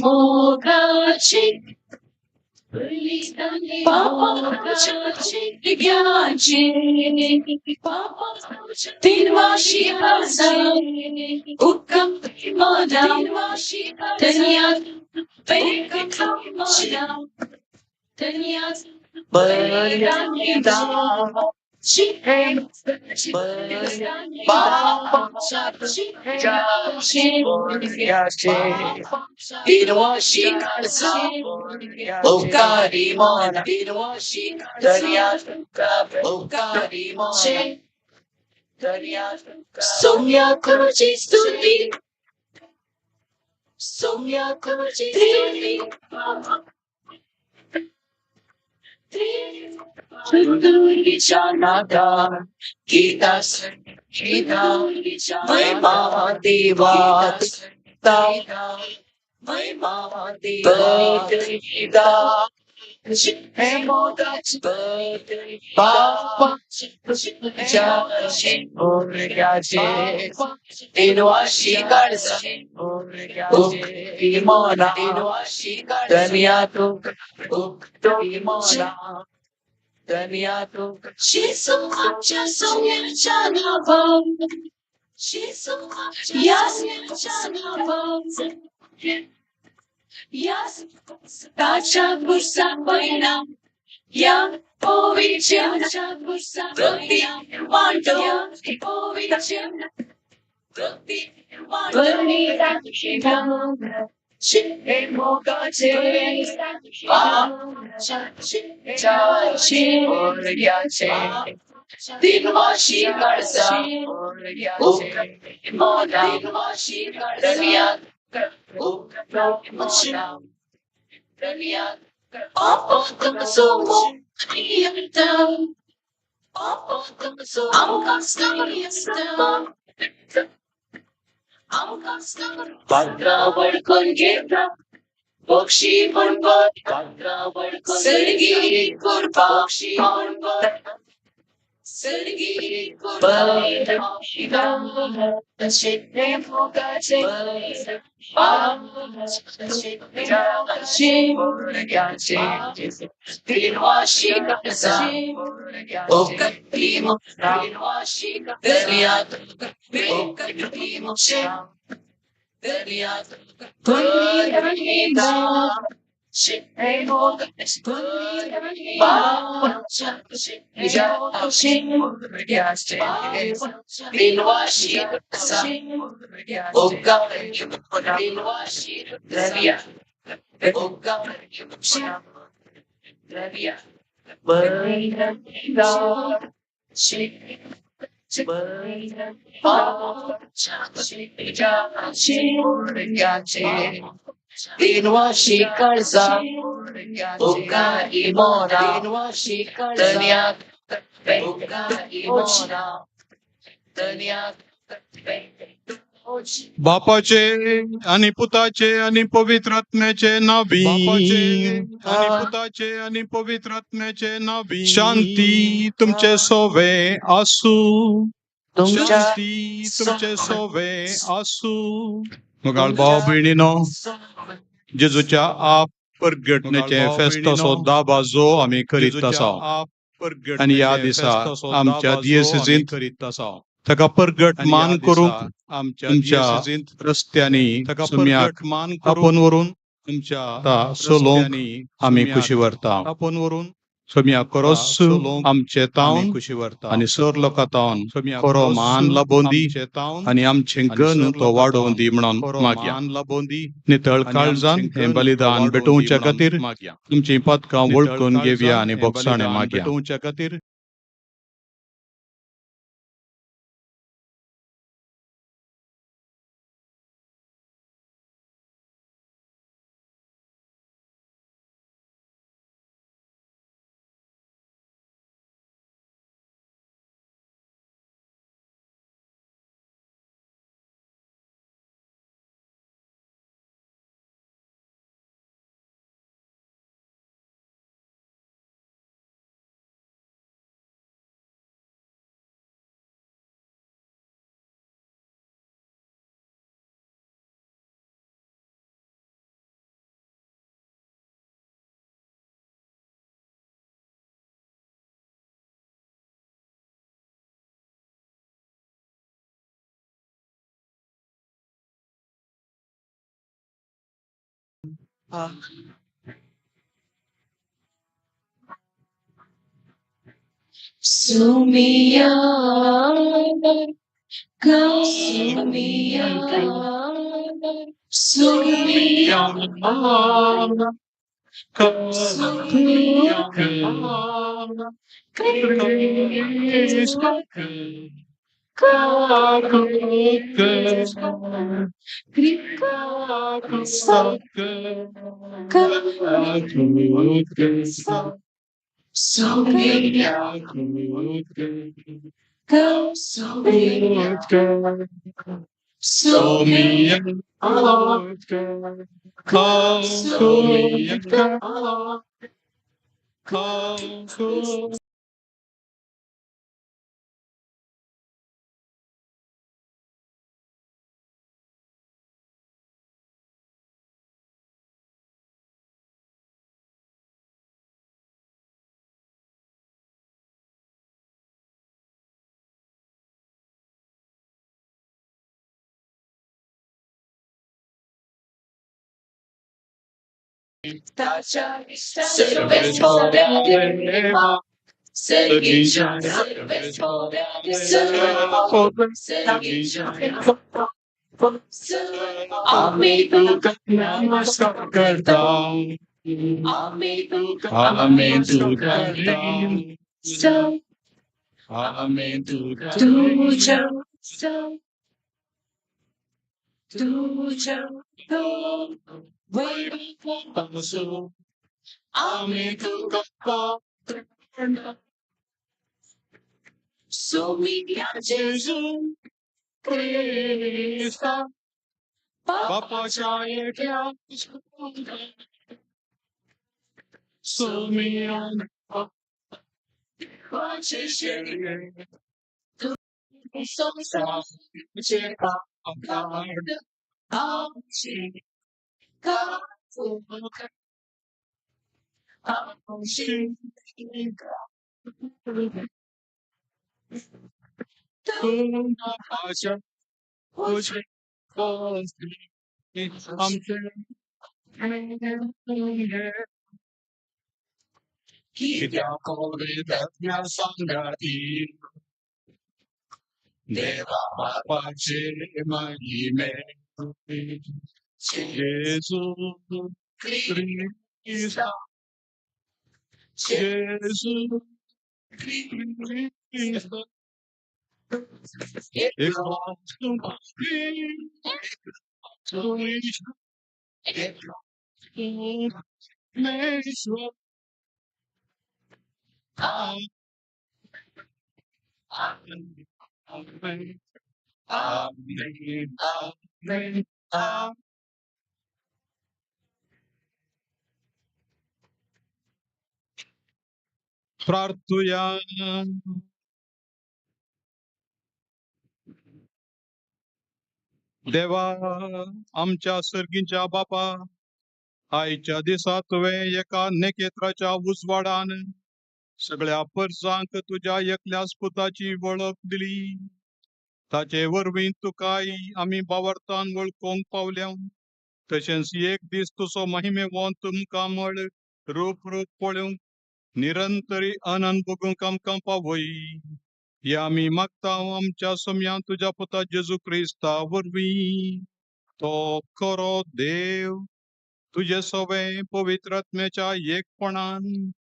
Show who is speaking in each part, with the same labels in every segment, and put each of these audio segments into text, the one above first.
Speaker 1: मोगाची पापाची दिव्याची तीनवाशी उक्कम Sonia Kuchi Stuti Sonia Kuchi Stuti Gita Gita Vaimati Gita
Speaker 2: बापाचे आनी पुताचे आनी पवित्र आत्म्याचे नावी.
Speaker 3: बापाचे आनी पुताचे आनी पवित्र आत्म्याचे नावी.
Speaker 2: शांती तुमचे सोवे आसू.
Speaker 1: तुमच्या
Speaker 3: शांती तुमचे सोवे आसू.
Speaker 2: मोगाळ भाव भयणीनो, जेजूच्या आप परगटण्याचे फेस्ताचो दाबाजो आमी करीत आसा आनी ह्या दिसा आमच्या दियेसेजींत
Speaker 3: करीत आसा.
Speaker 2: ताका परगट
Speaker 3: आनी ह्या
Speaker 2: मान
Speaker 3: दिसा
Speaker 2: करूंक
Speaker 3: आमच्या
Speaker 2: तुमच्या
Speaker 3: दियेसेजींत
Speaker 2: रस्त्यांनी
Speaker 3: ताका
Speaker 2: सुम्याक
Speaker 3: परगट मान करूंक
Speaker 2: आपोवन व्हरून
Speaker 3: तुमच्या
Speaker 2: ता सोलोवंक
Speaker 3: रस्त्यांनी
Speaker 2: आमी
Speaker 3: सुम्याक
Speaker 2: खुशी व्हरता.
Speaker 3: आपोवन व्हरून
Speaker 2: सोम्या करोस
Speaker 3: सोलोवंक
Speaker 2: आमचे
Speaker 3: आमी
Speaker 2: तावन
Speaker 3: खुशी व्हरता.
Speaker 2: आनी सर लोकां तावन
Speaker 3: सोम्या
Speaker 2: खरो
Speaker 3: करोस
Speaker 2: मान लाबोवन दी
Speaker 3: आमचे तावन
Speaker 2: आनी आमचें
Speaker 3: आनी
Speaker 2: गन
Speaker 3: सर
Speaker 2: तो
Speaker 3: लोकां
Speaker 2: वाडोवन
Speaker 3: तावन
Speaker 2: दी म्हणून
Speaker 3: खरो
Speaker 2: मागया.
Speaker 3: मान लाबोवन दी
Speaker 2: नितळ
Speaker 3: आनी
Speaker 2: काळजान
Speaker 3: आमचें
Speaker 2: हें
Speaker 3: गन तो
Speaker 2: बलिदान
Speaker 3: वाडोवन दी
Speaker 2: भेटोवच्या
Speaker 3: म्हणून
Speaker 2: खातीर
Speaker 3: मागया.
Speaker 2: तुमचीं पदकां
Speaker 3: नितळ
Speaker 2: वळखून घेवया
Speaker 3: काळजान
Speaker 2: आनी
Speaker 3: हें
Speaker 2: बोगसाणें
Speaker 3: बलिदान
Speaker 2: मागया.
Speaker 3: भेटोवच्या खातीर
Speaker 1: Sumia, Sumia, Sumia,
Speaker 2: आमेन आमेन आमेन. प्रार्थुया. देवा आमच्या सर्गीच्या बापा, आयच्या दिसा तुवें एका नेकेत्राच्या उजवाडान सगळ्या परसांक तुज्या एकल्याच पुताची वळख दिली. ताचे वरवीं तुकाय आमी बावरतान वळखूंक पावल्या. तशेंच एक दीस तुजो महिमेवंत मुखामळ रूप रूप पळोवंक निरंतरी आनंद भोगूंक आमकां पावय. हे आमी मागता आमच्या सम्यान तुज्या पुता जेजू क्रिस्ता वरवीं. तो खरो देव तुजे सवे पवित्र आत्म्याच्या एकपणान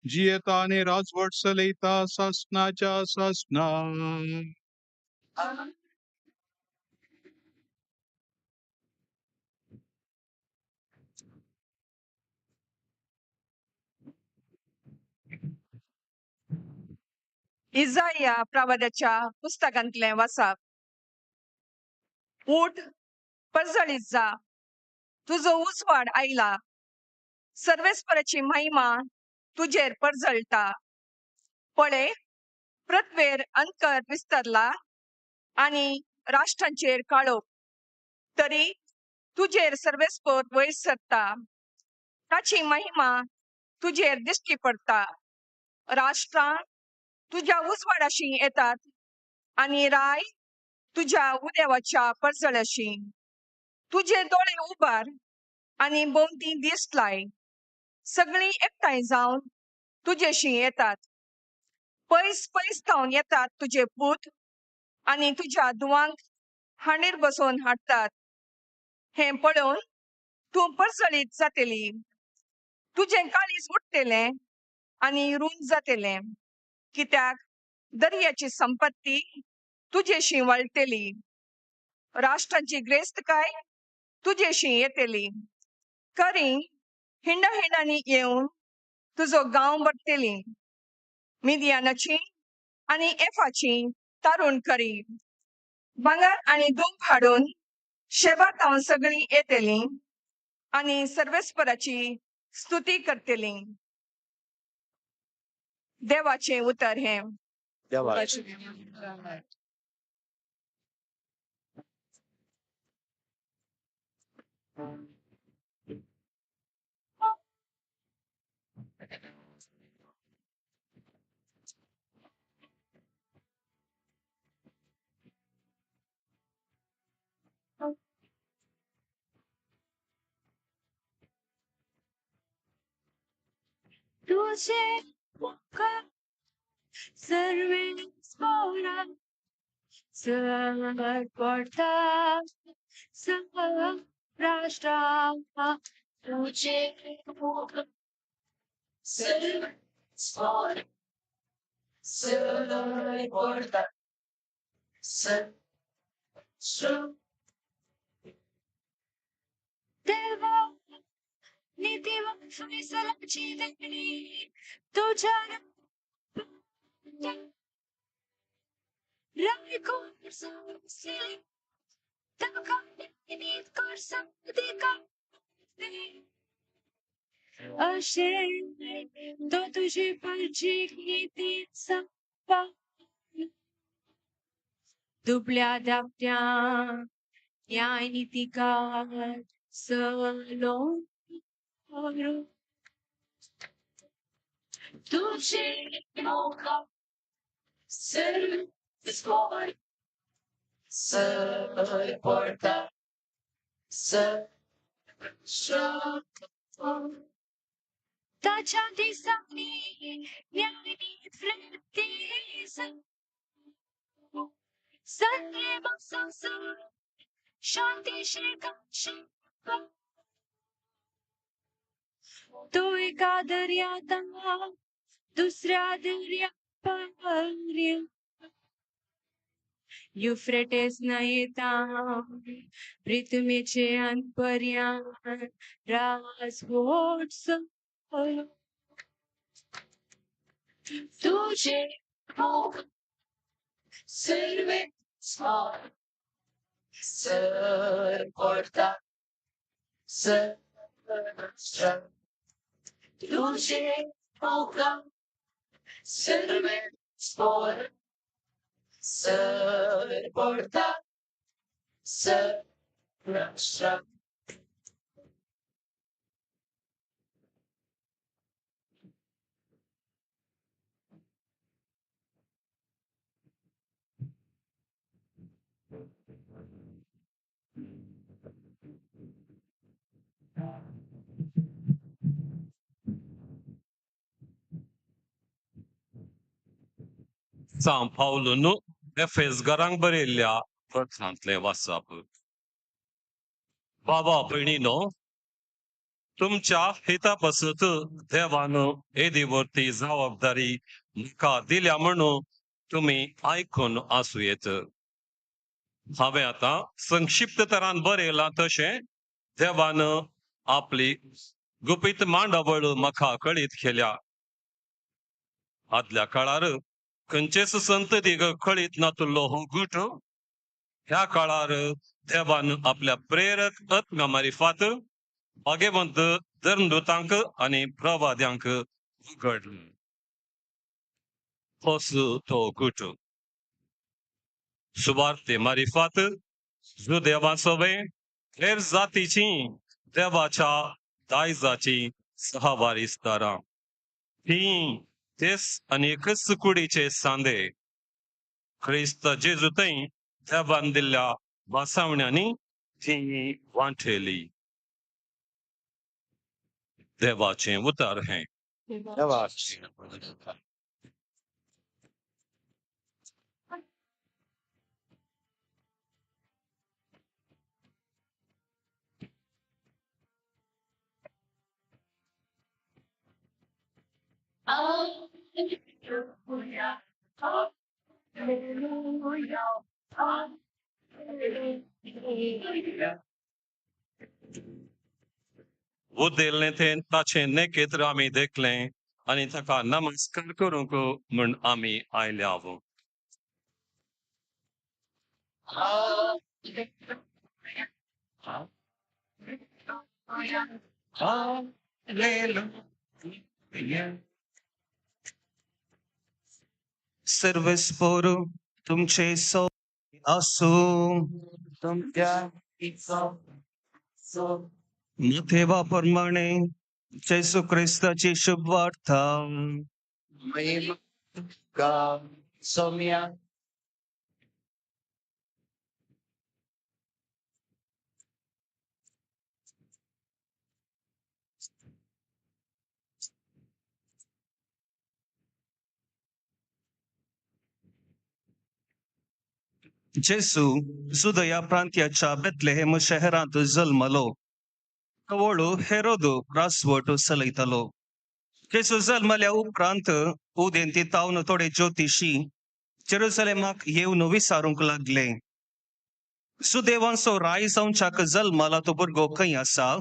Speaker 2: जियेता आनी राजवट चलयता सासनाच्या सासना.
Speaker 4: इजाया प्रवादाच्या पुस्तकांतलें वाचप. उठ, परजळीत जा, तुजो उजवाड आयला, सर्वेस्पराची महिमा तुजेर परजळटा. पळय, पृथ्वेर अंतर विस्तरला आनी राष्ट्रांचेर काळोख, तरी तुजेर सर्वेस्पर वयर सरता, ताची महिमा तुजेर दिश्टी पडटा. राष्ट्रां तुज्या उजवाडाशी येतात आनी राय तुज्या उदेवाच्या परजळाशी. तुजे दोळे उबार आनी भोंवती दीस लाय, सगळीं एकठांय जावन तुजेशी येतात. पयस पयस थावन येतात तुजे पूत आनी तुज्या दुवांक हांडीर बसोवन हाडटात. हें पळोवन तूं परजळीत जातली, तुजें काळीज उडटलें आनी रूंद जातलें, कित्याक दर्याची संपत्ती तुजेशी वळटली, राष्ट्रांची ग्रेस्तकाय तुजेशी येतली. करी हिंडा हिंडांनी येवन तुजो गांव भरतली, मिदियानाची आनी एफाची तारुण करी. भांगर आनी धूप हाडून शेबा थावन सगळीं येतली आनी सर्वेस्पराची स्तुती करतली. देवाचें उतर हें.
Speaker 1: तुझे मुखार सर्वेस्परा चड पडटा राष्ट्रां. तुझे मुखार सर्वेस्परा चड पडटा देवा, नीतिवान फैसलाची देणी तुझ्या अशें तो तुजी परजीक नीतीन सांगपा दुबल्या धाकट्या न्याय नितीकार सलो तुझे मुखार सर्वेस्पर चड पडटा ताच्या दिसांनी न्याय वृत्ती सगळे शांती तो एका दर्यात दुसऱ्या दर्या युफ्रेटेस न्हंयेता पृथ्वीचे अंतपर्यान राजवट तुझे मुख सर्वेस्पर सर पडता सर तुझे होगा सर्वेस्पर सर पडता सर
Speaker 5: सांव पावलून एफेसगारांक बरयल्ल्या पत्रांतलें वाचप. बाबा भयणीनो, तुमच्या हिता पासत देवान येदी वरती जबाबदारी म्हाका दिल्या म्हणून तुमी आयकून आसूं येत. हांवें आतां संक्षिप्त तरान बरयलां तशें देवान आपली गुपीत मांडावळ म्हाका कळीत केल्या. आदल्या काळार खंयचेच संततीक कळीत नातुल्लो हो गुट ह्या काळार देवान आपल्या प्रेरक आत्म्या मारिफात भाग्यवंत धर्मदूतांक आनी प्रवाद्यांक उगडलो. होच तो गुट सुवार्ते मारिफात जुदेवां सवे हेर जातीची देवाच्या दायजाची सहवारीसदारां ती तेच आनी एकच कुडीचे सांदे क्रिस्त जेजू थंय देवान दिल्ल्या भासावण्यांनी ती वांटेली. देवाचें उतर हें.
Speaker 1: Hallelujah, hallelujah, hallelujah.
Speaker 5: उदेल्लें तें ताचें नेकेत्र आमी देखलें आनी ताका नमस्कार करूंक म्हूण आमी आयल्या.
Speaker 1: Hallelujah.
Speaker 6: सर्वेस्पोर तुमचे सो आसूं.
Speaker 7: तुमच्या
Speaker 6: माथेवा प्रमाणे जेसू क्रिस्ताची शुभ वार्ता.
Speaker 7: महिमा तुका सोम्या.
Speaker 6: जेसू जुदया प्रांत्याच्या बेतलेहेम शहरांत जल्मलो. तवळू हेरोद रासवट चलयतालो. जेसू जल्मल्या उपरांत उदेंती तावन थोडे ज्योतिशी जेरुसलेमाक येवन विचारूंक लागले, सुदेवांचो राय जावच्याक जल्मला तो भुरगो खंय आसा?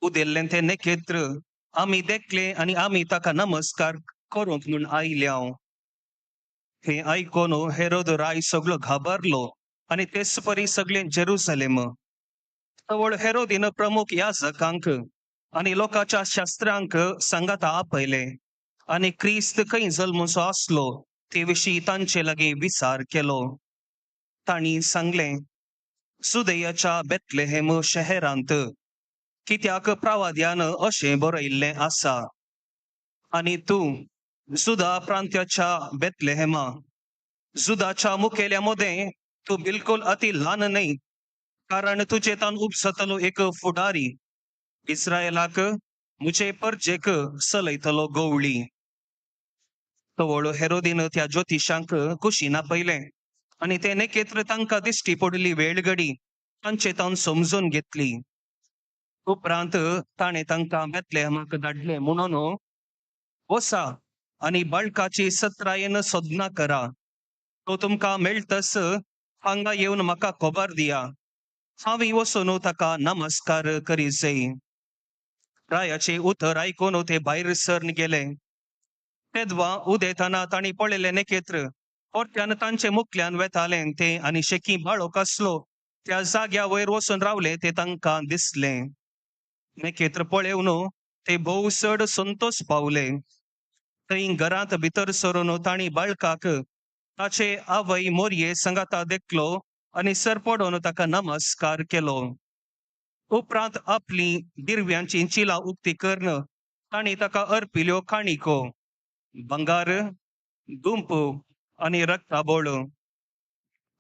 Speaker 6: उदेल्लें तें नेकेत्र आमी देखलें आनी आमी ताका नमस्कार करूंक म्हूण आयल्या. हें आयकून हेरोद राय सगळो घाबरलो आनी तेच परी सगळें जेरुसलेम. तवळ हेरोदीन प्रमुख याजकांक आनी लोकांच्या शास्त्रांक सांगाता आपयले आनी क्रिस्त खंय जल्मचो आसलो ते विशीं तांचे लागीं विचार केलो. तांणी सांगलें, सुदयाच्या बेतलेहेम शहरांत, कित्याक प्रवाद्यान अशें बरयल्लें आसा, आनी तूं जुदा प्रांत्याच्या बेतलेहेमा, जुदाच्या मुखेल्या मदें तूं बिलकुल अति ल्हान न्हय, कारण तुजे तान उपसतलो एक फुडारी इस्रायलाक मुझे परजेक चलयतलो गवळी. तवळ हेरोदीन त्या ज्योतिशांक कुशीन आपयलें आनी ते नेकेत्र तांकां दिश्टी पडली वेळगडी तांचे तावन समजून घेतली. उपरांत ताणें तांकां बेतलेहमाक धाडले म्हणून, वसा आनी बाळकाची सत्रायेन सोदना करा, तो तुमकां मेळटस हांगा येवन म्हाका खबर दिया, हांव वचून ताका नमस्कार करी जाय. रायाचें उतर आयकून ते भायर सरन गेले. तेदवा उदेतना तांणी पळयलें नेकेत्र परत्यान तांचे मुखल्यान वेतालें तें आनी शेकी बाळक आसलो त्या जाग्या वयर वचून रावले ते तांकां दिसलें. नेकेत्र पळेवन ते भोव चड संतोष पावले. थंय घरांत भितर सरून तांणी बाळकाक ताचे आवय मोरये सांगाता देखलो आनी सर पडोवन ताका नमस्कार केलो. उपरांत आपली दिरव्यांची चिलां उक्ती करून तांणी ताका अर्पिल्यो काणिको, भांगर, गुंप आनी रक्ताबोळ.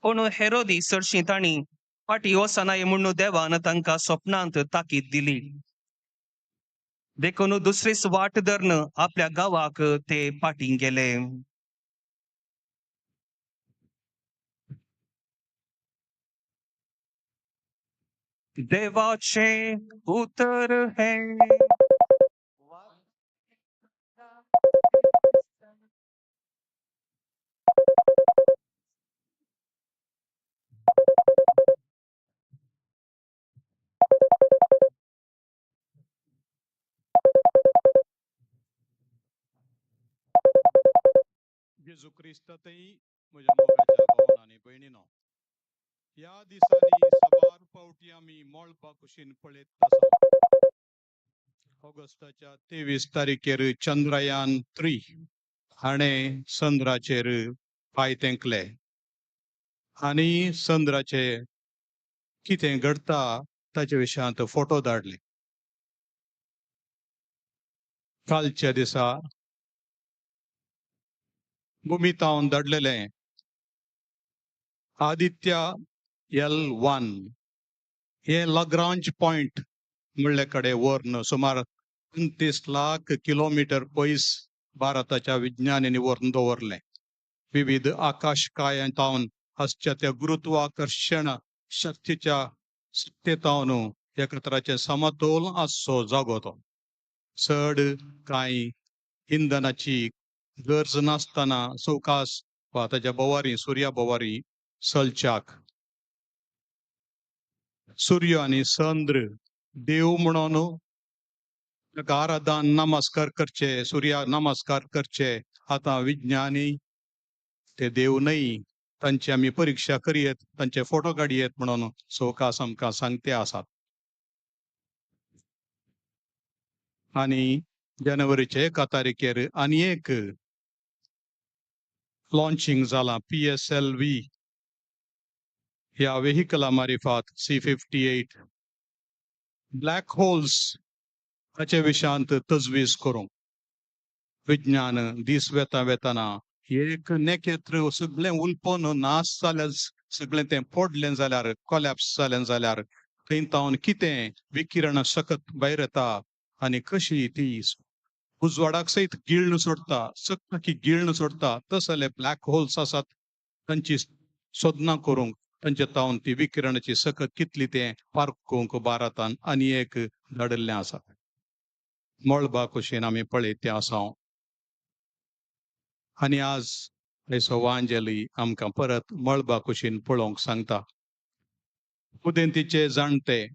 Speaker 6: पूण हेरोदी सरशी तांणी फाटी वचनाय म्हूण देवान तांकां स्वप्नांत ताकीद दिली. देखून दुसरीच वाट धरून आपल्या गांवाक ते फाटीं गेले. देवाचे उतर हे.
Speaker 2: जेजू क्रिस्तातही म्हज्या मोगाच्या भावान आनी भयणीनो, ह्या दिसांनी साबार फावटी आमी मळबा कुशीन पळयत आसा. ऑगस्टाच्या 23 तारखेर चंद्रयान 3 हाणें चंद्राचेर पांय तेंकले आनी चंद्राचे कितें घडटा ताचे विशयांत फोटो धाडले. कालच्या दिसा भूमितावन धाडलेलें आदित्य L1 हे लाग्रांज पॉयंट म्हणले कडेन व्हरून सुमार 29 लाख किलोमिटर पयस भारताच्या विज्ञानांनी व्हरून दवरलें. विविध आकाशकायांतावन आसच्या त्या गुरुत्वाकर्शण शक्तीच्या सत्तेतावन एकत्राचें समतोल आसचो जागो तो. चड कांय इंधनाची गरज नासतना सवकास वा ताच्या भोवारी सुर्या भोवारी चलच्याक. सूर्य आनी चंद्र देव म्हणून ताका आराधन नमस्कार करचे, सुर्या नमस्कार करचे. आतां विज्ञानी ते देव न्हय, तांची आमी परिक्षा करयेत, तांचे फोटो काडयेत म्हणून सवकास आमकां सांगते आसात. आनी जानेवारीचे 1 तारखेर आनी एक लॉन्चिंग जालां PSLV ह्या वेहिकला मारिफात C-58 black holes हाचे विशयांत तजवीज करूंक. विज्ञान दीस वेता वेतना एक नखेत्र सगळें उलपोन नाश जाल्यार, सगळें तें पडलें जाल्यार, कोलॅप्स जालें जाल्यार थंय तावन कितें विकिरण सकत भायर येता आनी कशी ती उजवाडाक सयत गिळून सोडता, चकचकी गिळून सोडता. तसले ब्लॅक होल्स आसात तांची सोदनां करूंक, तांचे तावन ती विकिरणाची सकत कितली तें पारखूंक भारतान आनी एक धाडिल्लें आसा. मळबा कुशीन आमी पळयत तें आसा. आनी आज आयचो वांजेली आमकां परत मळबा कुशीन पळोवंक सांगता. उदेंतीचे जाणटे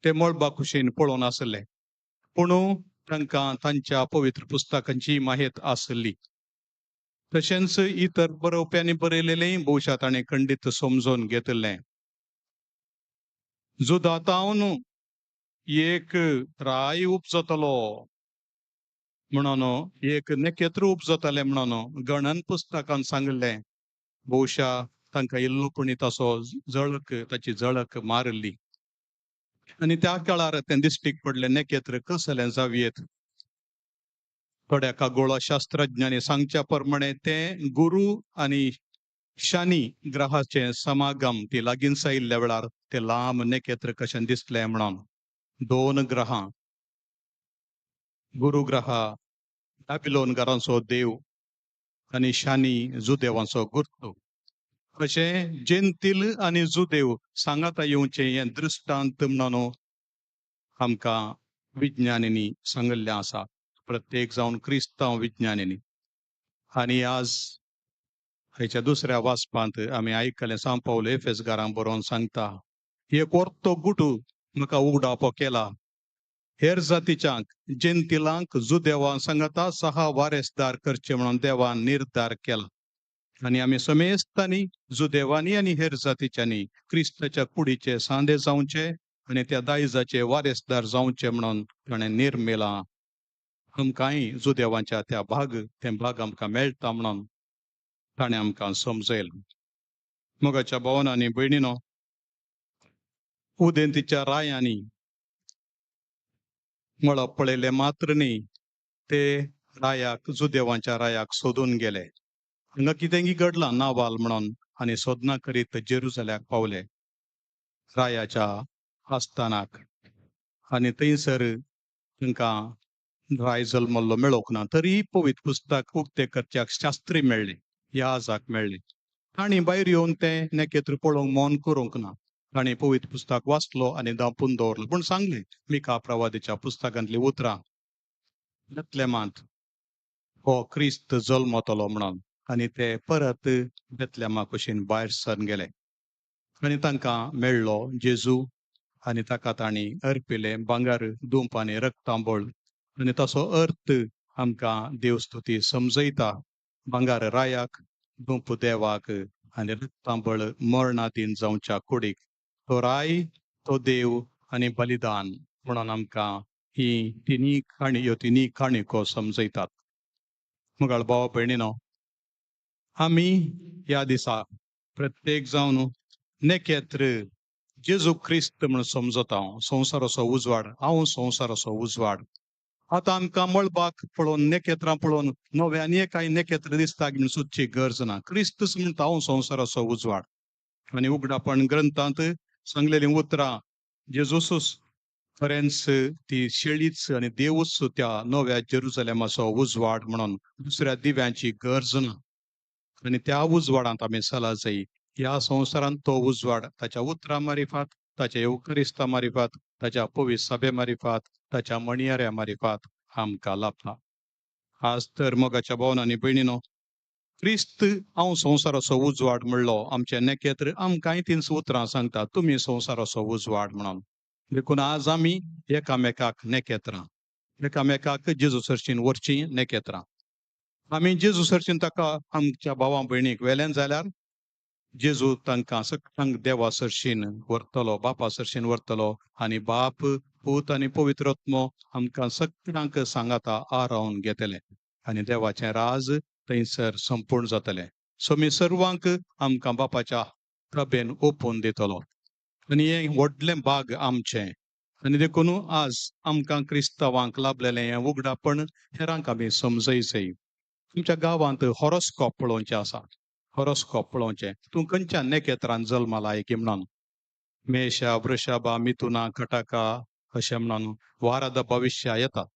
Speaker 2: ते मळबा कुशीन पळोवन आसले, पूण तांकां तांच्या पवित्र पुस्तकांची माहित आसली. तशेंच इतर बरोवप्यांनी बरयलेलेंय भोवशा ताणें खंडीत समजून घेतिल्लें. जुदातावन एक राय उपजतलो म्हणून, एक नखेत्र उपजतलें म्हणून गणन पुस्तकान सांगिल्लें. भोवशा तांकां इल्लो पुणी ताचो झळक, ताची झळक मारिल्ली आनी त्या काळार तें दिश्टीक पडलें नखेत्र कसलें जावयेत. थोड्या खगोळशास्त्रज्ञांनी सांगच्या प्रमाणे तें गुरू आनी शनी ग्रहाचें समागम ती लागींच आयिल्ल्या वेळार तें लांब नखेत्र कशें दिसलें म्हणून. दोन ग्रहां, गुरू ग्रह बॅबिलोन घरांचो देव आनी शनी जुदेवांचो गुर्तू, अशें जेंतील आनी जुदेव सांगाता येवचें हें दृश्टांत म्हणून आमकां विज्ञानींनी सांगिल्लें आसा, प्रत्येक जावन क्रिस्तांव विज्ञानींनी. आनी आज हाच्या दुसऱ्या वाचपांत आमी आयकलें सांव पावल एफेसगारांक बरोवन सांगता, एक वर्तो गुटू म्हाका उगडापो केला, हेर जातीच्यांक जेंतिलांक जुदेवान सांगता सहा वारेसदार करचे म्हणून देवान निर्धार केला. आनी आमी समेस्तांनी जुदेवांनी आनी हेर जातीच्यांनी क्रिस्ताच्या कुडीचे सांदे जावचे आनी त्या दायजाचे वारेसदार जावचे म्हणून ताणें निर्मिलां. आमकांय जुदेवांच्या त्या भाग तें भाग आमकां मेळटा म्हणून ताणें आमकां समजयलें. मोगाच्या भावान आनी भयणीनो, उदेंतीच्या रायांनी मळब पळयलें मात्र न्ही, ते रायाक जुदेवांच्या रायाक सोदून गेले. हांगा कितेंगी घडलां नावाल म्हणून आनी सोदनां करीत जेरुजल्याक पावले रायाच्या आस्थानाक. आनी थंयसर तांकां राय जल्मल्लो मेळोंक ना, तरी पवित्र पुस्तक उक्तें करच्याक शास्त्री मेळ्ळें, याजाक मेळ्ळें. तांणी भायर येवन तें नेकेत्र पळोवंक मन करूंक ना. तांणी पवित्र पुस्तक वाचलो आनी दांपून दवरलो. पूण सांगलें मिका प्रवादीच्या पुस्तकांतलीं उतरां, बेतलेमांत हो क्रिस्त जल्मतलो म्हणून. आनी ते परत बेतलेमा कुशीन भायर सरून गेले आनी तांकां मेळ्ळो जेजू आनी ताका तांणी अर्पिलें भांगर, दुंप आनी रक्तांबळ. आनी ताचो अर्थ आमकां देवस्तुती समजयता. भांगर रायाक, दुंप देवाक आनी रक्तांबळ मरणादीन जावच्या कुडीक. तो राय, तो देव आनी बलिदान म्हणून आमकां ही तिनी काणी, ह्यो तिनी काणयो समजयतात. मुगाळ भाव भयणीनो, आमी ह्या दिसा प्रत्येक जावन नेकेत्र जेजू क्रिस्त म्हणून समजता. हांव संवसाराचो उजवाड, हांव संवसाराचो उजवाड. आतां आमकां मळबाक पळोवन, नेकेत्रां पळोवन नव्यान कांय नेकेत्र दिसता म्हणून सोदची गरज ना. क्रिस्तच म्हणटा हांव संवसाराचो उजवाड. आनी उगडापण ग्रंथांत सांगलेलीं उतरां जेजूसूच खरेंच ती शेळीच आनी देवूच त्या नव्या जेरुजलेमाचो उजवाड म्हणून दुसऱ्या दिव्यांची गरज ना. आनी त्या उजवाडांत आमी चला जाय. ह्या संवसारांत तो उजवाड ताच्या उतरां मारिफात, ताच्या येवकरिस्ता मारिफात, ताच्या पवित्र सभे मारिफात, ताच्या मणियाऱ्या मारिफात आमकां लाभता. आज तर मोगाच्या भावन आनी भयणीनो, क्रिस्त हांव संवसाराचो उजवाड म्हणलो आमचे नेकेत्र आमकांय तींच उतरां सांगता, तुमी संवसाराचो उजवाड म्हणून. देखून आज आमी एकामेकाक नेकेत्रां, एकामेकाक जेजू सरशीन व्हरचीं नेकेत्रां. आमी जेजू सरशीन ताका आमच्या भावां भयणीक व्हेलें जाल्यार जेजू तांकां सगळ्यांक देवा सरशीन व्हरतलो, बापा सरशीन व्हरतलो. आनी बाप, पूत आनी पवित्र आत्मो आमकां सगळ्यांक सांगाता आरावन घेतले आनी देवाचें राज थंयसर संपूर्ण जातलें. सो मी सर्वांक आमकां बापाच्या प्रभेन ओपून दितलो. आनी हें व्हडलें भाग आमचें. आनी देखून आज आमकां क्रिस्तांवांक लाभलेलें हें उगडापण हेरांक आमी समजयचें. तुमच्या गांवांत हॉरोस्कोप पळोवचें आसा, हॉरोस्कोप पळोवचें, तूं खंयच्या नेकेत्रान जल्माला की म्हणून, मेषा, वृषभा, मिथुना, कटाका अशें म्हणून वाराद भविश्या येतात.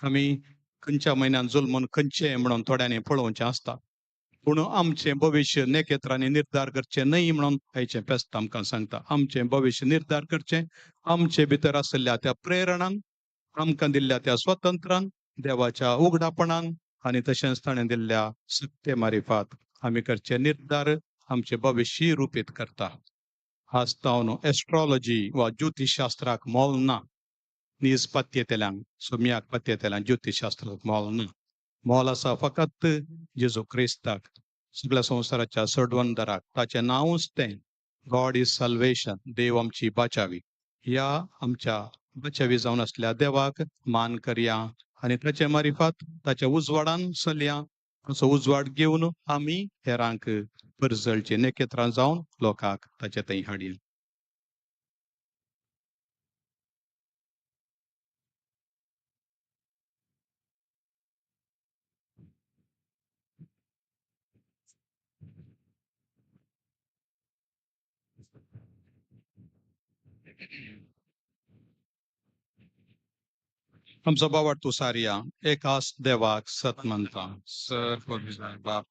Speaker 2: आमी खंयच्या म्हयन्यान जल्मून खंयचें म्हणून थोड्यांनी पळोवचें आसता. पूण आमचें भविश्य नेकेत्रांनी निर्धार करचें न्हय म्हणून आयचें फेस्त आमकां सांगता. आमचें भविश्य निर्धार करचें आमचे भितर आशिल्ल्या त्या प्रेरणान, आमकां दिल्ल्या त्या स्वतंत्रान, देवाच्या उगडापणान आनी तशेंच ताणें दिल्ल्या सत्ते मारिफात आमी करचे निर्धार आमचें भविश्य रुपीत करता. आज तावन एस्ट्रोलॉजी वा ज्योतिशास्त्राक मोल ना. नीज पत्येतल्यांक, सोम्याक पत्येतल्यांक ज्योतिशास्त्राक मोल ना. मोल आसा फकत जेजू क्रिस्ताक, सगळ्या संवसाराच्या सोडवणदाराक. ताचें नांवूच तें, गॉड is salvation, देव आमची बाचावी. ह्या आमच्या बाचावी जावन आसल्या देवाक मान करया आनी ताचे मारिफात ताच्या उजवाडान चलया. असो उजवाड घेवन आमी हेरांक परजळचे नेकेत्रां जावन लोकांक ताचे थंय हाडया. आमचो बाबा तूं सारया एकाच देवाक सत मानता, बाप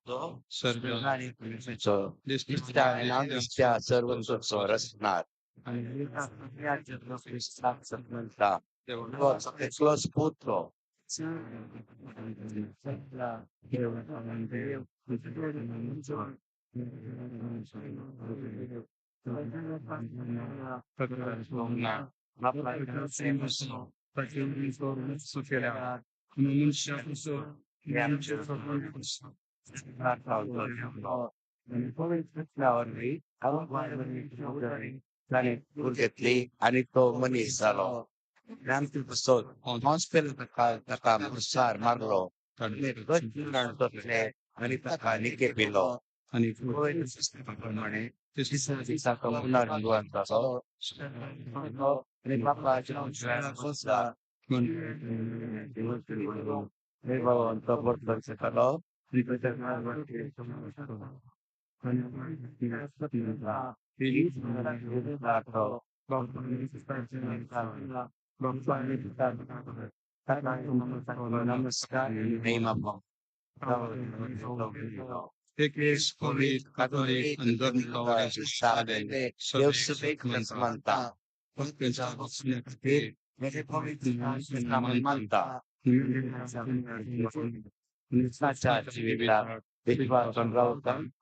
Speaker 7: घेतली आनी तो मनीस जालो. ताका मुसार मारलो आनी ताका निकेपिलो आनी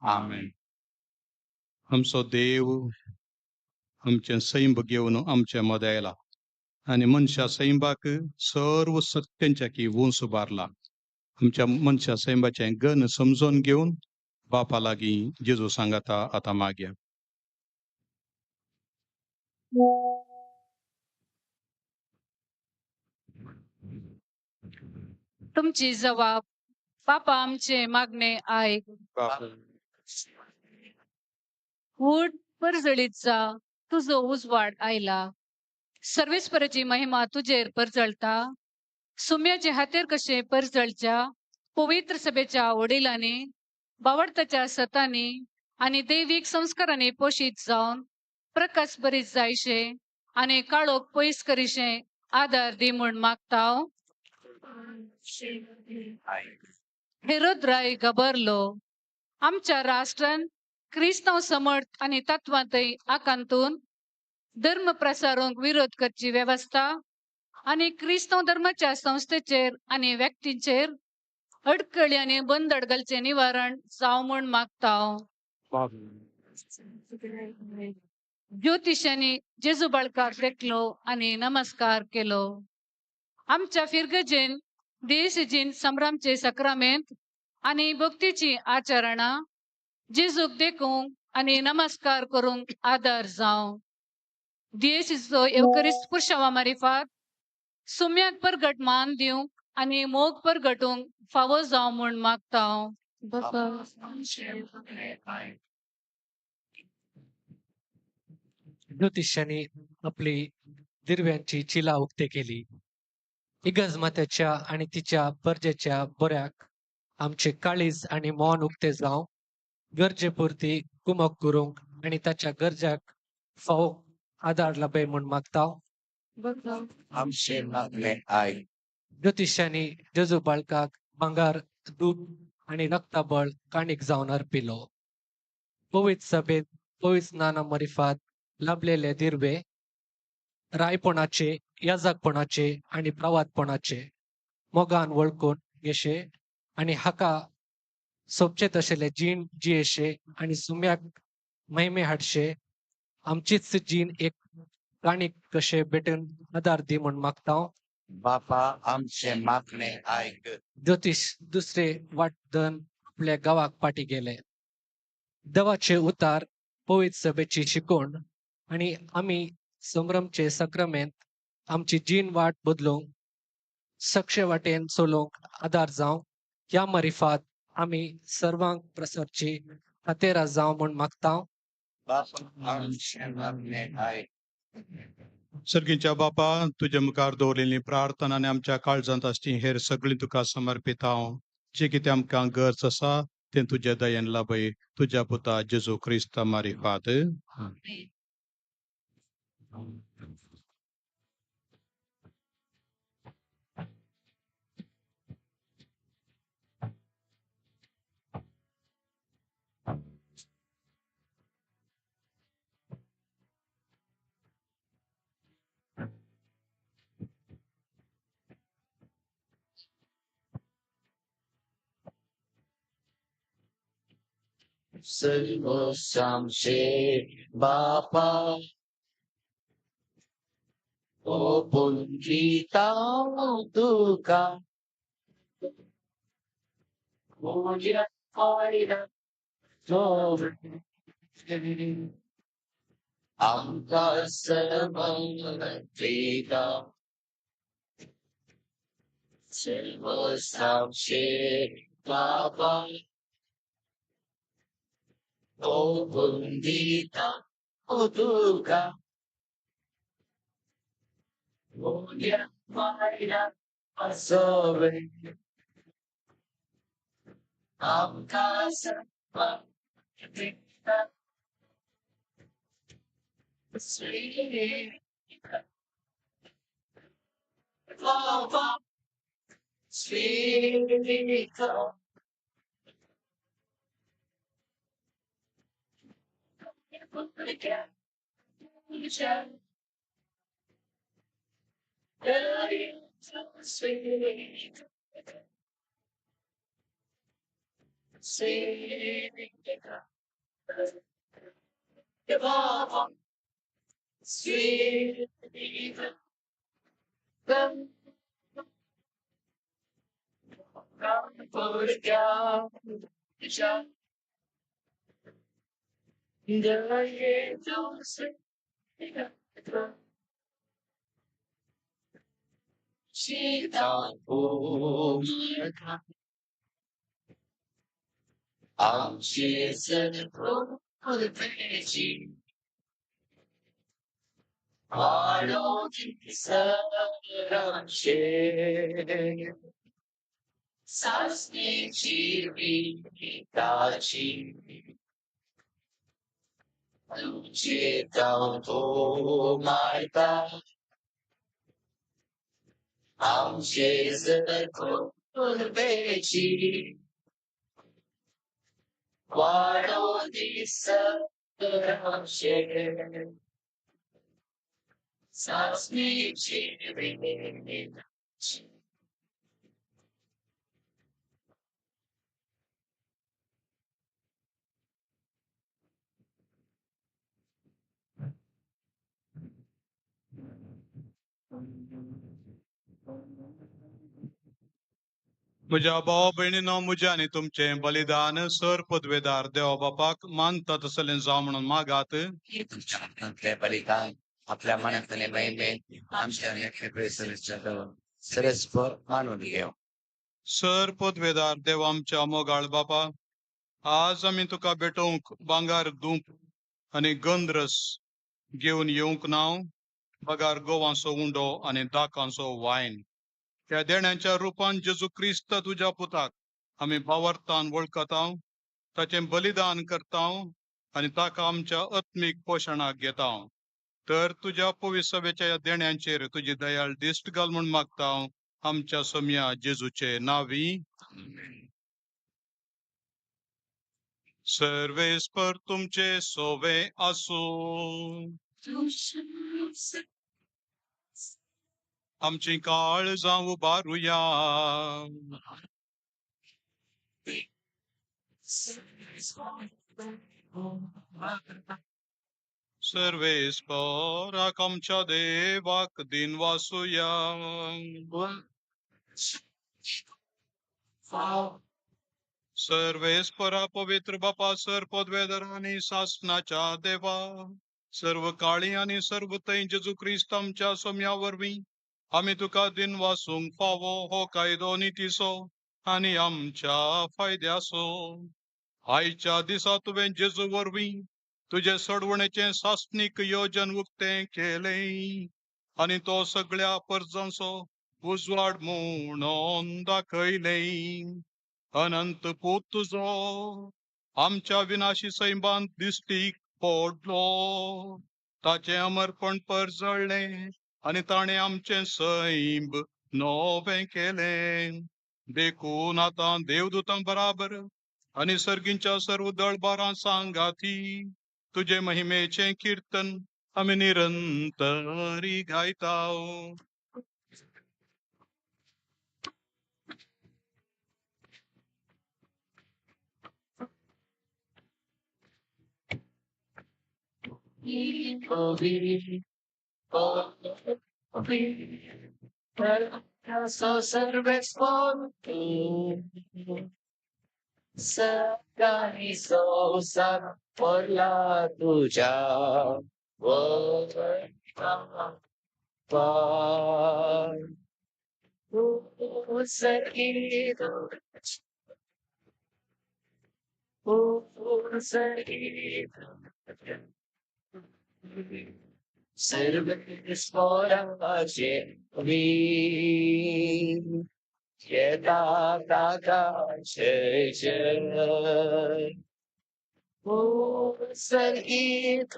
Speaker 2: आमेन. आमचो देव आमचें सैम घेवन आमचे मदें आयला आनी मनशा सैमाक सर्व सत्यांच्या की वंस उबारला. आमच्या मनशा सैमाचें गण समजून घेवन बापा लागीं जेजू सांगाता आतां मागया.
Speaker 8: तुमची जबाब बापा आमचे मागणे आयक. उठ परजळीत जा, तुजो उजवाड आयला. सर्वेस्पराची महिमा तुजेर परजळता. सुम्याचे हातेर कशे परजळच्या पवित्र सभेच्या वडिलांनी बावडताच्या सतांनी आनी दैवीक संस्कारांनी पोशीत जावन प्रकाश बरीत जायशे आनी काळोख पयस करीशे आदार दी म्हूण मागता. हेरोद राय घाबरलो. आमच्या राष्ट्रान क्रिस्तांव समर्थ आनी तत्वांतय आकांतून धर्म प्रसारूंक विरोध करची वेवस्था आनी क्रिस्तांव धर्माच्या संस्थेचेर आनी व्यक्तींचेर अडकळी आनी बंदड घालचें निवारण जावं म्हूण मागता. ज्योतिशांनी जेजू बाळकाक देखलो आनी नमस्कार केलो. आमच्या फिरगजेन देशजीन संभ्रमचे सक्रामेंत आनी भक्तीची आचरणां जेजूक देखूंक आनी नमस्कार करूंक आदार जावं. देशीचो एवकरिस्त पुरशावा मारिफात सुम्याक परगट मान दिवंक आनी मोग परगटूंक फावो जावं म्हूण मागता.
Speaker 9: ज्योतिष्यांनी आपली दिर्व्यांची चिला उक्ते केली. इगर्ज मात्याच्या आनी तिच्या परजेच्या बऱ्याक आमचे काळीज आनी मन उक्ते जावं, गरजे पुरती कुमक करूंक आनी ताच्या गरजाक फावो आदार लाभय म्हूण मागता.
Speaker 7: आमचे मागणे आयक.
Speaker 9: ज्योतिष्यांनी जेजू बाळकाक भांगर, दूप आनी रक्ताबळ काणीक जावन अर्पिलो. पवित्र सभेत पवित्र स्नाना मरिफात लाभलेले दिर्वे रायपणाचे, याजकपणाचे आनी प्रवादपणाचे मोगान वळखून घेशे आनी हाका सोबचे तशेले जीण जियेशे आनी सुम्याक महिमे हाडशे आमचीच जीण एक काणीक कशे भेटून आदार दी म्हूण मागता.
Speaker 7: बापा आमचे मागणे आयक.
Speaker 9: ज्योतिष दुसरे वाटदन आपल्या गांवाक पाटी गेले. देवाचे उतार पवित्र सभेची शिकवण आनी आमी संभ्रमचे सक्रामेंत आमची जीण वाट बदलूंक सक्षे वाटेन चलोवंक आदार जावं ह्या मारिफात आमी सर्वांक प्रसरची हातेरा जावं म्हूण मागता.
Speaker 7: बापा आमचे मागणे आयक.
Speaker 2: सर्गीच्या बापा, तुज्या मुखार दवरिल्ली प्रार्थना आनी आमच्या काळजांत आसची हेर सगळीं तुका समर्पित हांव. जे कितें आमकां गरज आसा तें तुज्या दयेन लाभय. तुज्या पुता जेजू क्रिस्ता मारिफात.
Speaker 7: सर्वसामशे बापा ओ पुंजिता तुका आमकां सर्वांक सर्वसाक्षे बाबा ओबुंदिता उदुका Oya Maya Asove Amka Sarva Sri Baba Sri
Speaker 2: म्हज्या भाव भयणीनो म्हज्या आनी तुमचें बलिदान सर पदवेदार देवा बापाक मानता तसलें जावं म्हणून मागात.
Speaker 7: तुमच्या हातांतलें बलिदान आपल्या मनांतले महिमे आमच्या सरस्वर मानून घेव.
Speaker 2: सर पदवेदार देव आमच्या मोगाळ बापा, आज आमी तुका भेटोवंक भांगर धूप आनी गंधरस घेवन येवंक ना, बगार गोवांचो उंडो आनी दाकांचो वायन. त्या देण्याच्या रुपान जेजू क्रिस्त तुज्या पुताक आमी भावार्थान वळखता, ताचें बलिदान करता आनी ताका आमच्या आत्मीक पोशणाक घेता. तर तुज्या पवित्र ह्या देण्यांचेर तुजी दयाळ दिश्ट घाल म्हूण मागता आमच्या सोम्या जेजूचे नावी. सर्वेस्पर तुमचे सोवे आसूं. आमची काळजां उबारुया. सर्वेस्पराक आमच्या देवाक दिन वासुया. सर्वेस्परा पवित्र बापा, सर पदवेधर आनी सासनाच्या देवा, सर्व काळी आनी सर्व थंय जेजू क्रिस्त आमच्या सोम्या वरवीं आमी तुका दिन वासूंक फावो हो कायदो नितीचो आनी आमच्या फायद्याचो. आयच्या दिसा तुवें जेजू वरवीं तुजे सोडवणेचें सासणीक योजन उक्तें केलें आनी तो सगळ्या परजांचो उजवाड म्हणून दाखयलें. अनंत पूत तुजो आमच्या विनाशी सैमांत दिश्टीक पडलो, ताचें अमरपण परजळ्ळें आनी ताणें आमचें सैम नवें केलें. देखून आतां देवदूतां बराबर आनी सर्गींच्या सर्व दळबारां सांगाती तुजे महिमेचें किर्तन आमी निरंतरी गायता.
Speaker 7: सकाळी संवसार भरला तुज्या वैभवान. तूं सर्गीत, तूं सर्गीत, सर्वेस्पराचे वीर येता ताका जय जय. तूं सर्गीत,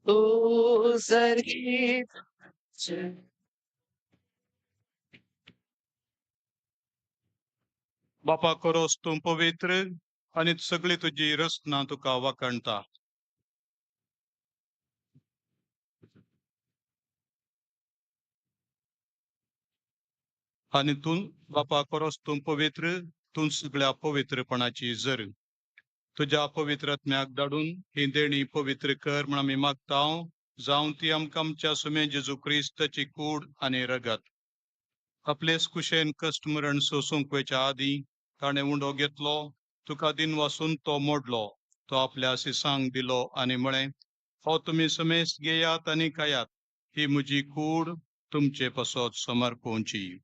Speaker 7: तूं सर्गीत.
Speaker 2: बापा करोस तूं पवित्र आनी सगळी तुजी रचना तुका वाखाणता. आनी तूं बापा करोस तूं पवित्र, तूं सगळ्या पवित्रपणाची जर. तुज्या पवित्र आत्म्याक धाडून ही देणी पवित्र कर म्हण आमी मागता, जावं ती आमकां आमच्या सुमे जेजू क्रिस्ताची कूड आनी रगत. आपलेच कुशेन कश्ट मरण सोसूंक वयच्या आदीं ताणें उंडो घेतलो, तुका दिनवासून तो मोडलो, तो आपल्या शिसांक दिलो आनी म्हळें, हो तुमी समेस्त घेयात आनी खायात, ही म्हजी कूड तुमचे पासत समर्पोवची.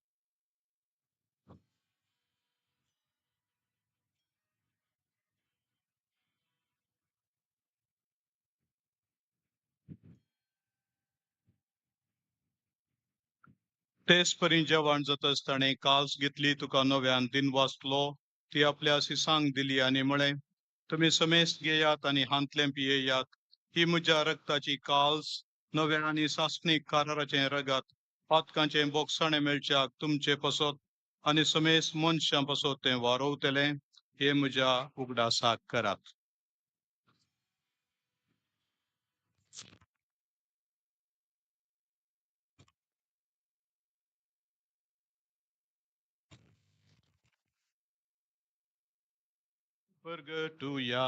Speaker 2: तेच परी जेवण जातच ताणें काल्स घेतली, तुका नव्यान दिनवासलो, ती आपल्या शिसांक दिली आनी म्हळें, तुमी समेस्त घेयात आनी हांतलें पियेयात, ही म्हज्या रक्ताची काल्स, नव्या आनी सासणीक काराराचें रगत, पातकांचें बोगसाणें मेळच्याक तुमचे पासत आनी समेस्त मनशां पासत तें वारोवतलें, हें म्हज्या उगडासाक करात. परगटुया.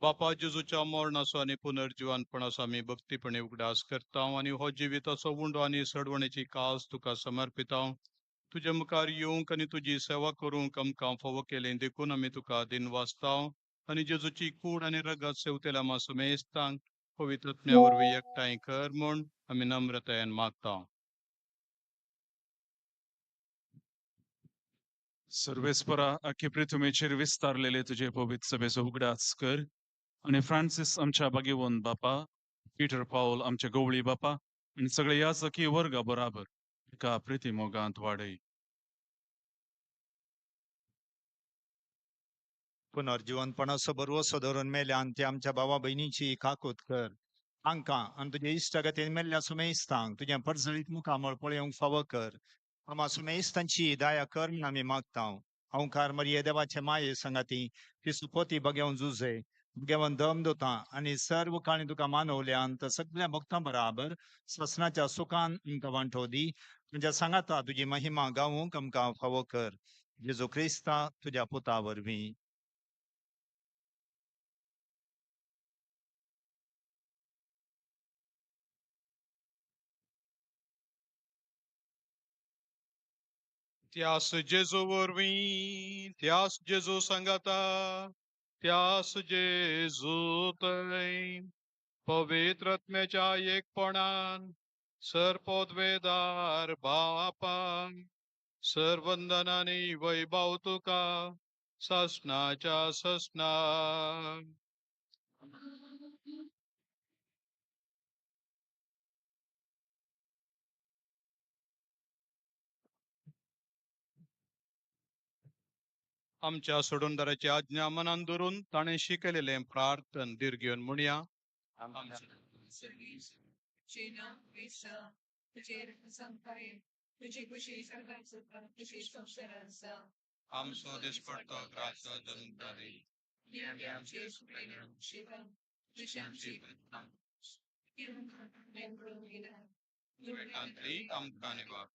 Speaker 2: बापा जेजूच्या मरणाचो आनी पुनर्जिवनपणाचो आमी भक्तीपणे उगडास करता आनी हो जिविताचो उंडो आनी सडवणेची कास तुका समर्पिता. तुज्या मुखार येवंक आनी तुजी सेवा करूंक आमकां फावो केलें देखून आमी तुका दिनवासता आनी जेजूची कूड आनी रगत सेवतेल्या आमा समेस्तांक पवित्र आत्म्या वरवीं एकठांय कर म्हूण आमी नम्रतायेन मागता.
Speaker 10: सर्वेस्परा आख्खे पृथ्वीचेर विस्तारलेले तुजे पवित्र सभेचो उगडास कर आनी फ्रांसीस आमच्या भाग्यवंत बापा, पीटर पावल आमच्या गवळी बापा आनी सगळे याजकी वर्गा बराबर एका प्रिती मोगांत वाडय.
Speaker 11: पुनर्जिवनपणाचो भरवसो धरून मेल्यान ते आमच्या भावा भयणीची काकूत कर. तांकां आनी तुज्या इश्टागतीन मेल्ल्या सुमेस्तांक तुजें परजळीत मुखामळ पळोवंक फावो कर. आमा सुमेस्तांची दया कर म्हूण आमी मागता. ओंकार मरिये देवाचे माये सांगाती ती सुपोती बगेवन जुजे बगेवन दम दोता आनी सर्व काणी तुका मानवल्यान तर सगळ्या भक्तां बराबर ससनाच्या सुखान आमकां वांटो दी. तुज्या सांगाता तुजी महिमा गावूंक आमकां फावो कर. जेजू क्रिस्ता तुज्या पुता वरवीं.
Speaker 2: त्यास जेजू वरवीं, त्यास जेजू सांगाता, त्यास जेजू थंय पवित्र आत्म्याच्या एकपणान सर्पोद्वेदार बापा सर्वंदनानी वैभव तुका ससनाच्या ससना. आमच्या सोडूनदाराची आज्ञा मनान धरून ताणें शिकयलेलें प्रार्थन धीर घेवन म्हणया. आमचो दिसपडतो ग्रास जल्मतारी आमकां निवार.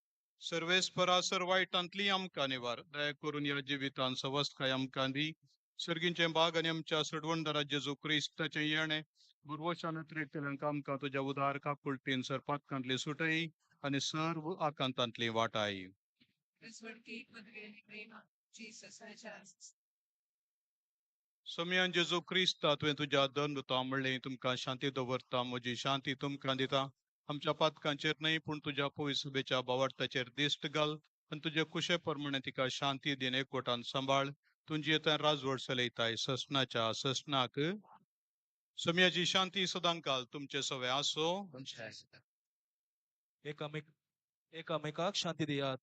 Speaker 2: सर्वेस्परा सर वायटांतली आमकां निवार. दया करून ह्या जिवितान सवस्तकाय आमकां दी. सर्गींचें बाग आनी आमच्या सडवणदारा जेजू क्रिस्ताचें येणें बुरवशान त्रेकतल्यांक आमकां तुज्या उदार काकुळटीन सरपातकांतली सुटय आनी सर्व आकांतांतली वाटाय. सोमयान जेजू क्रिस्ता तुवें तुज्या दंडता म्हणलें तुमकां शांती दवरता, म्हजी शांती तुमकां दिता. आमच्या पातकांचेर न्हय पूण तुज्या पवित्र भावार्थाचेर दिश्ट घाल आनी तुजे कुशे प्रमाणे तिका शांती दिन एकवटान सांबाळ. तुजी येता राजवट चलयताय ससनाच्या ससनाक. सोमयाची शांती सदांकाल तुमचे सवे आसो.
Speaker 10: एकामेकाक शांती दियात.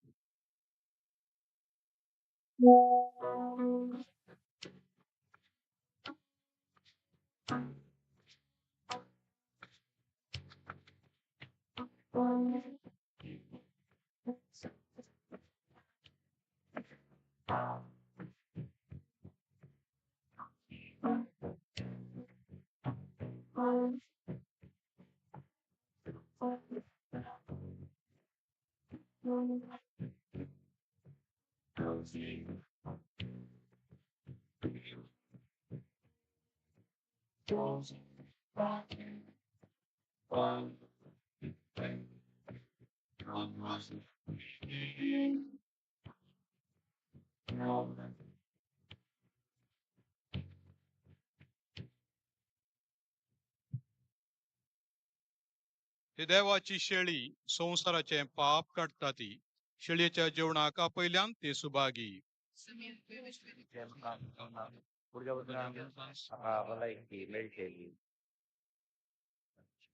Speaker 2: ही देवाची शेळी संवसाराचें पाप काडटा ती. शेळयेच्या जेवणाक आपयल्यान ती सुभागी.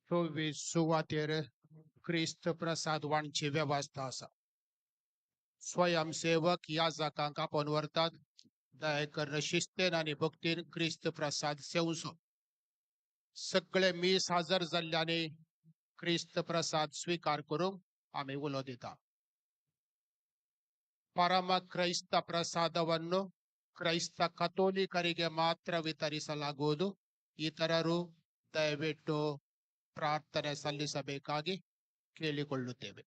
Speaker 12: चोवीस सुवातेर क्रिस्त प्रसाद वांटची वेवस्था आसा. स्वयंसेवक याजकांक आपोवन व्हरतात. दया करून शिस्तेन आनी भक्तीन क्रिस्त प्रसाद सेवचो. सगळे मीस हजर जाल्ल्यानी क्रिस्त प्रसाद स्वीकार करूंक आमी उलो दिता. ಪರಮ ಕ್ರೈಸ್ತ ಪ್ರಸಾದವನ್ನು ಕ್ರೈಸ್ತ ಕಥೋಲಿಕರಿಗೆ ಮಾತ್ರ ವಿತರಿಸಲಾಗುವುದು. ಇತರರು ದಯವಿಟ್ಟು ಪ್ರಾರ್ಥನೆ ಸಲ್ಲಿಸಬೇಕಾಗಿ ಕೇಳಿಕೊಳ್ಳುತ್ತೇವೆ.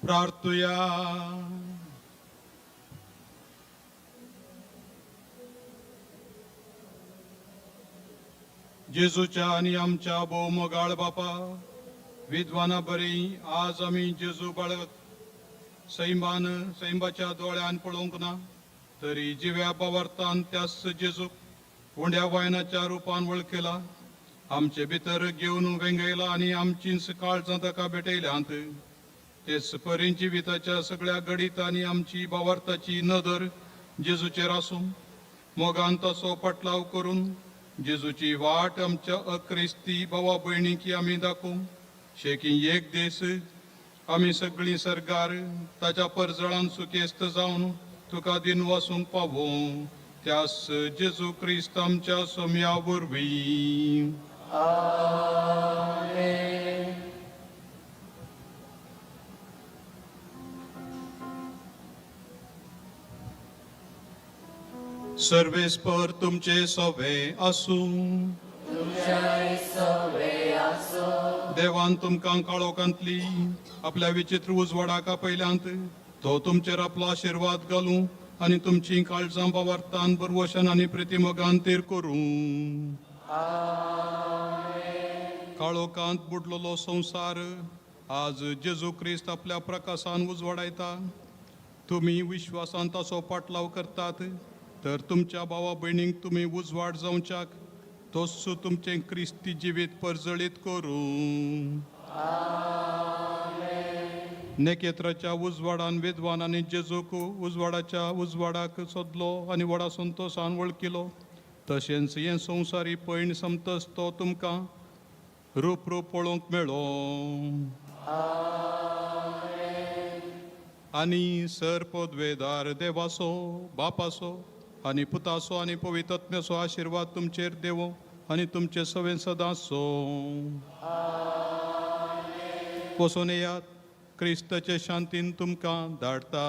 Speaker 2: प्रार्थुया. जेजूच्या आनी आमच्या भोवमोगाळ बापा, विद्वाना बरी आज आमी जेजू बाळक सैमान सैमाच्या दोळ्यान पळोवंक ना, तरी जिव्या पवार्थान त्याच जेजूक उंड्या वायनाच्या रुपान वळखला, आमचे भितर घेवन वेंगयला आनी आमचींच काळजां ताका भेटयल्यांत. तेच परी जिविताच्या सगळ्या घडितांनी आमची भावार्थाची नदर जेजूचेर आसूं, मोगान तसो पटलाव करून जेजूची वाट आमच्या अक्रिस्ती भावा भयणीकी आमी दाखोवं, शेकी एक दीस आमी सगळीं सरकार ताच्या परजळान सुखेस्त जावन तुका दिन वसूंक पावों, त्यास जेजू क्रिस्त आमच्या सोम्या वरवीं. सर्वेस्पर तुमचे सोबे आसूं. देवान तुमकां काळोखांतली आपल्या विचित्र उजवाडाक आपयल्यांत, तो तुमचेर आपलो आशिर्वाद घालूं आनी तुमची काळजां भावार्थान बरवशन आनी प्रितीमोगान तेर करूं. काळोखांत बुडलेलो संवसार आज जेजू क्रिस्त आपल्या प्रकाशान उजवाडायता. तुमी विश्वासान ताचो पाटलाव करतात तर तुमच्या भावा भयणींक तुमी उजवाड जावच्याक तोच तुमचें क्रिस्ती जिवीत परजळीत करूं. नेकेत्राच्या उजवाडान विद्वान आनी जेजूक उजवाडाच्या उजवाडाक सोदलो आनी व्हडा संतोशान वळखिलो, तशेंच हें संवसारी पयण समतस तो तुमकां रूप रूप पळोवंक मेळो. आनी सर पदवेदार देवाचो बापाचो आनी पुताचो आनी पवित्रत्म्याचो आशिर्वाद तुमचेर देवो आनी तुमचे सवें सदांचो. वचून येयात, क्रिस्ताचे शांतीन तुमकां धाडटा.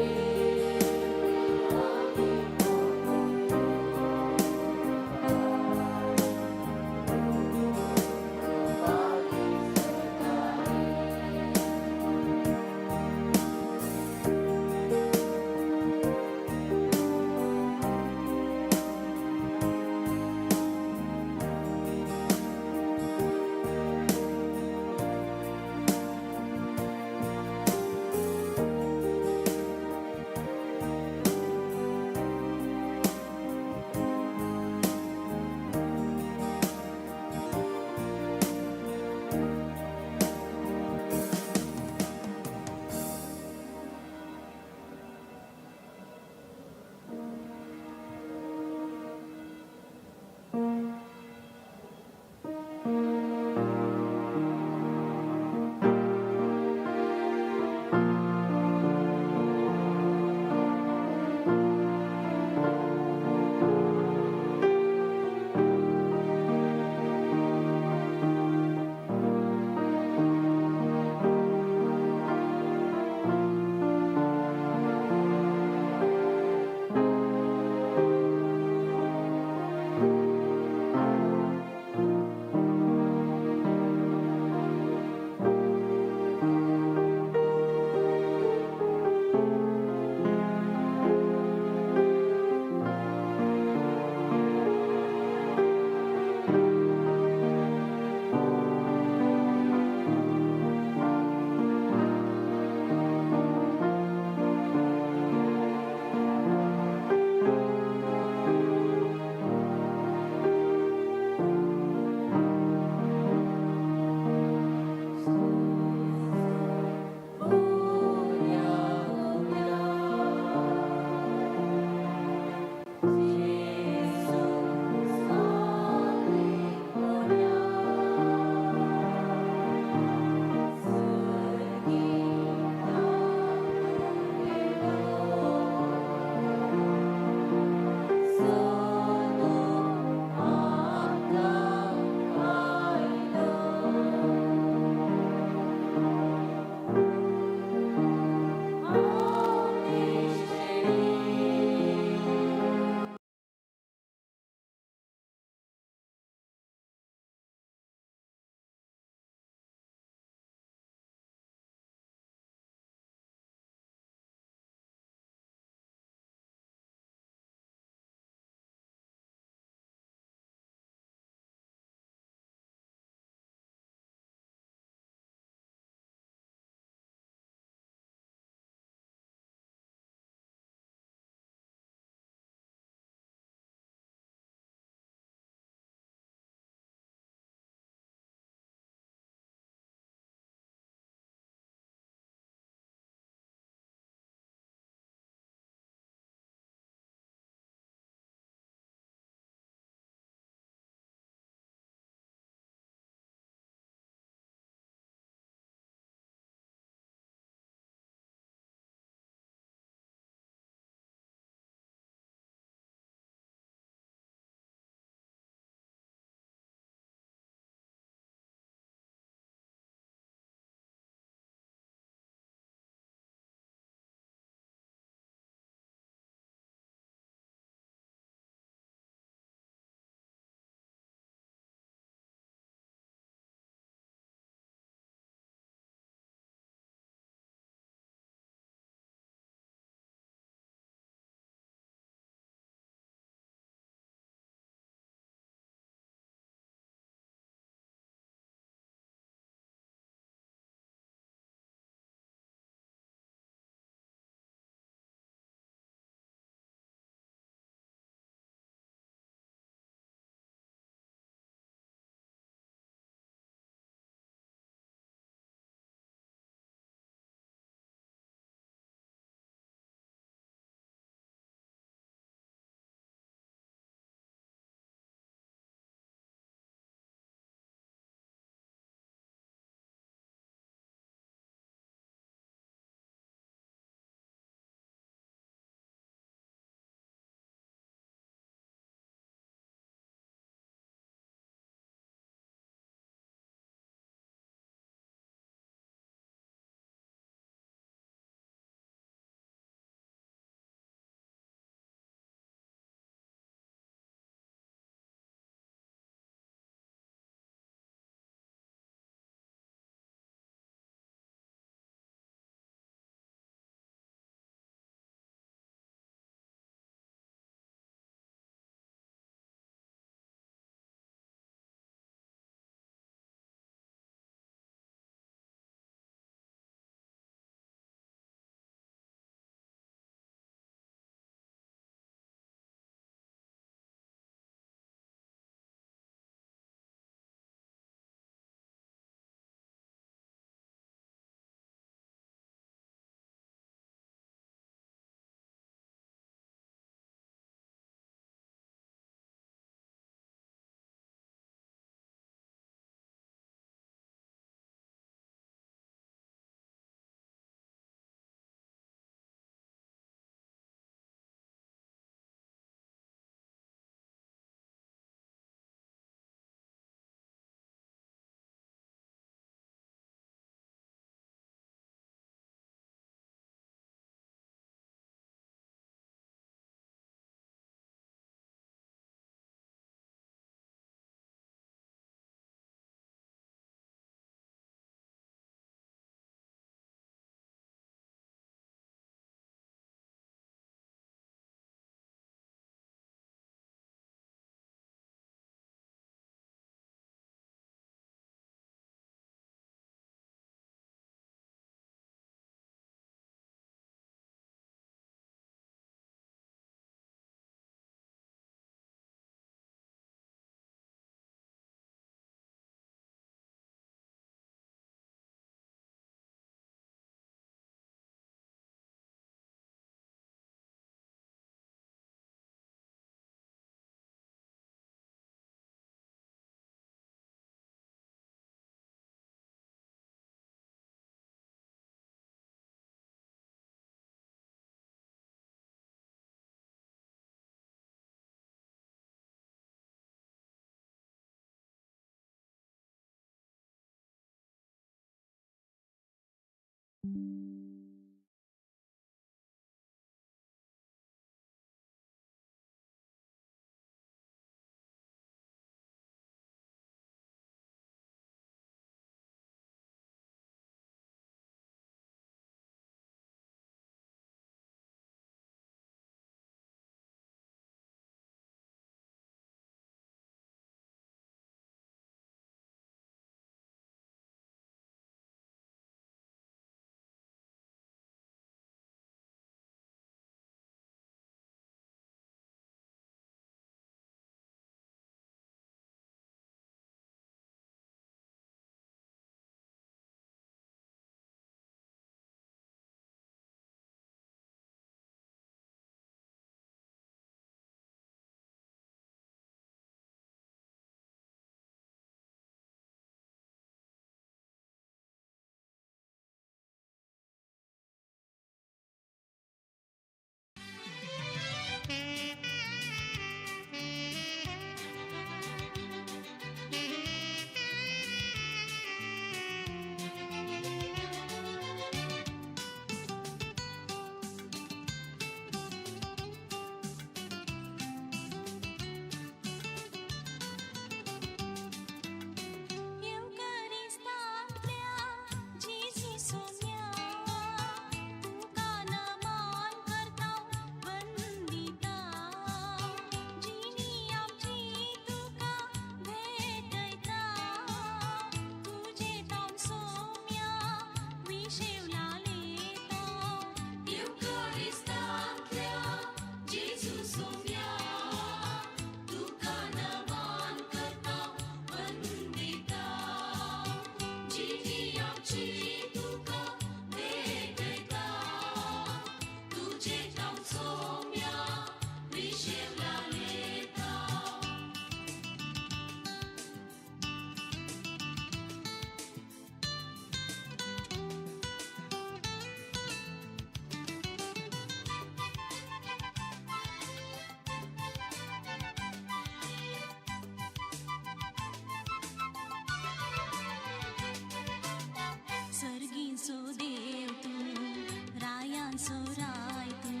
Speaker 13: स्वर्गाचो राय तूं,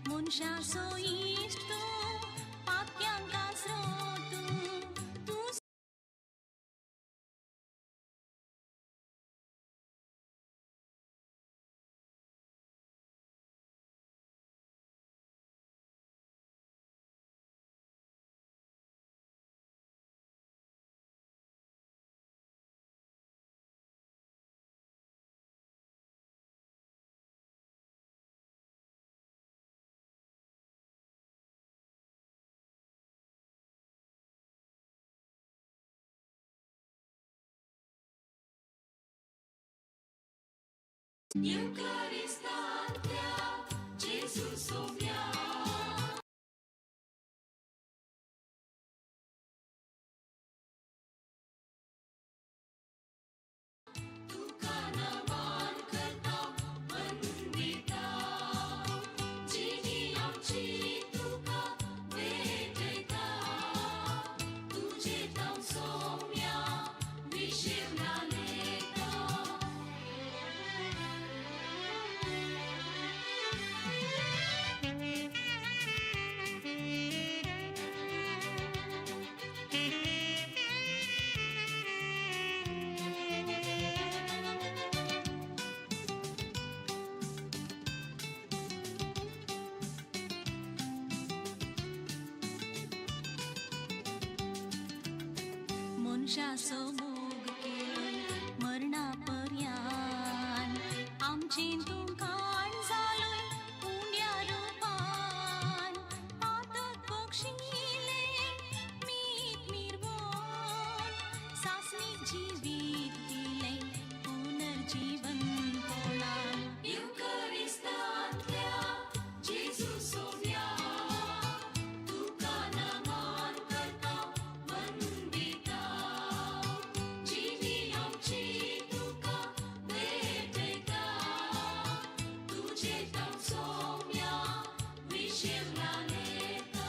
Speaker 13: मनशाचो इश्ट तूं, पाक्यांक आसरो तूं, तूं
Speaker 1: Eucaristantea, Gesù sovia. तुका नमान करता वंदिता, जिणी आमची तुका भेटयता, तुजे तांव सोम्या विशेवना लेता.
Speaker 13: मनशाचो मोग केलोय मरणा पर्यान, आमचें तूं काण जालोय उण्या रुपान, पातक बक्षिलें मीत मिरवोन, सासणीक जिवीत दिलें पुनर्जीवन कोणान.
Speaker 1: Eucaristantea, Gesù sovia, तुका नमान करता वंदिता, जिणी आमची तुका भेटयता, तुजे तांव सोम्या विशेवना लेता.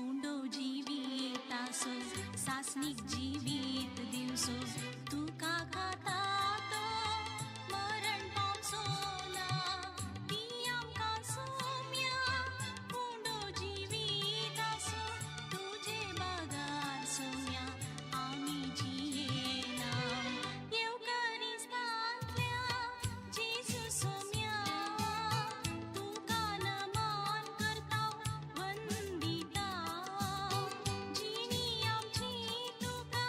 Speaker 13: उंडो जिवीतासो सासणीक जिवीत दिवसो, तुका खाता तो मरण पावचो ना, ती आमकां सोम्या उंडो जिवीतासो, तुजे बागार सोम्या आमी जियेना. येवकारिस्तांतल्या जेजू सोम्या, तुका नमान करता वंदिता, जिणी आमची तुका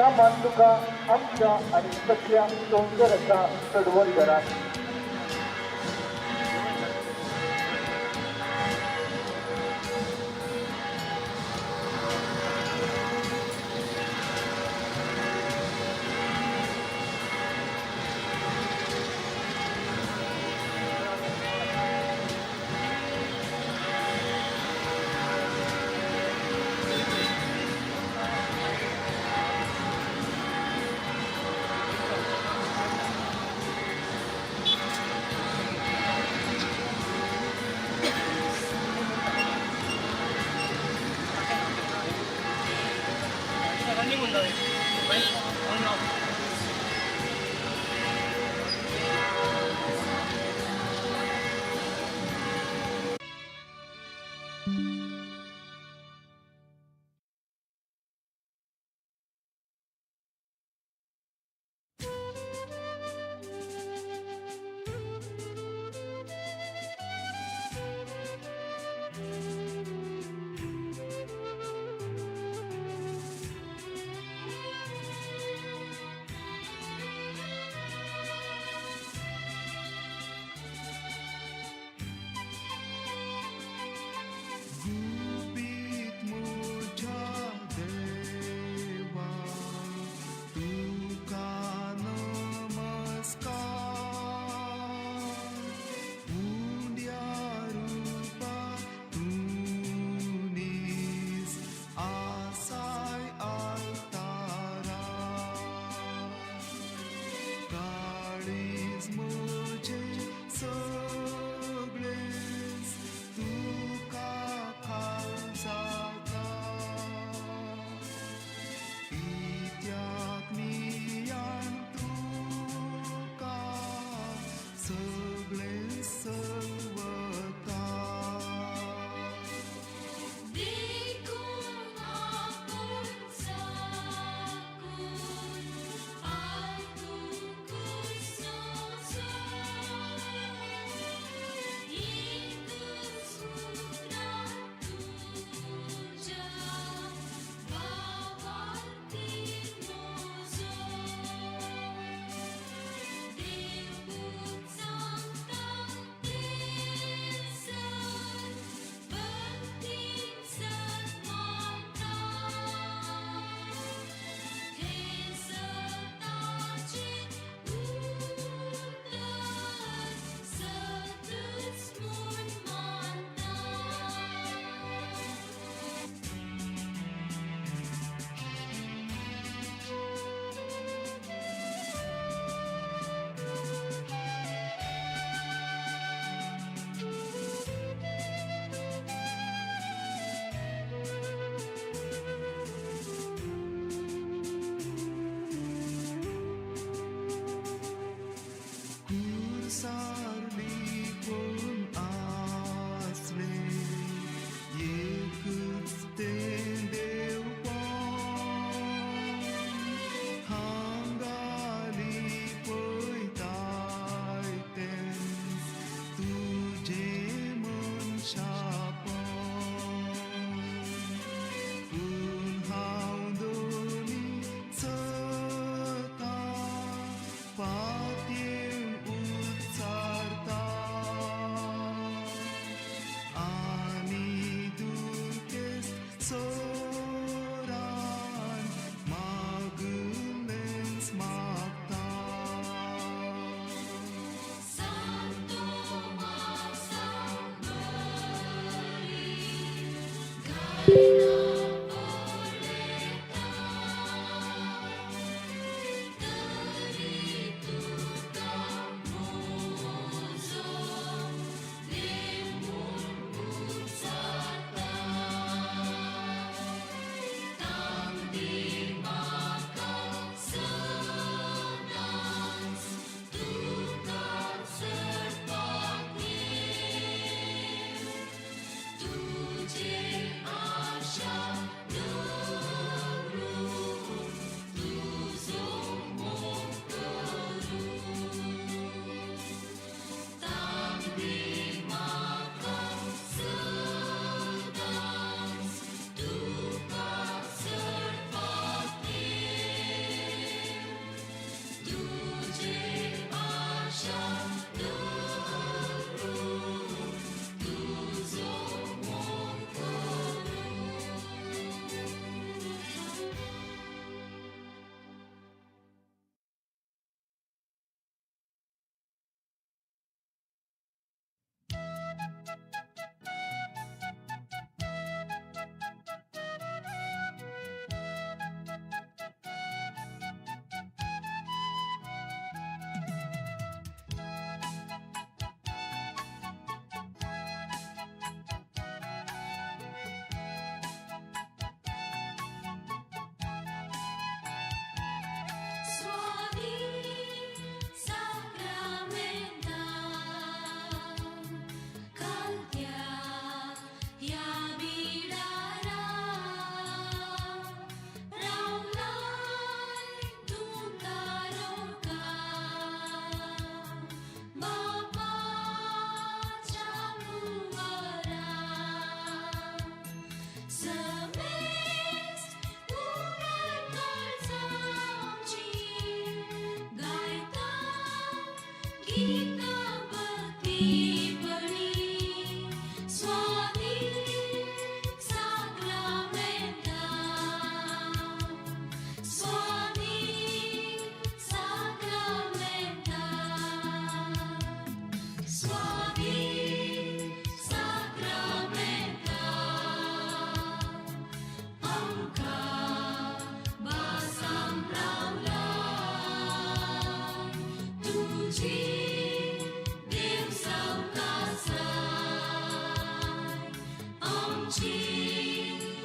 Speaker 14: नमन तुका आमच्या आनी सगळ्या संवसाराच्या चडवणदारा.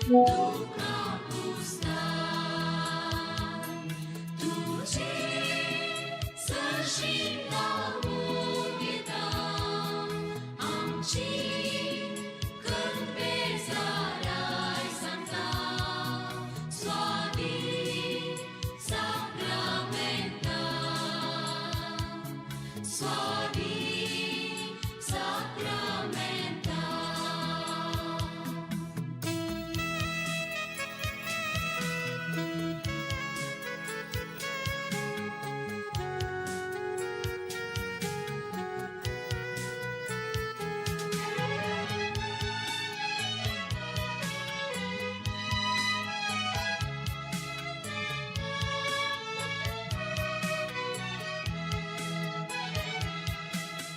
Speaker 1: दुकां पुसता तुजे सरशी धांवून येता आमची कन्फेसाराय सांगता स्वादी साक्रामेंता स्वादी साक्रामेंता.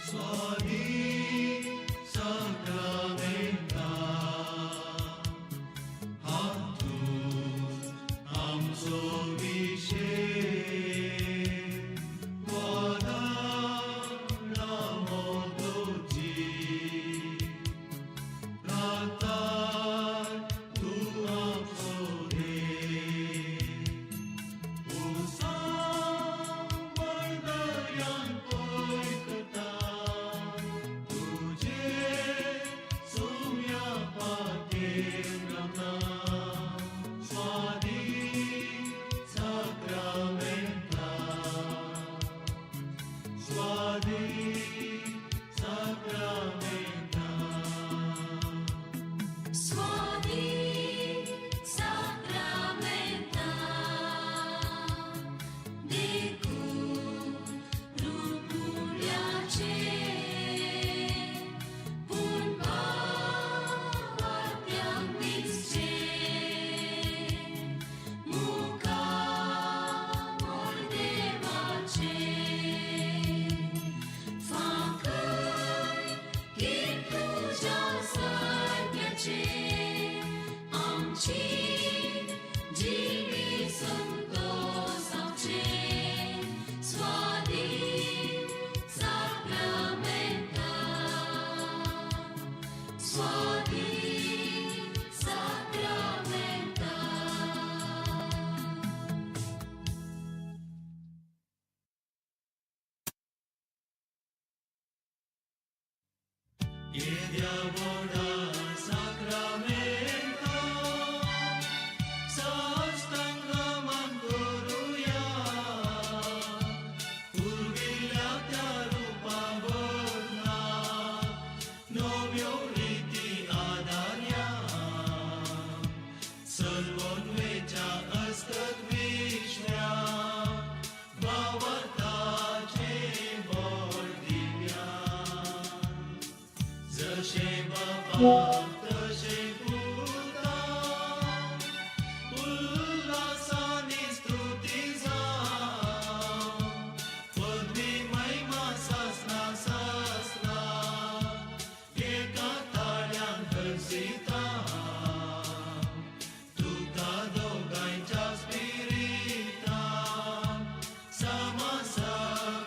Speaker 15: Swami Sacramenta, हातूंत आमचो विशेक वदाळा मोदोची रातार तूं आमचो देव उसांबर दर्यान पळयता तुजे सुम्या पाखेर रावता स्वादी साक्रामेंता स्वादी साक्रामेंता.
Speaker 1: Swadi Sacramenta, देखून रुपुल्याचे पूण पावात्यांक दिसचे मुखामोल देवाचे फांकय की तुज्या सारक्याचे आमची जिवी संतोषाचे स्वादी साक्रामेंता स्वादी साक्रामेंता.
Speaker 15: येद्या व्हडा साक्रामेंता साष्टांग मान करुया पुर्विल्ल्या त्या रुपा बदला नव्यो रिती आदारया सर्वोन्वेच्या अस्कत विश्व्या भावार्थाचे बळ दिव्या जशें बापाक तशें पुता उल्हासानी स्तुती जावं पदवी महिमा सासना सासना एका ताळ्यान हर्षिता तुका दोगांयच्या स्पिरितान सामासमीना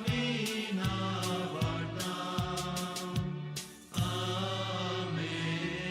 Speaker 15: वाडटा. आमेन.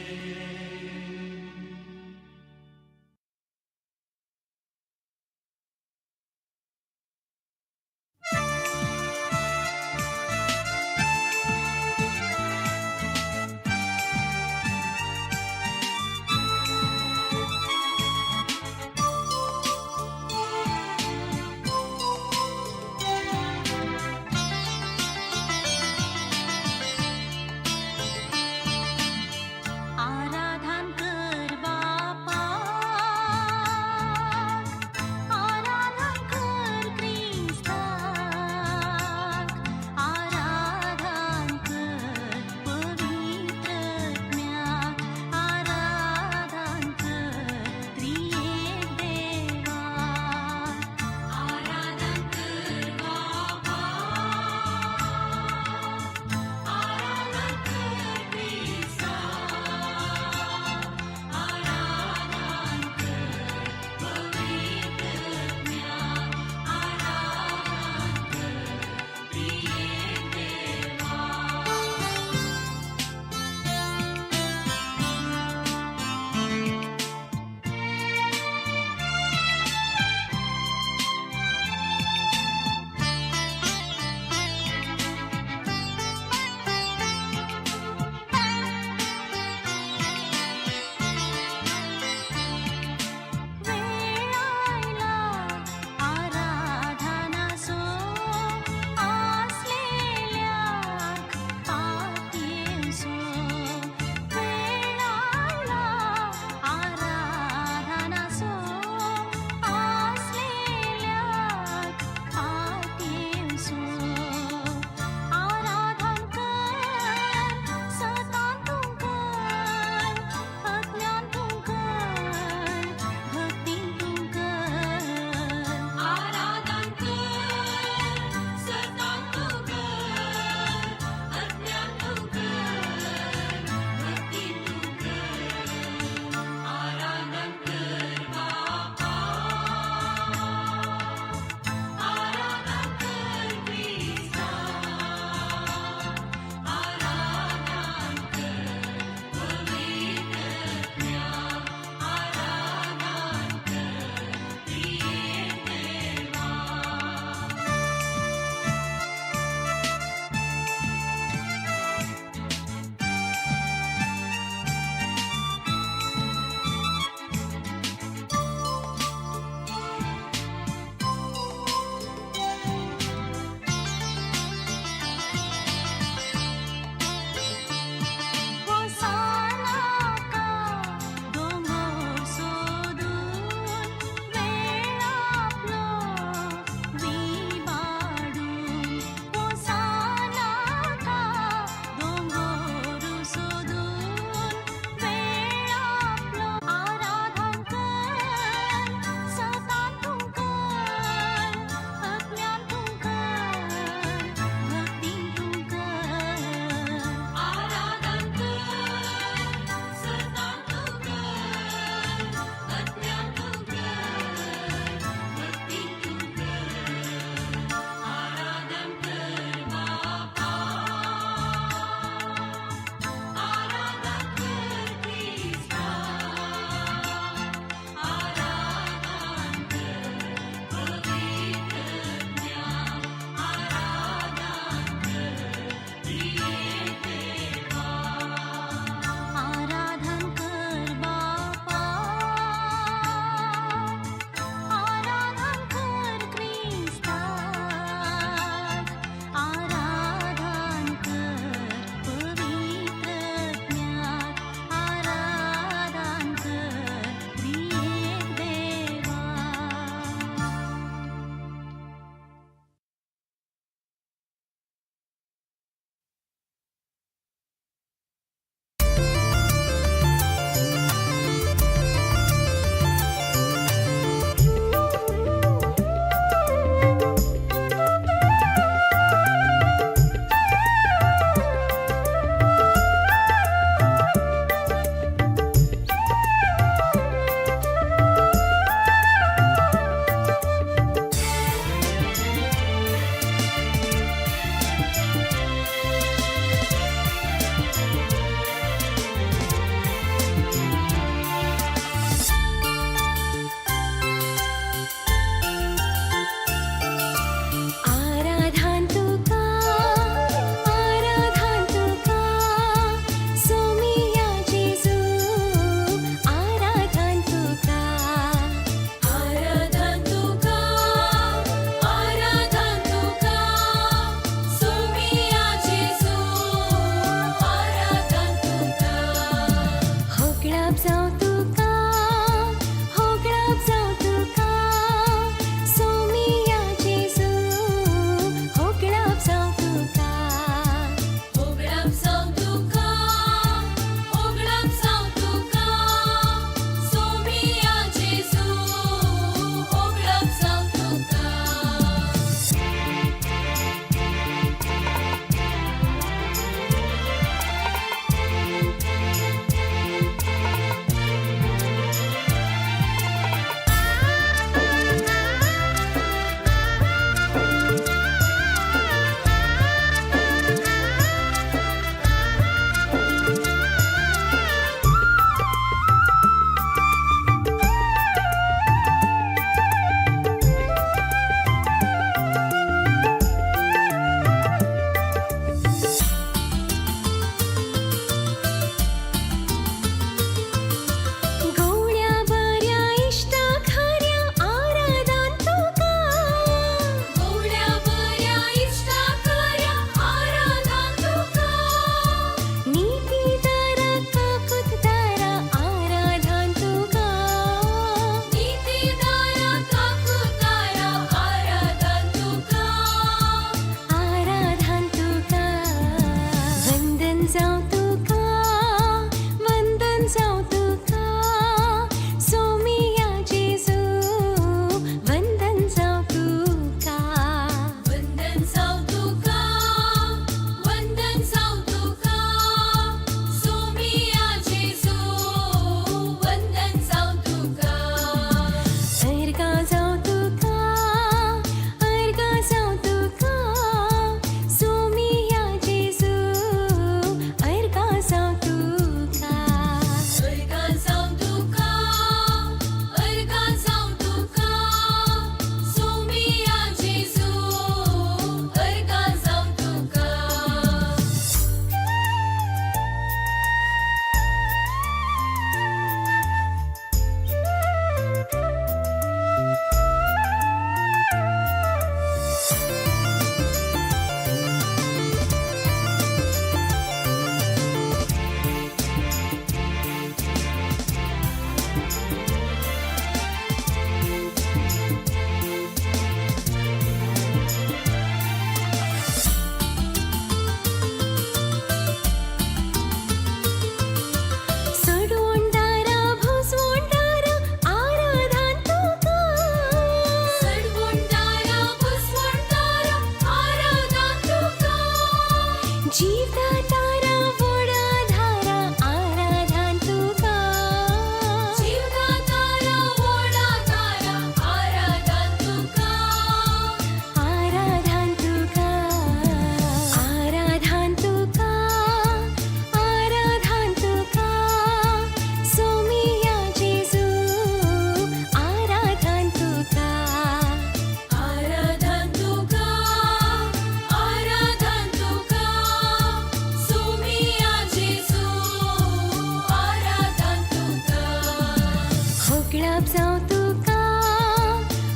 Speaker 13: होगळप जावं तुका,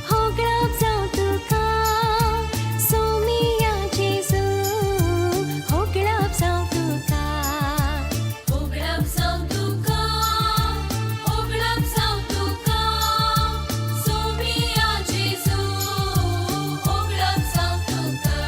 Speaker 13: होगळप जावं तुका, सोमिया जेजू, होगळप जावं तुका.
Speaker 1: होगळप जावं तुका, होगळप जावं तुका, सोमिया जेजू, होगळप जावं तुका.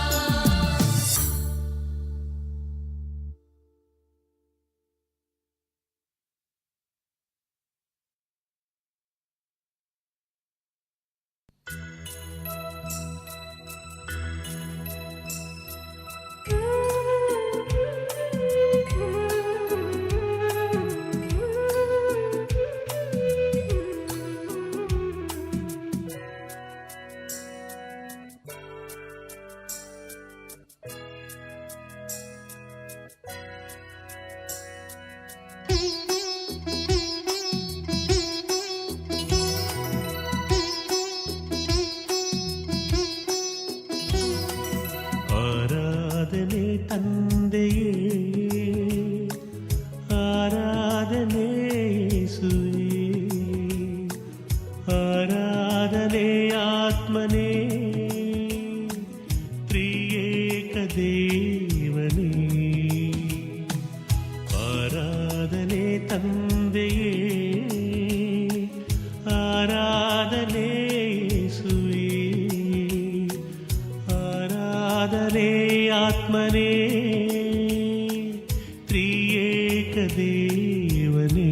Speaker 15: ಆರಾಧನೆ ತಂದೆಯೇ, ಆರಾಧನೆ ಯೇಸುವೇ, ಆರಾಧನೆ ಆತ್ಮನೇ, ತ್ರಿಯೇಕ ದೇವನೇ. ಆರಾಧನೆ ತಂದೆಯೇ, ಆರಾಧನೆ ಯೇಸುವೇ, ಆರಾಧನೆ ಆತ್ಮನೇ, ತ್ರಿಯೇಕ ದೇವನೇ.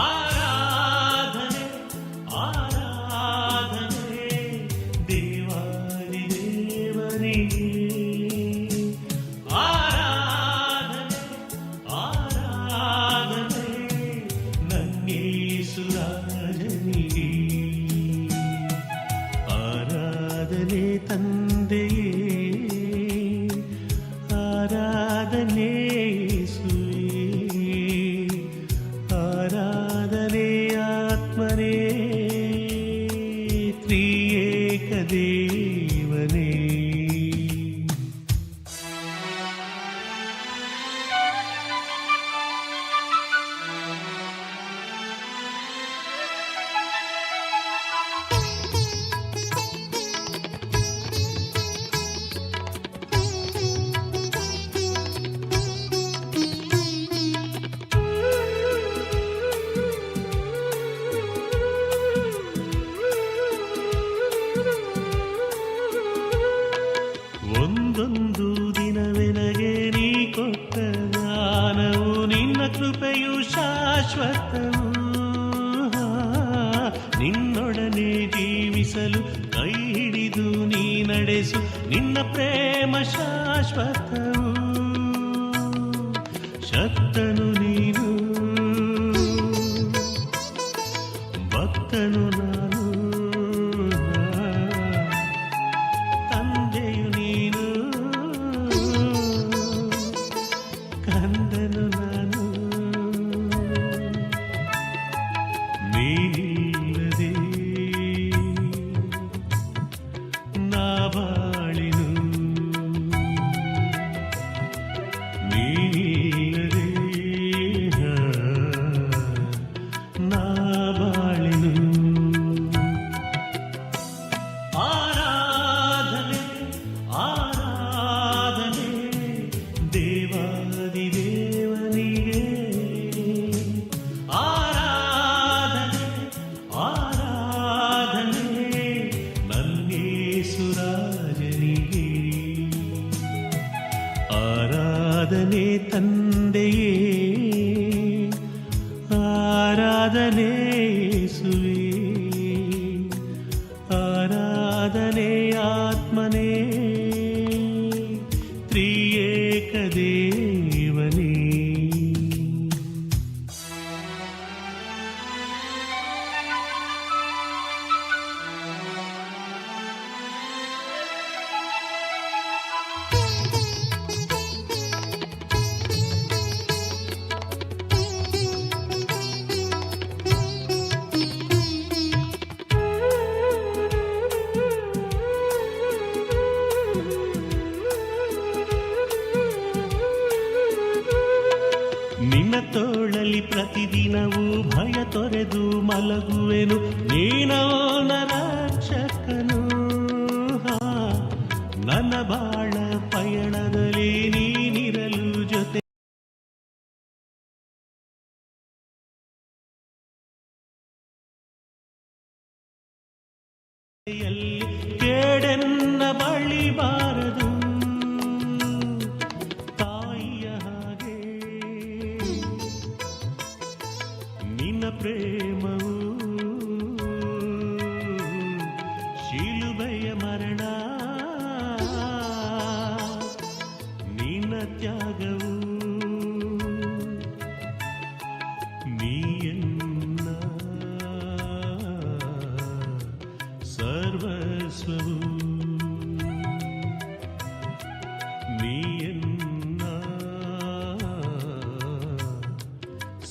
Speaker 15: ಆರಾಧನೆ ಆರಾಧನೆ ದೇವಾದಿ ದೇವನಿಗೆ, ಆರಾಧನೆ ಆರಾಧನೆ ನನ್ನೇಸುರಾಜನಿಗೆ. ಆರಾಧನೆ ತಂದೆಯೇ, ಆರಾಧನೆ ಯೇಸುವೇ, ಆರಾಧನೆ ಆತ್ಮನೇ, ತ್ರಿಯೇಕ ದೇವನೇ. ಒಂದೊಂದು ದಿನವೆನಗೆ ನೀ ಕೊಟ್ಟ ದಾನವು, ನಿನ್ನ ಕೃಪೆಯು ಶಾಶ್ವತವು. ನಿನ್ನೊಡನೆ ಜೀವಿಸಲು ಕೈ ಹಿಡಿದು ನೀ ನಡೆಸು, ನಿನ್ನ ಪ್ರೇಮ ಶಾಶ್ವತವು. ಶಕ್ತನು ನೀನು, ಭಕ್ತನು ನಾನು, ತಂದೆಯು ನೀನು, ಕಂದನು ನಾನು. ನೀನಿಲ್ಲದೆ ನಾ ಬಾಳಿನು, ನೀನಿಲ್ಲದೆ ನಾ ಬಾಳಿನು. ಆರಾಧನೆ ಆರಾಧನೆ ದೇವಾದಿ ದೇವನಿಗೆ, ಆರಾಧನೆ ಆರಾಧನೆ ನನ್ನೇಸುರಾಜನಿಗೆ. ಆರಾಧನೆ ತಂದೆಯೇ, ಆರಾಧನೆ ಯೇಸುವೇ, ಆರಾಧನೆ ಆತ್ಮನೇ, ತ್ರಿಯೇಕ ದೇವನೇ. ತೊರೆದು ಮಲಗುವೆನು, ನೀನವನ ರಕ್ಷಕನು. ನನ್ನ ಬಾಳ ಪಯಣದಲ್ಲಿ ನೀನಿರಲು ಜೊತೆ. ಕೇಡೆನ್ನ ಬಳಿ ಬಾರದು, ತಾಯಿಯ ಹಾಗೆ ನಿನ್ನ ಪ್ರೇಮವು, ಶಿಲುಬೆಯ ಮರಣ ನಿನ್ನ ತ್ಯಾಗವು, ನೀಯನ್ನ ಸರ್ವಸ್ವವು, ನೀಯನ್ನ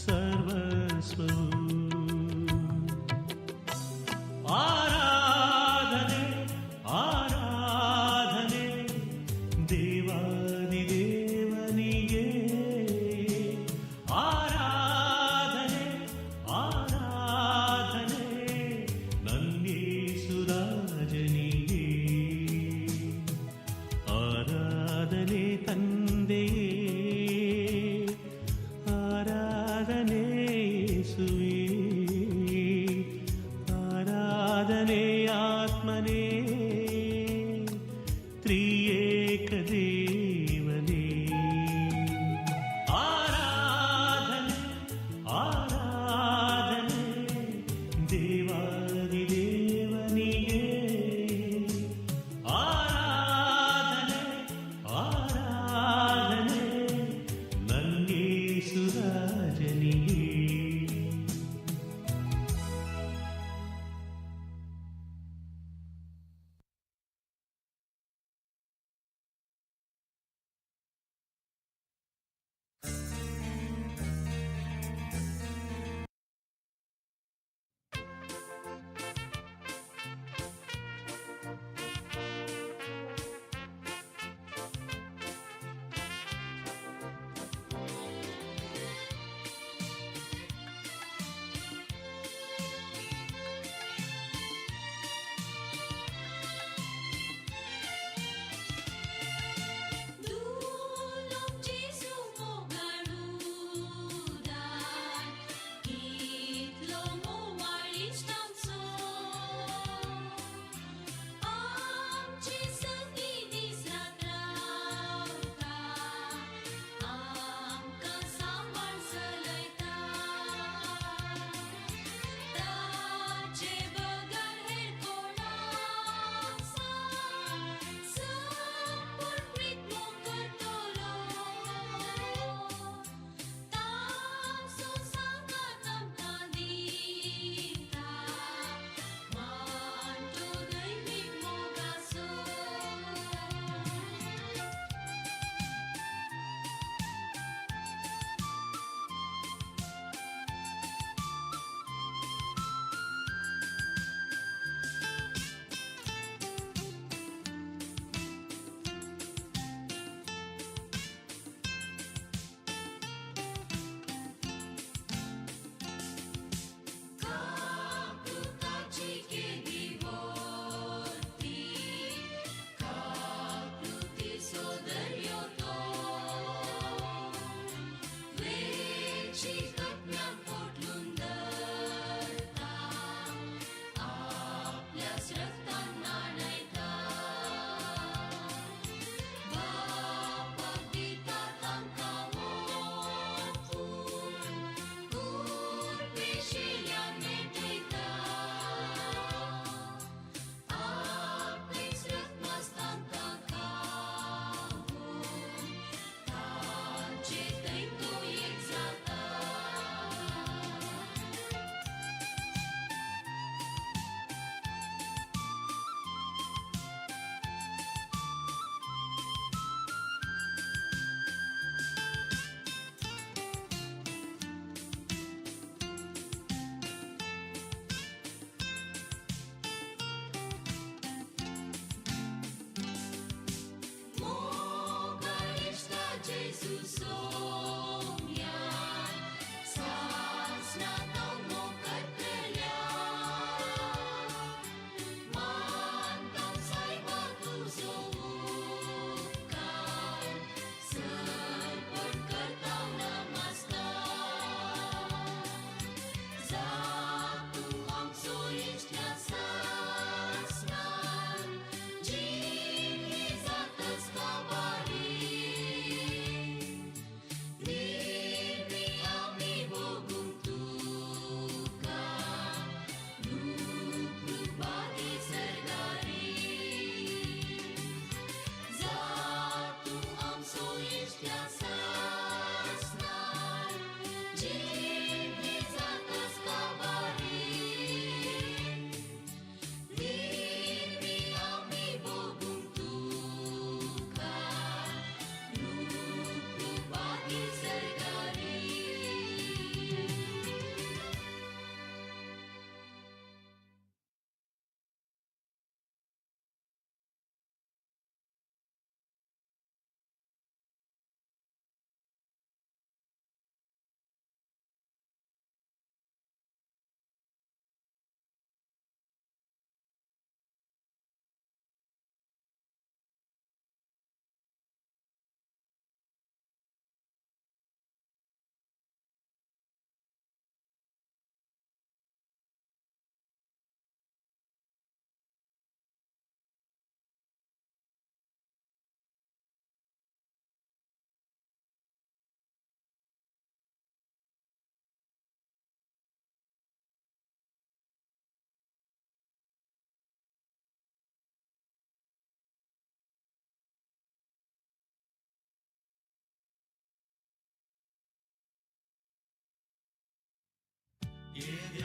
Speaker 15: ಸರ್ವಸ್ವವು. ಆರಾಧನೆ ಆರಾಧನೆ ದೇವಾದಿ ದೇವನಿಗೆ, ಆರಾಧನೆ ಆರಾಧನೆ ನನ್ನೇಸುರಾಜನಿಗೆ, ಆರಾಧನೆ ತಂದೆಯೇ, ಆರಾಧನೆ ಯೇಸುವೇ, ಆರಾಧನೆ ಆತ್ಮನೇ, ತ್ರಿಯೇಕ ದೇವನೇ. ಆರಾಧನೆ ಆರಾಧನೆ ದೇವಾದಿ ದೇವನಿಗೆ, ಆರಾಧನೆ ಆರಾಧನೆ ನನ್ನೇಸುರಾಜನಿಗೆ.
Speaker 1: Gesù sogna, sa snata un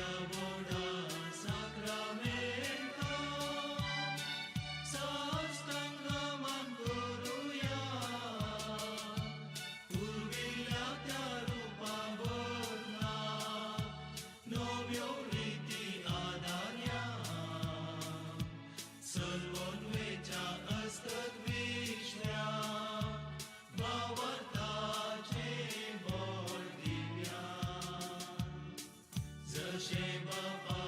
Speaker 15: ह्या व्हडा साक्रामेंता साष्टांग करुया पुर्विल्ल्या त्या रुपा बदला नव्यो रिती आदार्या सलवनवेच्या अस्तक विश्व्या भावार्थाचे बळ दिव्या जशें बापान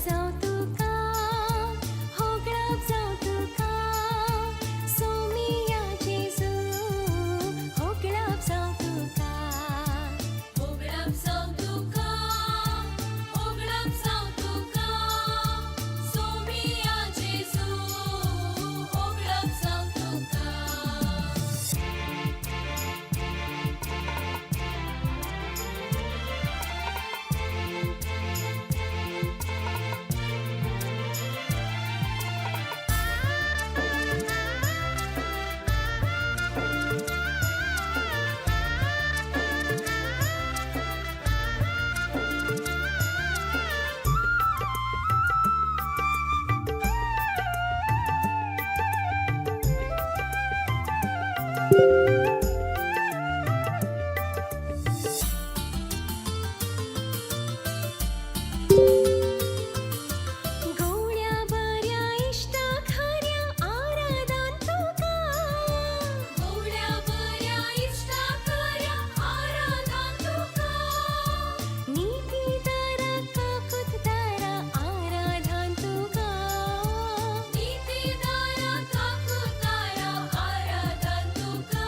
Speaker 13: जावं तुका, होगडाप जावं तुका, सोमिया जेजू, होगडाप जावं तुका.
Speaker 1: होगडाप जावं तुका, होगडाप जावं तुका, सोमिया जेजू, होगडाप जावं तुका.
Speaker 13: गोड्या बऱ्या इश्टा खऱ्या आराधान तुका,
Speaker 1: गोड्या बऱ्या इश्टा खऱ्या आराधान तुका,
Speaker 13: नीतीदारा काकुतदारा आराधान तुका,
Speaker 1: नीतीदारा काकुतारा आराधान तुका,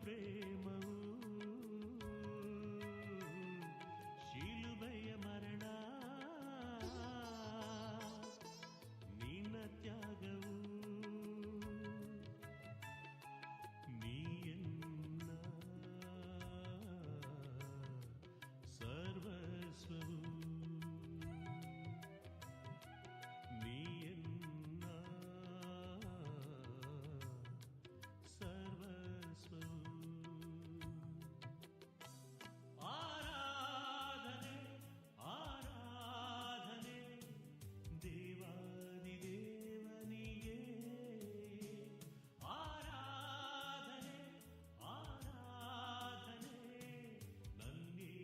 Speaker 15: ಪ್ರೇಮವು, ಶಿಲುಬೆಯ ಮರಣ ನಿನ್ನ ತ್ಯಾಗವು, ನೀ ಎನ್ನ ಸರ್ವಸ್ವವು, ನೀ ಎನ್ನ ಸರ್ವಸ್ವವು. ಆರಾಧನೆ ಆರಾಧನೆ ದೇವಾದಿದೇವನಿಗೆ, ಆರಾಧನೆ ಆರಾಧನೆ ನನ್ನೇಸುರಾಜನಿಗೆ,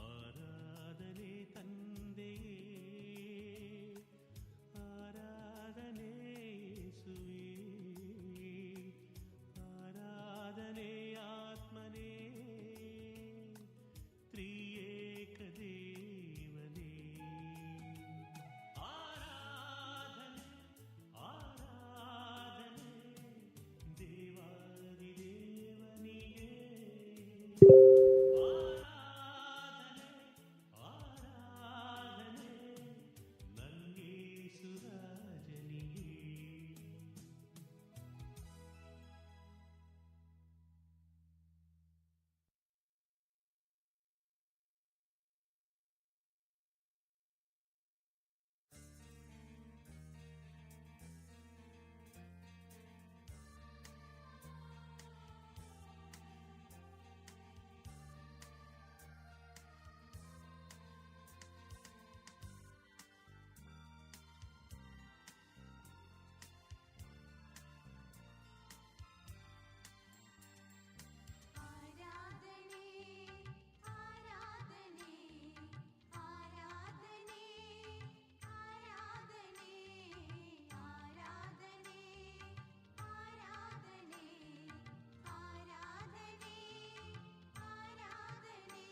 Speaker 15: ಆರಾಧನೆ ತಂದೆಯೇ, ಆರಾಧನೆ ಯೇಸುವೇ, ಆರಾಧನೆ ಆತ್ಮನೇ, ತ್ರಿಯೇಕ ದೇವನೇ. ಆರಾಧನೆ ಆರಾಧನೆ ದೇವಾದಿದೇವನಿಗೆ, ಆರಾಧನೆ ಆರಾಧನೆ ನನ್ನೇಸುರಾಜನಿಗೆ.
Speaker 1: ಆರಾಧನೆ ಆರಾಧನೆ ಆರಾಧನೆ ಆರಾಧನೆ ಆರಾಧನೆ ಆರಾಧನೆ ಆರಾಧನೆ ಆರಾಧನೆ.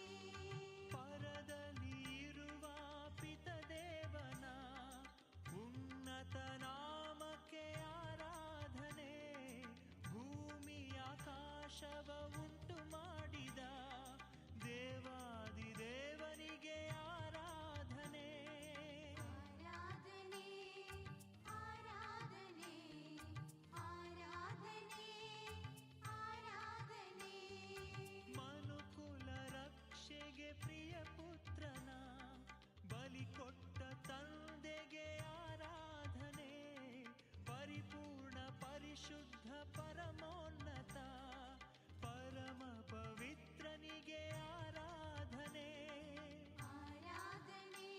Speaker 15: ಪರದಲ್ಲಿರುವ ಪಿತದೇವನ ಉನ್ನತ ನಾಮಕ್ಕೆ ಆರಾಧನೆ, ಭೂಮಿಯಾಕಾಶವ ಉಂಟು ಮಾಡಿದ ದೇವಾದಿದೇವನಿಗೆ ಆರಾಧನೆ.
Speaker 1: ಆರಾಧನೆ ಆರಾಧನೆ ಆರಾಧನೆ ಆರಾಧನೆ.
Speaker 15: ಮನುಕುಲ ರಕ್ಷೆಗೆ ಪ್ರಿಯ ಪುತ್ರನ ಬಲಿ ಕೊಟ್ಟ ತಂದೆಗೆ ಆರಾಧನೆ, ಪರಿಪೂರ್ಣ ಪರಿಶುದ್ಧ ಪರಮೋನ್ನತ ಪರಮ ಪವಿತ್ರನಿಗೆ ಆರಾಧನೆ.
Speaker 1: ಆರಾಧನೆ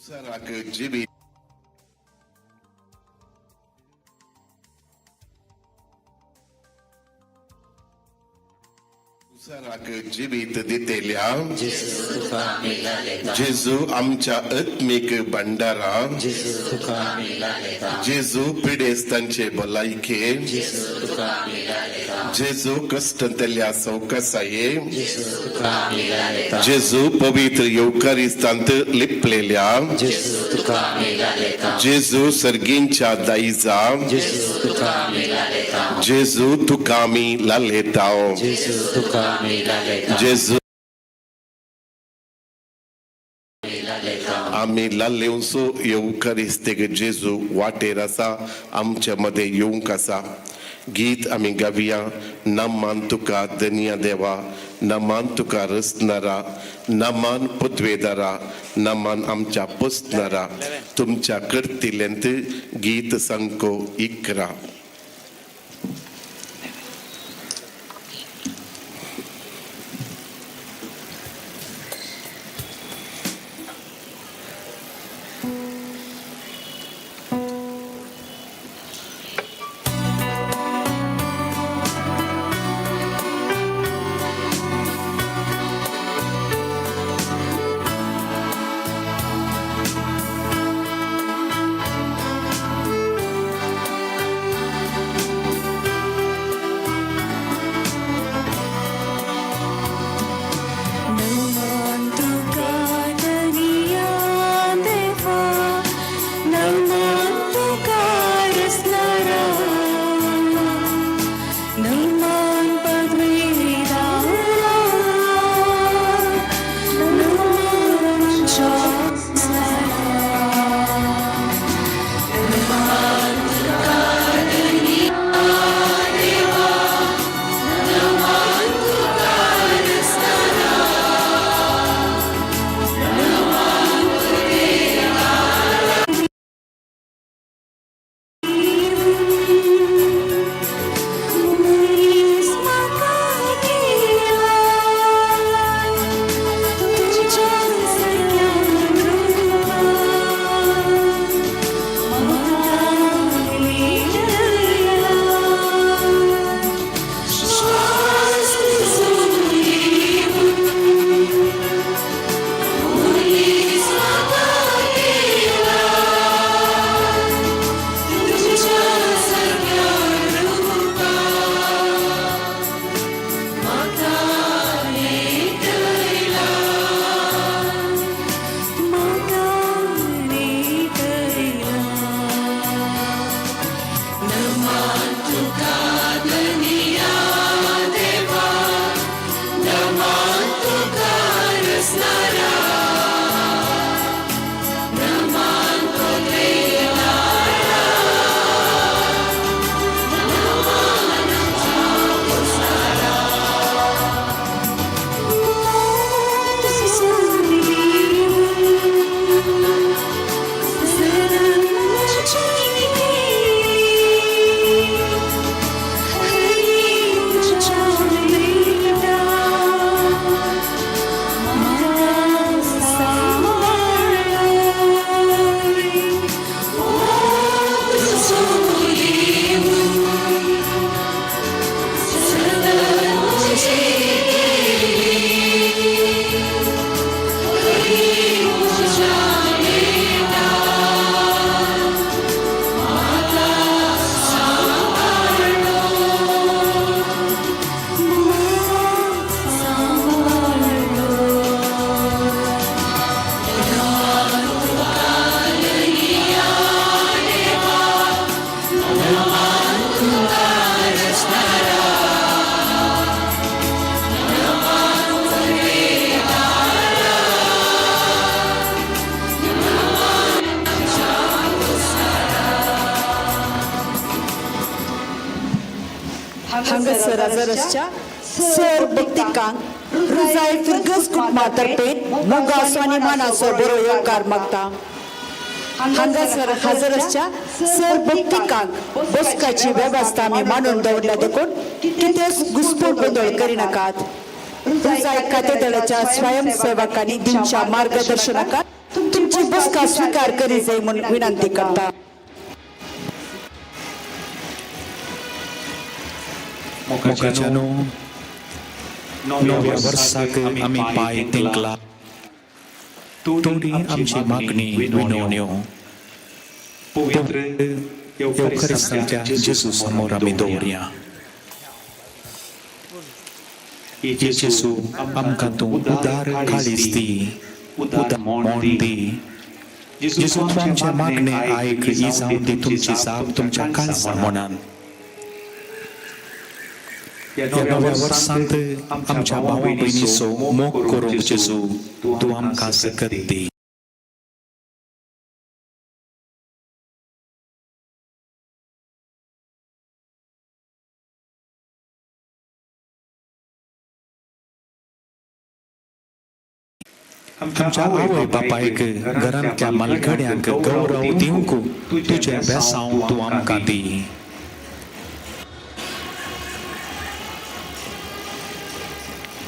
Speaker 16: सराक जीवी सराक जिवीत दितेल्या जेजू आमच्या आत्मीक भंडारा, जेजू पिडेस्तांचे भलायके, जेजू कश्टांतल्या सवकासाये, जेजू पवित्र येवकारिस्तांत लिपलेल्या, जेजू सर्गींच्या दायजा, जेजू तुका आमी लालेताव, जेजू आमी लालेवचो येवकारिस्तेक जेजू वाटेर आसा, आमच्या मदें येवंक आसा. गीत आमी गावया. नमान तुका धनिया देवा, नमान तुका रचणारा, नमान पदवेदारा, नमान आमच्या पोसणारा. तुमच्या करतिल्यांत गीत सांको 11.
Speaker 17: हांगासर हजर सर भक्तिकांक रुजाय फिरगस कुटुंबा तर्फे मोगासो आनी मानाचो बरो येवकार मागता. हांगासर हजर आसच्या सर भक्तिकांक बसकाची वेवस्था आमी मांडून दवरल्या देखून कितेंच घुसपूट गोंदळ करिनाकात. रुजाय कातेदळाच्या स्वयंसेवकांनी दिवच्या मार्गदर्शनाकात तुमची बसका स्वीकार करी जाय म्हूण विनंती करता.
Speaker 18: मोगाच्यानो, नव्या वर्साक आमी पांय तेंकला. तोरी आमची मागणी विनवण्यो पवित्र येवखरिस्ताच्या जेजू समोर आमी दवरया. जेजू, आमकां तूं उदार काळीज दी, उदार मोण दी. जेजू, तूं आमचें मागणें आयक, ही जावन दी तुमची जाप तुमच्या काळजा मनान. ह्या नव्या वर्सांत आमच्या भावा भयणीचो मोग करूंक जेजू तूं आमकां सकत दी. आमच्या आवय बापायक, घरांतल्या मालगड्यांक गौरव दिवंक तुजें बेसांव तूं आमकां दी.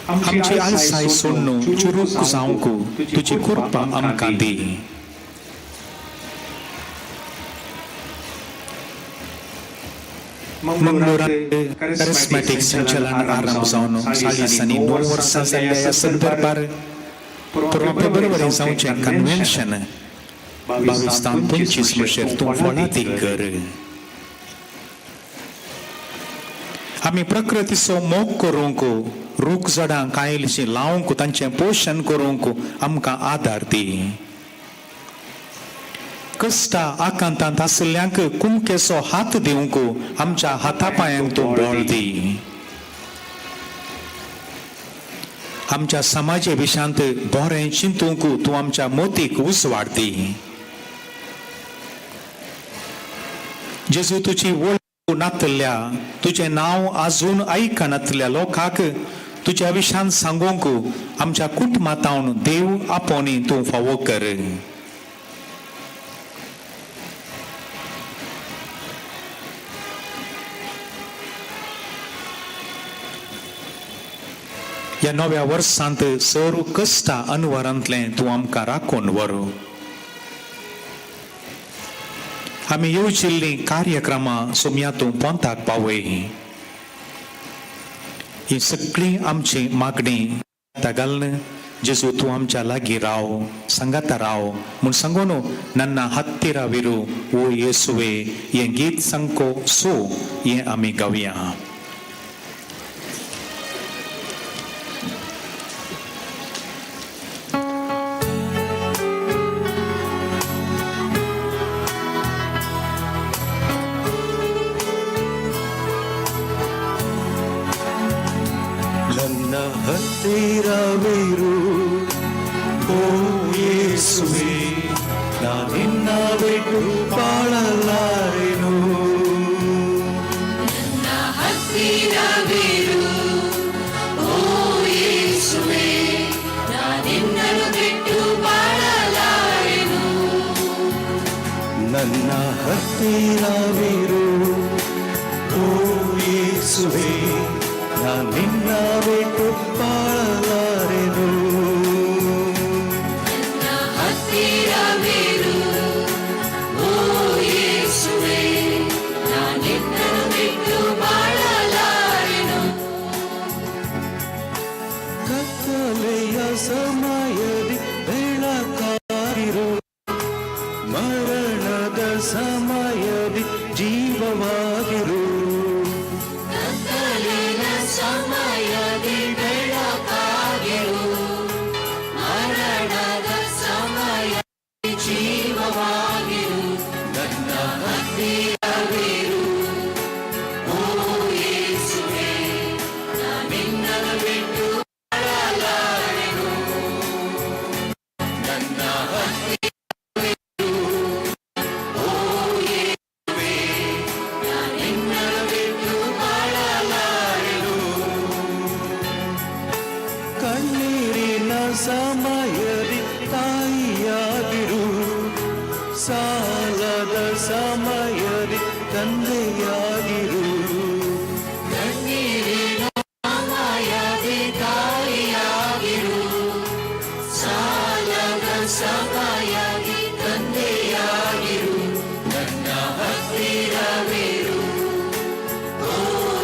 Speaker 18: आमची आळसाय सोडून चुरूक जावंक तुजी कृपा आमकां दी. मंगळूरांत कॅरिस्मॅटीक संचलन आरंभ जावन 49 वर्सां जाल्ल्या ह्या संदर्भार परवा फेब्रुवारी जावचें कन्व्हेन्शन 22 25 म्हशेर तूं फळादीक कर. आमी प्रकृतीचो मोग करूंक, रूख झाडां कायलशी लावंक, तांचें पोशण करूंक आमकां आदार दी. कश्टा आकांतांत आशिल्ल्यांक कुमकेचो हात दिवंक आमच्या हाता पांयांक तूं बळ दी. आमच्या समाजे विशांत बरें चिंतूंक तूं आमच्या मोतीक उजवाड दी. जेजू, तुजी वळख नातल्या, तुजें नांव आजून आयकनातल्या लोकांक तुज्या विशांत सांगूंक आमच्या कुटुंबांत देव आपोवणी तूं फावो कर. ह्या नव्या वर्सांत सर्व कश्टा अनवरांतलें तूं आमकां राखून व्हर. आमी येवजिल्लीं कार्यक्रमां सोम्या तूं पोंताक पावय. ही सगळीं आमची मागणी घालून जेजू तूं आमच्या लागीं राव, सांगाता राव म्हूण सांगून नन्ना हत्तीरा विरू ओ येसुवे हें गीत सांगको सो हें आमी गावया.
Speaker 15: ನನ್ನ ಹತ್ತಿರವಿರು ಓ ಯೇಸುವೆ, ನಾ ನಿನ್ನ ಬಿಟ್ಟು ಬಾಳಲಾರೆನು.
Speaker 1: ನನ್ನ ಹತ್ತಿರವಿರು ಓ ಯೇಸುವೆ, ನಾ ನಿನ್ನನ್ನು ಬಿಟ್ಟು ಬಾಳಲಾರೆನು.
Speaker 15: ನನ್ನ ಹತ್ತಿರವಿರು ಓ ಯೇಸುವೆ, ನಾ ನಿನ್ನ ಬಿಟ್ಟು ಬಾಳಲಾರೆನು.
Speaker 1: ನನ್ನ ಹತ್ತಿರವಿರು ಓ ಯೇಸುವೆ, ನಾ ನಿನ್ನನ್ನು ಬಿಟ್ಟು ಬಾಳಲಾರೆನು.
Speaker 15: ಕತ್ತಲೆಯ ಸಮಯದಿ ಬೆಳಕಾಗಿರು, ಮರಣದ ಸಮಯದಿ ಜೀವವಾಗಿರು.
Speaker 1: ಕತ್ತಲಿನ ಸಮಯದಿ ಬೆಳಕಾಗಿರು, ಮರಣದ ಸಮಯದಿ ಜೀವವಾಗಿರು. ನನ್ನ ಹತ್ತಿರವಿರು ಓ ಯೇಸುವೆ, ನಾ ನಿನ್ನನ್ನು ಬಿಟ್ಟು ಬಾಳಲಾರೆನು. ನನ್ನ ಹತ್ತಿರವಿರು ಓ
Speaker 15: ಸಾಲದ ಸಮಯದಿ ತಂದೆಯಾಗಿರು.
Speaker 1: ಕಣ್ಣೀರಿನ ಸಮಯದಿ ತಾಯಿಯಾಗಿರು, ಸಾಲದ ಸಮಯದಿ ತಂದೆಯಾಗಿರು, ನನ್ನ ಹತ್ತಿರವಿರು. ಓ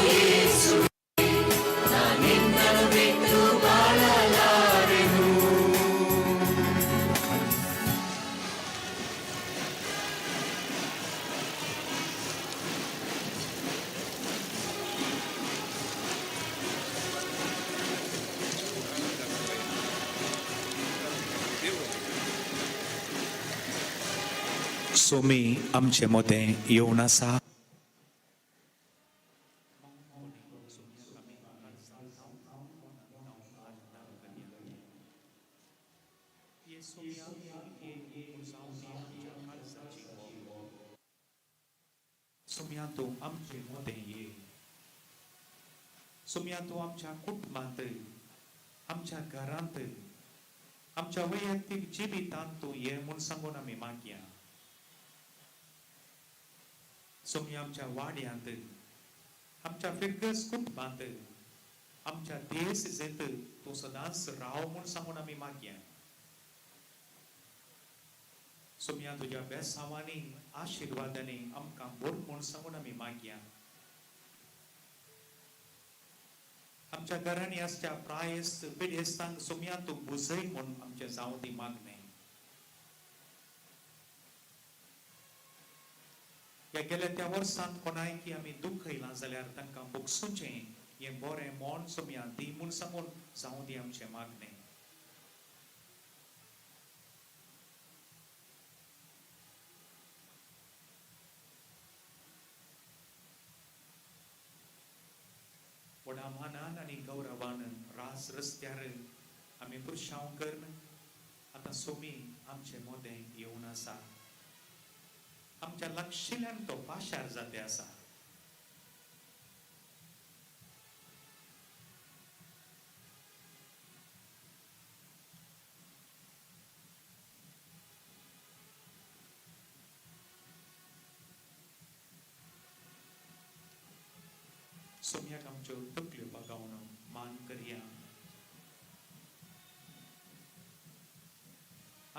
Speaker 1: ಯೇಸುವೇ, ನಾ ನಿನ್ನನ್ನು ಬಿಟ್ಟು ಬಾಳಲಾರೆನು.
Speaker 18: सोमी आमचे मोदें येवन आसा. सोम्या तूं आमचे मोदें ये. सोम्या तूं आमच्या कुटुंबांत, आमच्या घरांत, आमच्या वैयक्तीक जिवितांत तूं ये म्हूण सांगून आमी मागया. सोम्या आमच्या वाड्यांत, आमच्या फिरगस कुटुंबांत, आमच्या देश जेंत तूं सदांच राव म्हूण सांगून आमी मागया. सोम्या तुज्या बेसांवांनी आशिर्वादांनी आमकां भर म्हूण सांगून आमी मागया. आमच्या घरांनी आसच्या प्रायस पिडेस्तांक सोम्या तूं बुजय म्हूण आमचें जावं दी मागणें. ह्या गेल्या त्या वर्सांत कोणायकी आमी दुखयलां जाल्यार तांकां भोगसुचें हें बरें मन सोम्या दी म्हूण सांगून जावं दी आमचें मागणें. व्हडा मानान आनी गौरवान रास रस्त्यार आमी पुरशांव करून आतां सोमी आमचे मोदें येवन आसा. आमच्या लागशिल्ल्यान तो पाशार जाते आसा. सोम्याक आमच्यो तकल्यो बागावन मान करया.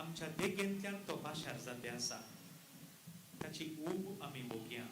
Speaker 18: आमच्या देगेंतल्यान तो पाशार जाते आसा. ताची ऊब आमी भोगया.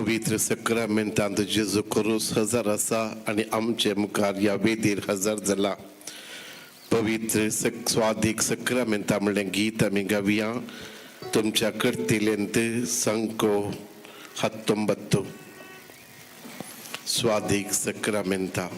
Speaker 16: पवित्र सक्रामेंतांत जेजू क्रूस हजर आसा आनी आमचे मुखार ह्या वेदीर हजर जाला. पवित्र स्वादीक सक्रामेंता म्हणलें गीत आमी गावया. तुमच्या करतिलेंत संको 19 स्वादीक सक्रामेंता.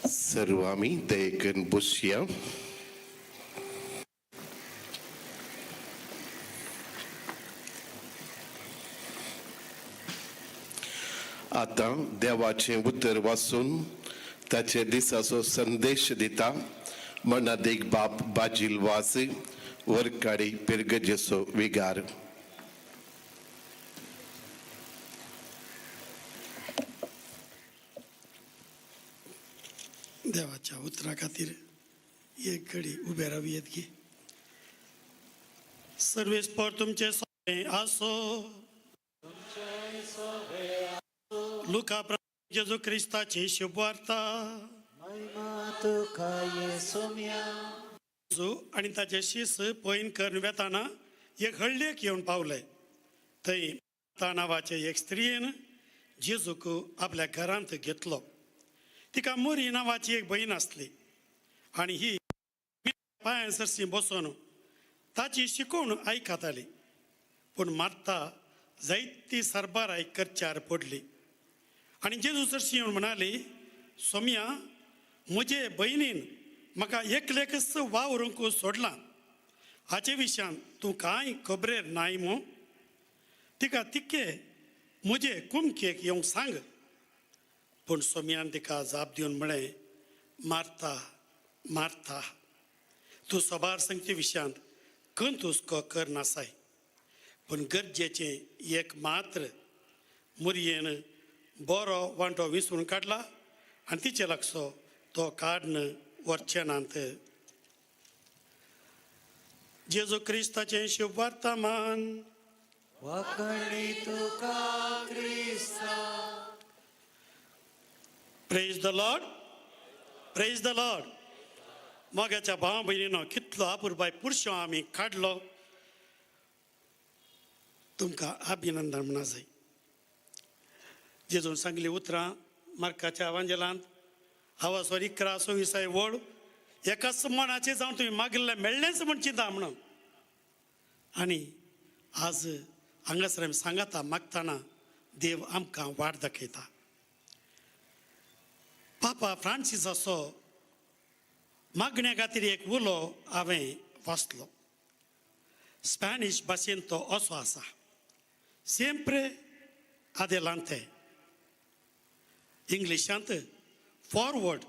Speaker 16: सर्व आमी दयेकन बसया. आतां देवाचें उतर वाचून ताचे दिसाचो संदेश दिता मनादीक बाप बाजील वास वरकाडी पिरगजेचो विगार.
Speaker 19: देवाच्या उतरा खातीर एक घडी उबे रावयेत की सर्वेस्पर तुमचे सोबे आसो. लुका जेजू क्रिस्ताची शुभवार्ता. जेजू आनी ताचे शीस पयन करून वेताना एक हळ्ळेक येवन पावले. थंय मार्ता नांवाचे एक स्त्रियेन जेजूक आपल्या घरांत घेतलो. तिका मोरी नांवाची एक भयण आसली आनी ही पांयां सरशी बसून ताची शिकोवण आयकताली. पूण मार्ता जायती सरबाराय करच्यार पडली आनी जेजू सरशी येवन म्हणाली, सोम्या, म्हजे भयणीन म्हाका एकलेकच वावरूंक सोडलां. हाचे विशयान तूं कांय खबरेर नाय मू? तिका तिके म्हजे कुमकेक येवंक सांग. पूण सोम्यान तिका जाप दिवन म्हळें, मार्ता मार्ता, तूं सबार संगती विशयांत खंत हुस्को कर नासाय, पूण गरजेचें एक मात्र. मुरयेन बरो वांटो विसरून काडला आनी तिचे लागसो तो काडन व्हरचे नात. जेजू क्रिस्ताचें शुभवार्ता मान.
Speaker 1: वाकणी तुका क्रिस्ता.
Speaker 19: Praise the Lord, praise the Lord. मोगाच्या भाव भयणीनो, कितलो आपुरबाय पुरशो आमी काडलो. तुमकां अभिनंदन म्हणा जाय. जेजून सांगली उतरां मार्काच्या वांजेलांत आवाजवर 11 26 वळ एकाच मनाचे जावन तुमी मागिल्लें मेळ्ळेंच म्हण चिंता म्हणून. आनी आज हांगासर आमी सांगाता मागतना देव आमकां वाट दाखयता. पापा फ्रांसिसाचो मागण्या खातीर एक उलो हांवें वाचलो. स्पॅनिश भाशेन तो असो आसा, सेंप्रे आदेलांते. इंग्लिशांत फॉरवर्ड,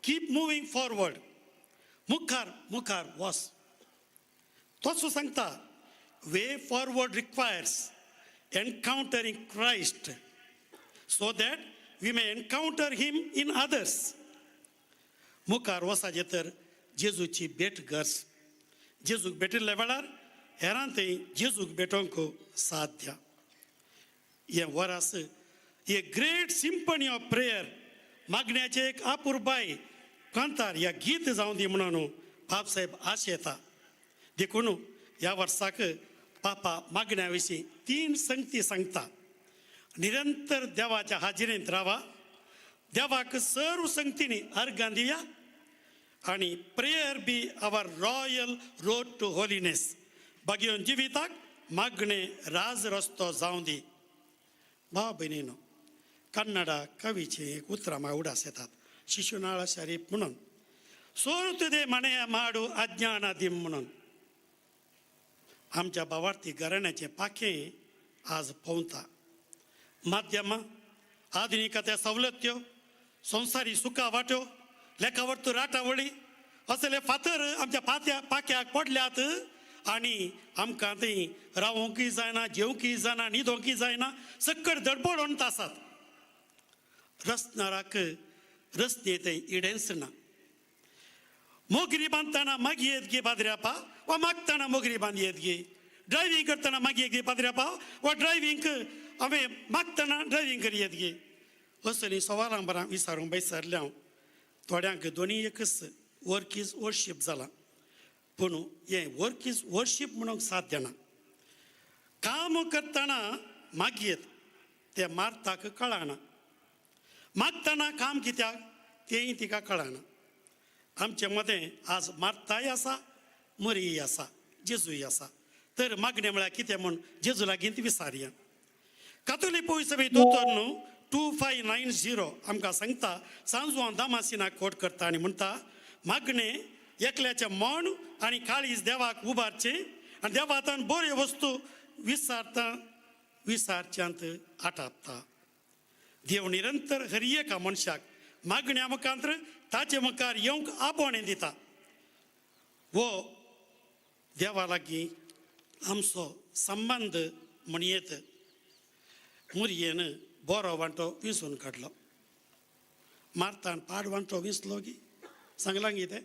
Speaker 19: कीप मुवींग फॉरवर्ड. मुखार मुखार वच. तोच सांगता, way forward requires encountering Christ so that we may encounter him in others. मुखार वचाचें तर जेजूची भेट गरज. जेजूक भेटिल्ल्या वेळार हेरां थंय जेजूक भेटोवंक साध्य. हें वरास a great symphony of prayer, मागण्याचें एक अपुरबाय कांतार ह्या गीत जावं दी म्हणून बापसाहेब आशेता. देखून ह्या वर्साक पापा मागण्या विशीं तीन संगती सांगता. निरंतर देवाच्या हाजिरेंत रावा, देवाक सर्व संगतींनी अर्गां दिया आनी prayer be our royal road to holiness. भाग्योन जिविताक मागणें राज रस्तो जावं दी. भाव भयणीनो, कन्नडा कवीचीं एक उतरां म्हाका उडास येतात, शिशुनाळ शरीफ म्हणून, सोरुतुदे मणेया माडू अज्ञाना दिम म्हणून. आमच्या भावार्थी घराण्याचें पाखें आज पोंवता. माध्यमां, आधुनिकते सवलत्यो, संवसारी सुखा वाट्यो, लेखावरतू राटावळी असले फातर आमच्या पात्या पाक्याक पडल्यात आनी आमकां थंय रावोंकय जायना, जेवंकय जायना, न्हिदोंकय जायना, सक्कड दडबडोन आसात. रसनाराक रसने थंय इडेंच ना. मोगरी बांदतना मागीर येत गे पाद्र्यापा वा मागतना मोगरी बांद येत गे? ड्रायव्हींग करतना मागीर येत गे पाद्र्यापा वा ड्रायव्हींग हांवें मागतना ड्रायव्हींग करी येत गे? असलीं सवालां बरां विचारूंक बैसरलें हांव. थोड्यांक दोनी एकच वर्क is worship जालां, पूण हें वर्क is worship म्हणूंक साध्य ना. काम करतना मागयेत तें मार्ताक कळना, मागतना काम कित्याक तेंय तिका कळना. आमचे मदें आज मार्ताय आसा, मरीय आसा, जेजूय आसा. तर मागणें म्हळ्यार कितें म्हूण जेजू लागीं ती विचारया. कातोलीक पवित्र दोतोर न्हू 2590 आमकां सांगता, सांजवान दामासिनाक कोट करता आनी म्हणटा, मागणें एकल्याचें मन आनी काळीज देवाक उबारचें आनी देवातान बऱ्यो वस्तू विचारता विचारच्यांत आटापता. देव निरंतर हर एका मनशाक मागण्या मुखांतर ताचे मुखार येवंक आपोवणें दिता. वो देवा लागीं आमचो संबंद म्हणयेत. मुरयेन बरो वांटो विंचून काडलो, मार्तान पाड वांटो विंचलो गी? सांगलां गी तें?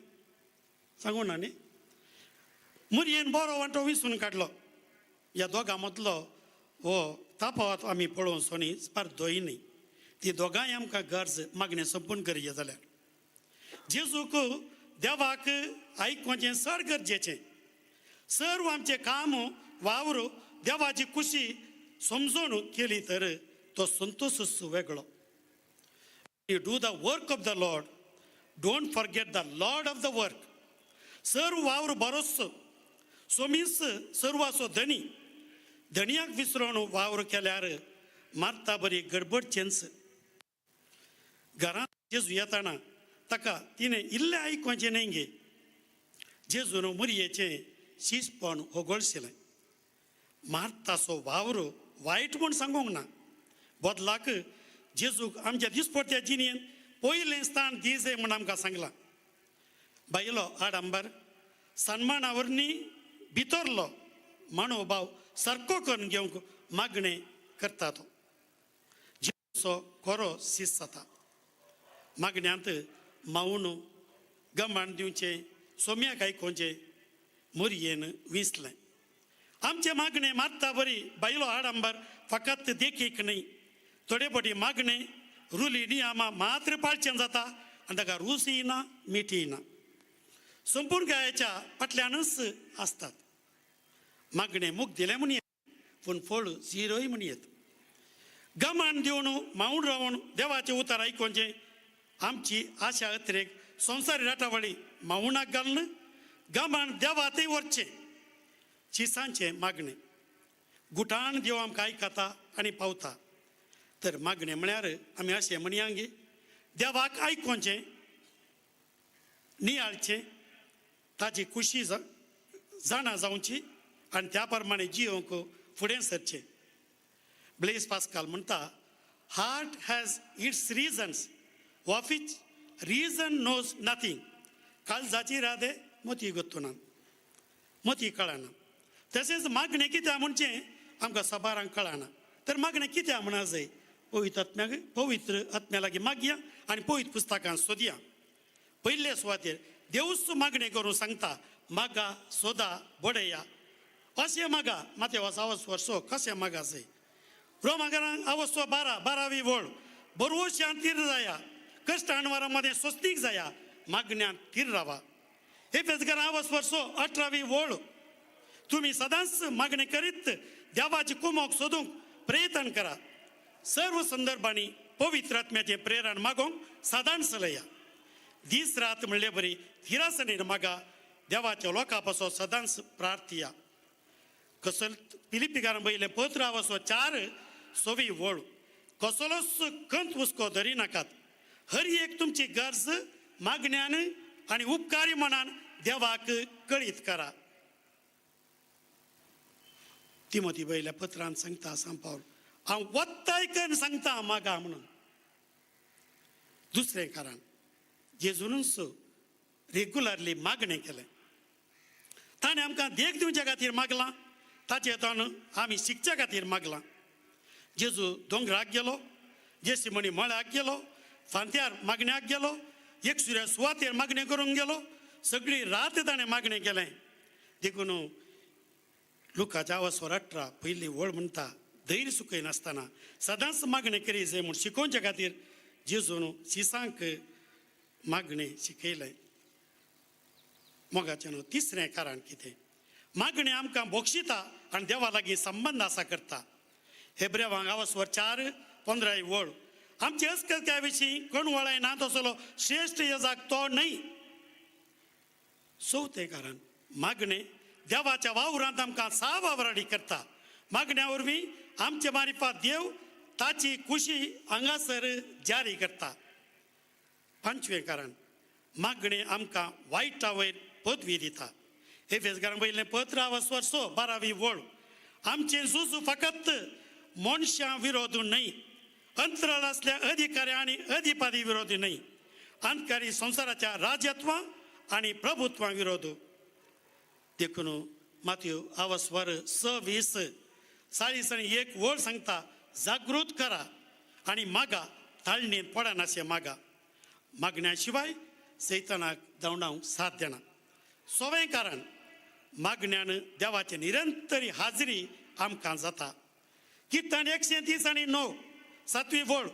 Speaker 19: सांगू ना न्ही? मुरयेन बरो वांटो विंचून काडलो. ह्या दोगां मदलो हो तापावत आमी पळोवचो न्ही, स्पर्धोय न्ही. ती दोगांय आमकां गरज मागणें सोंपून गरजे जाल्यार जेजूक देवाक आयकुचें चड गरजेचें. सर्व आमचें काम वावर देवाची खुशी समजून केली तर तो संतोशच वेगळो. You do the work of the Lord, don't forget the Lord of the work. सर्व वावर बरोच सोमीस सर्वाचो धनी, धनयाक विसरून वावर केल्यार मारता बरी गडबडचेंच. घरांत जेजू येताना ताका तिणें इल्लें आयकुचें न्हय गे. जेजून मुरयेचें शिशपण होगोळशिलें. मार्ताचो वावर वायट म्हूण सांगूंक ना, बदलाक जेजूक आमच्या दिसपट्ट्या जिणेंत पयलें स्थान दिजे म्हूण आमकां सांगलां. बायलो आडंबर सन्माना वरवीं भितरलो मनोभाव सारको करून घेवंक मागणें करता. तो जेजूचो खरो सीस जाता. मागण्यांत मावन गमाण दिवचें, सोम्याक आयकोवचें मोरयेन विंचलें. आमचें मागणें मारता बरी बायलो आडंबर फकत देखीक न्हय, थोडे फावटी मागणें रुली नियमां मात्र पाळचें जाता आनी ताका रुचीय ना, मिठीय ना. संपूर्ण गायच्या फाटल्यानूच आसतात. मागणें मूग दिलें म्हूण येत, पूण फळ झिरोय म्हूण येत. गमान दिवन मावून रावन देवाचें उतर आयकोवचें आमची आशा अतिरेक संवसारी राटावळी मावणाक घालून गमान देवातय व्हरचें. चिसांचें मागणें गुटान देव आमकां आयकता आनी पावता. तर मागणें म्हळ्यार आमी अशें म्हणया गे, देवाक आयकोवचें, नियाळचें, ताची खुशी जाणा जावची आनी त्या प्रमाणे जियोवंक फुडें सरचें. ब्लेस पास्काल म्हणटा, heart has its reasons of which reason knows nothing. काळजाची इरादे मोती गोत्तुना, मोती कळना. तशेंच मागणें कित्याक म्हणचें आमकां सबारांक कळना. तर मागणें कित्याक म्हणा जाय, पवित्र आत्म्याक, पवित्र आत्म्या लागीं मागया आनी पवित्र पुस्तकां सोदया. पयले सुवातेर देवूच मागणें करूं सांगता, मागा सोदा बडया. अशें मागा माते सावस वर्सो कशें मागा जाय. रोमागारांक आवसो 12 12वी वळ, बरवशान तीर जाया, कश्ट अणवारा मदें स्वस्तीक जाया, मागण्यांत तीर रावा. एफेसकारां आवस वर्सो 18वी वळ, तुमी सदांच मागणें करीत देवाची कुमोक सोदूंक प्रयत्न करा. सर्व संदर्भांनी पवित्र आत्म्याचें प्रेरण मागोवंक सदांच चलया. दीस रात म्हणले बरी थिरासणीन मागा, देवाच्या लोकां पासो सदांच प्रार्थिया. कसल पिलिपिकारां बयलें पत्र आवसो 4 6वी वळ, कसलोच कंत हुस्को धरी नाकात, हर एक तुमची गरज मागण्यान आनी उपकारी मनान देवाक कळीत करा. तिमोती बयल्या पत्रान सांगता सांत पावल, हांव वत्ताय करून सांगता मागा म्हणून. दुसरें कारण जेजूनच रेगुलरली मागणें केलें. ताणें आमकां देख दिवच्या खातीर मागलां, ताचे तोंड आमी शिकच्या खातीर मागलां. जेजू दोंगराक गेलो, जेसीमणी मळ्याक गेलो, फांत्यार मागण्याक गेलो, एक सुर्या सुवातेर मागणें करूंक गेलो, सगळी रात ताणें मागणें केलें. देखून लुकाच्या वसवर 18 पयली वळ म्हणटा, धैर्य सुकयनासतना सदांच मागणें करी जाय म्हूण शिकोवच्या खातीर जेजून शिसांक मागणें शिकयलें. मोगाचें न्हू तिसरें कारण कितें, मागणें आमकां बोक्षिता आनी देवा लागीं संबंद आसा करता. हेब्रेवांक आवसवर 4 15 वळ, आमचे अस्कलत्या विशीं कोण वळाय ना तसलो श्रेश्ठ यजाक तो न्हय. चवथें कारण मागणें देवाच्या वावरांत आमकां साव वावराडी करता. मागण्या वरवीं आमचे मारिफात देव ताची खुशी हांगासर जारी करता. पांचवें कारण मागणें आमकां वायटा वयर पदवी दिता. एफेसकारां वयलें पत्र आवसवर 6 12वी वळ, आमचें झूज फकत मनशां विरोध न्हय, अंतराळ आसल्या अधिकारी आनी अधिपादी विरोधी न्हय, अंतकारी संवसाराच्या राजत्वां आनी प्रभुत्वां विरोध. देखून मातयो आवसवर 6 20 40 आनी 1 वळ सांगता, जागृत करा आनी मागा, ताळणेंत पडनाशें मागा. मागण्या शिवाय सैतानाक धांवडावंक साथ दिना. सोवें कारण मागण्यान देवाची निरंतरी हाजरी आमकां जाता. किर्तन 130 आनी 9 7वी वळ,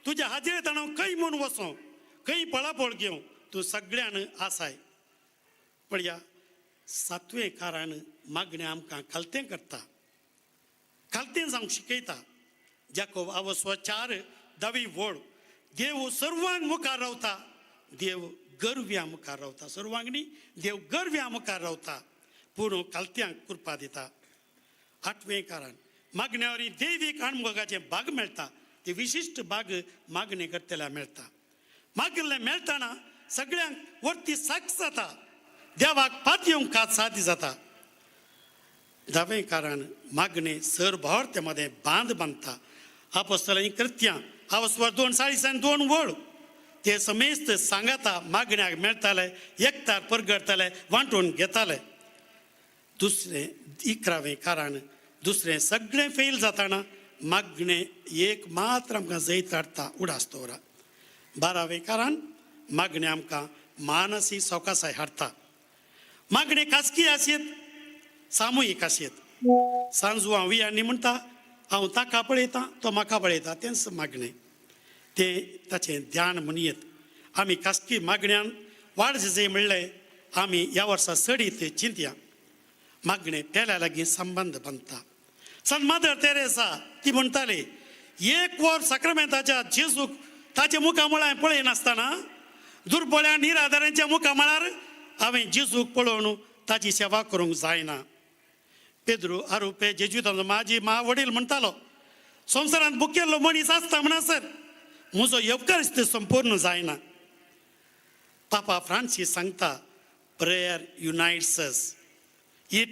Speaker 19: तुज्या हाजरेंत हांव खंय म्हूण वचों, खंय पळापळ घेवं, तूं सगळ्यान आसाय. पळया सातवें कारण मागणें आमकां खालतें करता, खालतें जावंक शिकयता. जाकोब आवसो 4 10वी वळ, देव सर्वांक मुखार रावता, देव गर्व्या मुखार रावता. सर्वांक न्ही, देव गर्व्या मुखार रावता, पूण खालत्यांक कृपा दिता. आठवें कारण मागण्या वरवीं दैवीक अणभोगाचें भाग मेळटा, ते विशिश्ट भाग मागणी करतल्या मेळटा. मागिल्लें मेळटना सगळ्यांक वरती साक्ष जाता, देवाक पातयेवंक कात सादी जाता. धावें कारण मागणें सर भावार्ते मदें बांद बांदता. आपोस्तलांचीं कृत्यां आवसवर 2 40 आनी 2 वळ, ते समेस्त सांगाता मागण्याक मेळटाले, एकतार परगडटाले, वांटून घेताले. दुसरें 11वें कारण दुसरें सगळें फेल जाताना मागणें एक मात्र आमकां जैत हाडटा, उडास दवरा. 12वें कारण मागणें आमकां मानसीक सवकासाय हाडटा. मागणें खासगी आसयेत, सामुहीक आसयेत. सांजू हांव आनी म्हणटा, हांव ताका पळयतां, तो म्हाका पळयता, तेंच मागणें, तें ताचें ध्यान म्हणयेत. आमी खासगी मागण्यान वाड जाय म्हणलें आमी ह्या वर्सा चडीत चिंतया. मागणें पेल्या लागीं संबंद बांदता. संत मादर तेरेसा ती म्हणटाली, एक वर साक्रामेंताच्या जेजूक ताच्या मुखामळार पळयनासतना दुर्बळ्या निराधारांच्या मुखामळार हांवें जेजूक पळोवन ताची सेवा करूंक जायना. पेद्रू आरोपे जेजुतांचो म्हाजी मा वडील म्हणटालो, संवसारांत बुकेल्लो मनीस आसता म्हणसर म्हजो येवकार संपूर्ण जायना. पापा फ्रांसीस सांगता, prayer unites us, it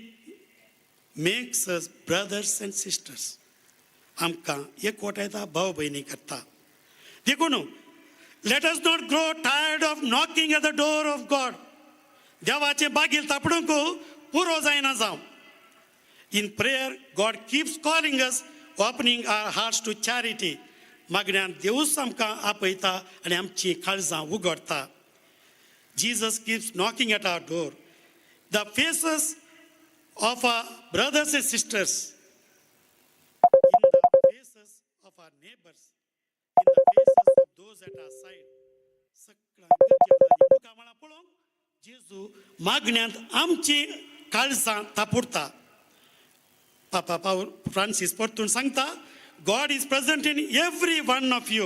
Speaker 19: makes us brothers and sisters. आमकां एकवटायता, भाव भयणी करता. देखून let us not grow tired of knocking at the door of God. देवाचें बागील तापडूंक पुरो जायना जावं. In prayer God keeps calling us, opening our hearts to charity. मागण्यान देवूच आमकां आपयता आनी आमची काळजां उगडटा. Jesus keeps knocking at our door. The faces of our brothers and sisters, in the faces of our neighbors, in the faces of those at our side. सगळ्या गरजेवाल्यांनी मुखामळां पळोवंक जेजू मागण्यांत आमची काळजां तापुडटा. पापा पावल Francis परतून सांगता, God is present in every one of you,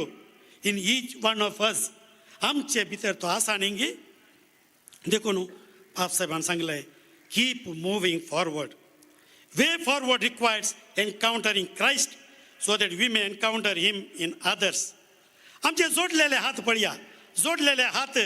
Speaker 19: in each one of us. आमचे भितर तो आसा न्ही. देखून पाप साहेबान सांगलें, keep moving forward. Way forward requires encountering Christ so that we may encounter him in others. आमचे जोडलेले हात पळया, जोडलेले हात,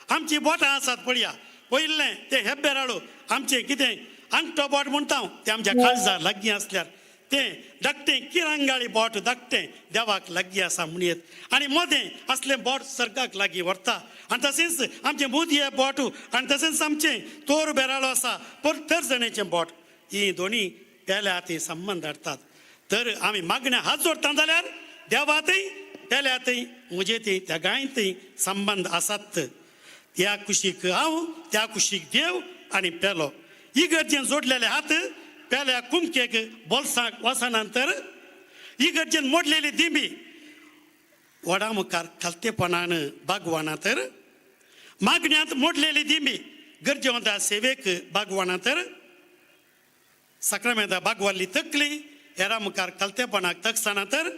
Speaker 19: आमची बोटां आसात पळया. पयलें तें हेब्बेराळू आमचें कितें आंगठो बोट म्हणटा हांव, तें आमच्या काळजा लागीं आसल्यार तें धाकटें किरंगाळी बोट धाकटें देवाक लागीं आसा म्हणयेत, आनी मदें असलें बोट सर्गाक लागीं व्हरता. आनी तशेंच आमचें मुदये बोट आनी तशेंच आमचें तोर बेराळो आसा पर तर्जणेचें बोट, ही दोनी पेल्या ती संबंद हाडटात. तर आमी मागण्या हात जोडटा जाल्यार देवातय पेल्यातय म्हजे ती त्या गांयतय संबंद आसात. त्या कुशीक हांव, त्या कुशीक देव आनी पेलो. इगर्जेन जोडलेले हात पेल्या कुमकेक बोल्साक वचना तर इगर्जेन मोडलेली दिंबी वडा मुखार खालतेपणान बागवाना तर मागण्यांत मोडलेली दिंबी गरजेवंता सेवेक बागवाना तर साक्रामेंता बागवाल्ली तकली हेरा मुखार खालतेपणाक तकसना तर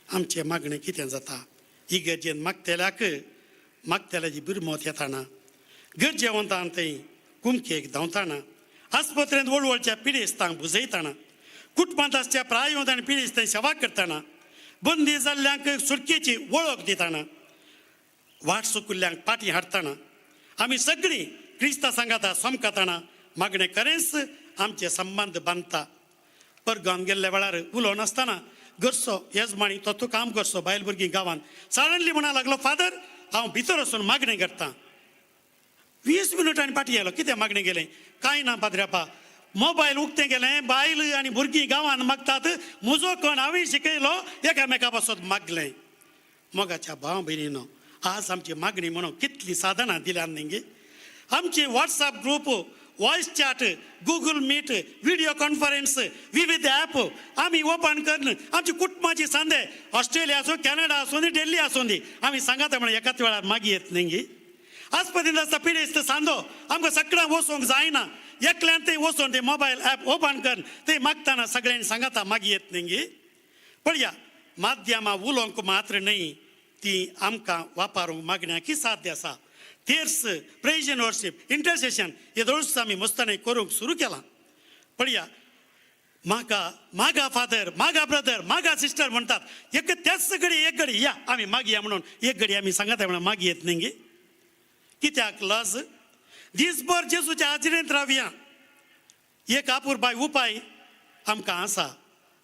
Speaker 19: आमचें मागणें कितें जाता. इगर्जेन मागतल्याक मागतल्याची बिरमत येताना, गरजेवंतान थंय कुमकेक धांवताना, आस्पत्रेंत वळवळच्या पिडेस्तांक बुजयताना, कुटुंबांत आसच्या प्रायवंत आनी पिडेस्तांक सेवा करतना, बंदी जाल्ल्यांक सुटकेची वळख दिताना, वाट चुकिल्ल्यांक पाटी हाडटाना, आमी सगळीं क्रिस्ता सांगाता समकाताना मागणें करेंच आमचे संबंद बांदता. परगांव गेल्ल्या वेळार उलोवन आसतना घरचो येजमाणी तो तूं काम करचो बायल भुरगीं गांवांत सडनली म्हणा लागलो, फादर हांव भितर वचून मागणें करतां. 20 मिनटांनी फाटीं आयलो, कितें मागणें गेलें? कांय ना पाद्र्यापा, मोबायल उक्तें गेलें, बायल आनी भुरगीं गांवांत मागतात, म्हजो कोण हांवें शिकयलो एकामेका पासत मागलें. मोगाच्या भाव भयणीनो, आज आमची मागणी म्हणून कितलीं साधनां दिल्यात न्ही. आमची WhatsApp group, voice chat, Google Meet, video conference, विविध ॲप आमी ओपन करून आमची कुटुंबाची सांदे ऑस्ट्रेलिया आसूं, कॅनडा आसूं, दिल्ली आसूं दी, आमी सांगाता म्हणून एकाच वेळार मागीर येत न्ही. आस्पतीन आसता पिडेस्त सांदो आमकां सगळ्यांक वचूंक जायना, एकल्यान थंय वचून ते मोबायल ॲप ओपन करून थंय मागतना सगळ्यांनी सांगाता मागीर येत न्ही. पळया माध्यमां उलोवंक मात्र न्हय, ती आमकां वापरूंक मागण्याक साध्य आसा. तेर्स, प्रेज एंड वर्शीप, इंटरसेशन हे दोळूच आमी मस्तानी करूंक सुरू केलां. पळया मागा मागा फादर, मागा ब्रदर, मागा सिस्टर म्हणटात, एक त्याच घडी एक घडी या आमी मागया म्हणून एक घडी आमी सांगाता म्हणून मागी येत न्ही. कित्याक लज? दीसभर जेजूच्या हाजरेंत रावया. एक आपुरबाय उपाय आमकां आसा,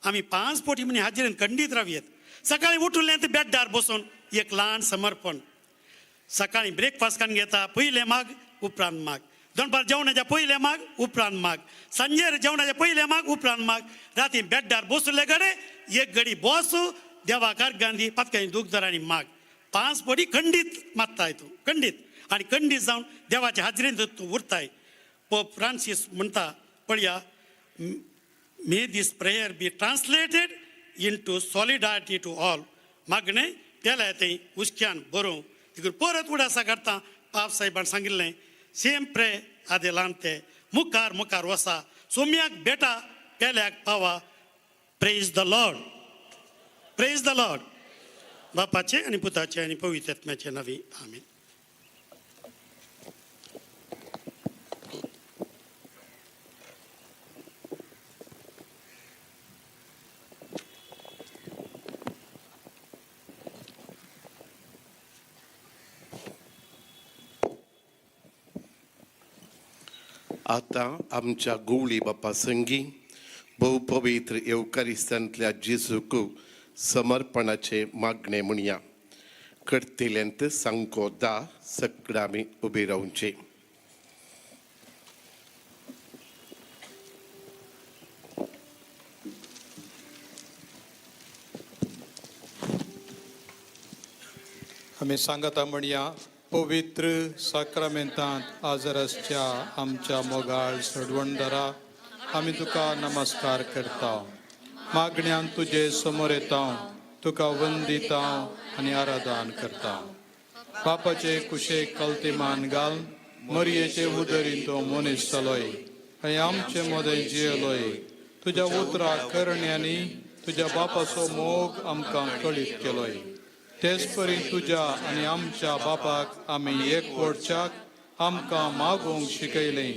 Speaker 19: आमी 5 पोटी म्हणी हाजरेंत खंडीत रावयेत. सकाळीं उठुल्लें ते बेड्डार बसून एक ल्हान समर्पण. सकाळीं ब्रेकफास्ट करून घेता, पयलें माग उपरांत माग, दनपार जेवणाच्या पयलें माग उपरांत माग, सांजेर जेवणाच्या पयलें माग उपरांत माग, राती बेड्डार बसले कडेन एक घडी बस देवाक गांधी पातकांनी दूख धर आनी माग. 5 पोटी खंडीत मागताय तूं, खंडीत, आनी खंडीत जावन देवाच्या हाजरेंत तूं उरताय. पोप फ्रांसीस म्हणटा, पळया, may this prayer be translated into solidarity to all. मागणें पेल्या तें हुसक्यान बरोवं. तिकडे परत उडासा करता पाप साहेबान सांगिल्लें, सेम प्रे आदेलान ते मुखार मुखार वसा, सोम्याक बेटा पेल्याक पावा. Praise the Lord, praise the Lord. बापाचे आनी पुताचे आनी पवित्र आत्म्याचे नांवी आमीन.
Speaker 16: आतां आमच्या गुवळी बापा संगी भोवपवित्र येवकारिस्तांतल्या जेजूक समर्पणाचे मागणें म्हणया. करतल्यांत सांको दा सगळ्या आमी उबी रावची.
Speaker 2: आमी सांगता म्हणया पवित्र साक्रामेंतांत आजर आसच्या आमच्या मोगाळ सडवणदारा आमी तुका नमस्कार करता. मागण्यान तुजे समोर येता, तुका वंदिता आनी आराधन करता. बापाचे कुशेक कलतीमान घाल मरयेचे उदरीन तो मनीस जालोय आनी आमचे मदें जियेलोय. तुज्या उतरा करण्यांनी तुज्या बापाचो मोग आमकां कळीत केलोय. तेच परी तुज्या आनी आमच्या बापाक आमी एकवटच्याक आमकां मागूंक शिकयलें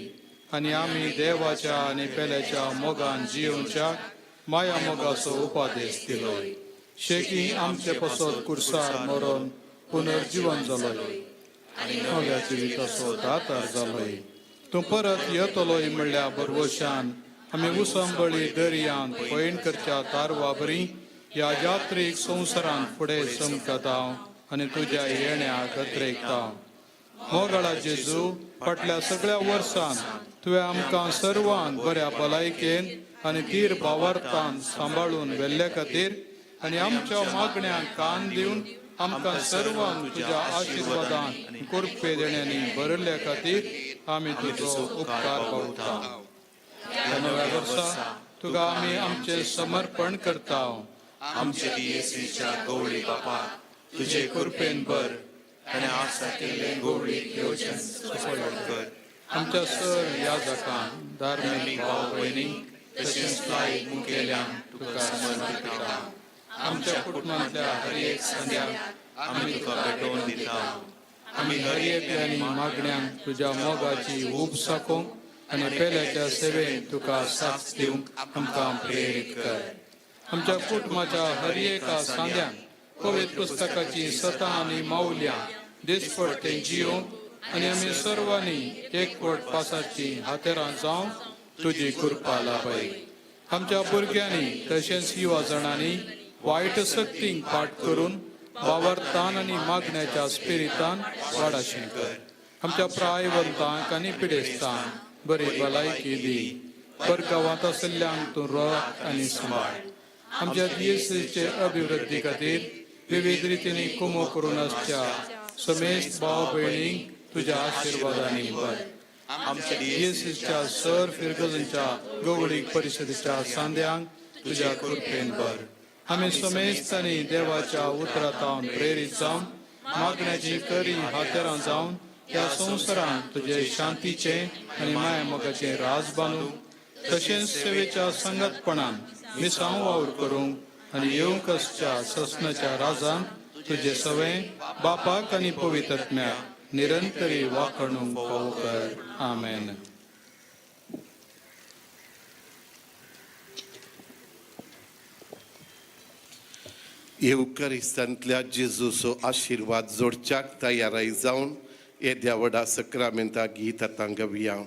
Speaker 2: आनी आमी देवाच्या आनी पेल्याच्या मोगान जियोवच्याक माया मोगाचो उपादेश दिलोय. शेकी आमचे पसत कुर्सार मरोन पुनर्जिवन जालोय आनी नव्या जिविताचो दातार जालोय. तूं परत येतलोय म्हणल्या बरवशान आमी उसंबळी दर्यांत पयण करच्या तारवा बरी ह्या यात्रीक संवसारांत फुडें चमकता आनी तुज्या येण्याक अत्रेकता. मोगाळा जेजू, फाटल्या सगळ्या वर्सान तुवें आमकां सर्वांक बऱ्या भलायकेन आनी धीर भावार्थान सांबाळून व्हेल्ल्या खातीर आनी आमच्या मागण्यांक कान दिवन आमकां सर्वांक तुज्या आशिर्वादान कृपे देण्यांनी भरिल्ल्या खातीर आमी तुजो उपकार पावता. ह्या नव्या वर्सा तुका आमी आमचें समर्पण करता.
Speaker 1: आमचे दियेसीच्या गवळी बापा, तुजे कृपेन भर आनी आसा केल्ले गवळी येवजण सफळ कर.
Speaker 2: आमच्या सर याजकांक, धार्मीक भाव भयणींक तशेंच लायक मुखेल्यांक तुका समर्पिता. आमच्या कुटुंबांतल्या हर एक संद्याक
Speaker 1: आमी तुका भेटोवन दिता.
Speaker 2: आमी हर एकल्यानी मागण्यांक तुज्या मोगाची ऊब साकोवंक आनी पेल्याच्या सेवेन तुका साथ दिवंक आमकां प्रेरीत कर. आमच्या कुटुंबाच्या हर एका सांद्यान पवित्र पुस्तकाची सतां आनी मावल्यां दिसपडटे जियोवंक आनी आमी सर्वांनी एकवट पासाची हातेरां जावन तुजी कृपा लाभय. आमच्या भुरग्यांनी तशेंच युवा जाणांनी वायट सक्तींक फाट करून बावरतान आनी मागण्याच्या स्पिरितान वाडाशें कर. आमच्या प्रायवंतांक आनी पिडेस्तांक बरी भलायकी दी. परगांवांत आशिल्ल्यांक तूं रोख आनी सांबाळ. आमच्या दियेसीचे अभिवृद्धी खातीर विविध रितींनी कुमो करून आसच्या समेस्त भाव भयणींक तुज्या आशिर्वादांनी भर.
Speaker 1: आमच्या
Speaker 2: दियेसीच्या सर फिरगजांच्या गवळीक परिशदेच्या सांद्यांक तुज्या कृपेन भर. आमी समेस्तांनी देवाच्या उतरांत प्रेरीत जावन मागण्याची करी हातेरां जावन ह्या संवसारांत तुजे शांतीचें आनी माया मोगाचें राज बांदूंक तशेंच सेवेच्या संगतपणान मिसांव वावर करूंक आनी येवंक आसच्या ससनाच्या राजान तुजे सवें बापाक आनी पवित्रत्म्याक निरंतरी वाखणूंक फावो कर. आमेन.
Speaker 16: येवकरिस्तांतल्या जेजूचो आशिर्वाद जोडच्याक तयाराय जावन येद्या व्हडा सक्रामेंता गीत आतां गावया.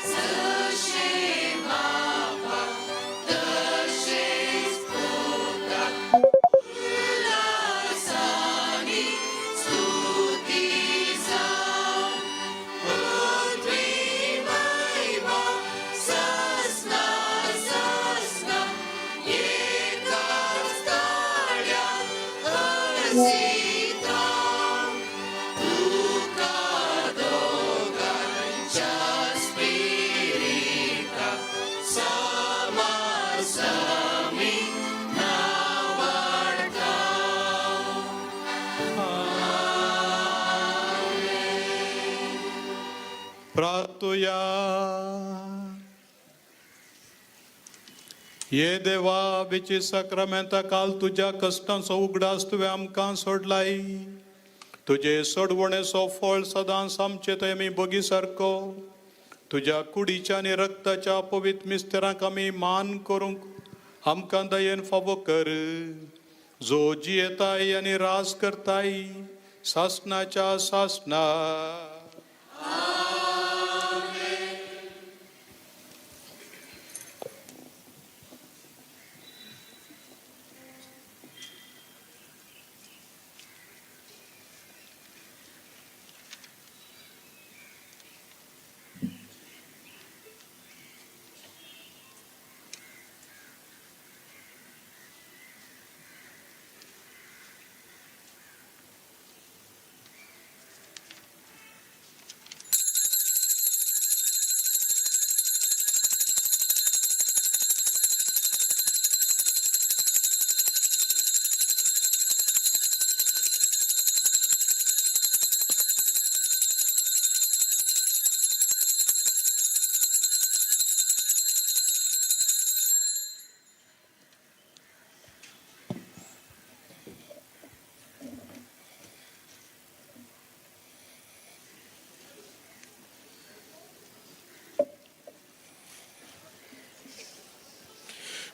Speaker 13: Sir.
Speaker 2: प्रार्थुया. ये देवा, विची साक्रामेंता काल तुज्या कश्टांचो उगडास तुवें आमकां सोडलाय. तुजे सोडवणेचो फळ सदांच आमचे थंय आमी बगी सारको तुज्या कुडीच्या आनी रक्ताच्या पवित्र मिस्तेरांक आमी मान करूंक आमकां दयेन फावो कर, जो जियेताय आनी राज करताय सासणाच्या सासणा.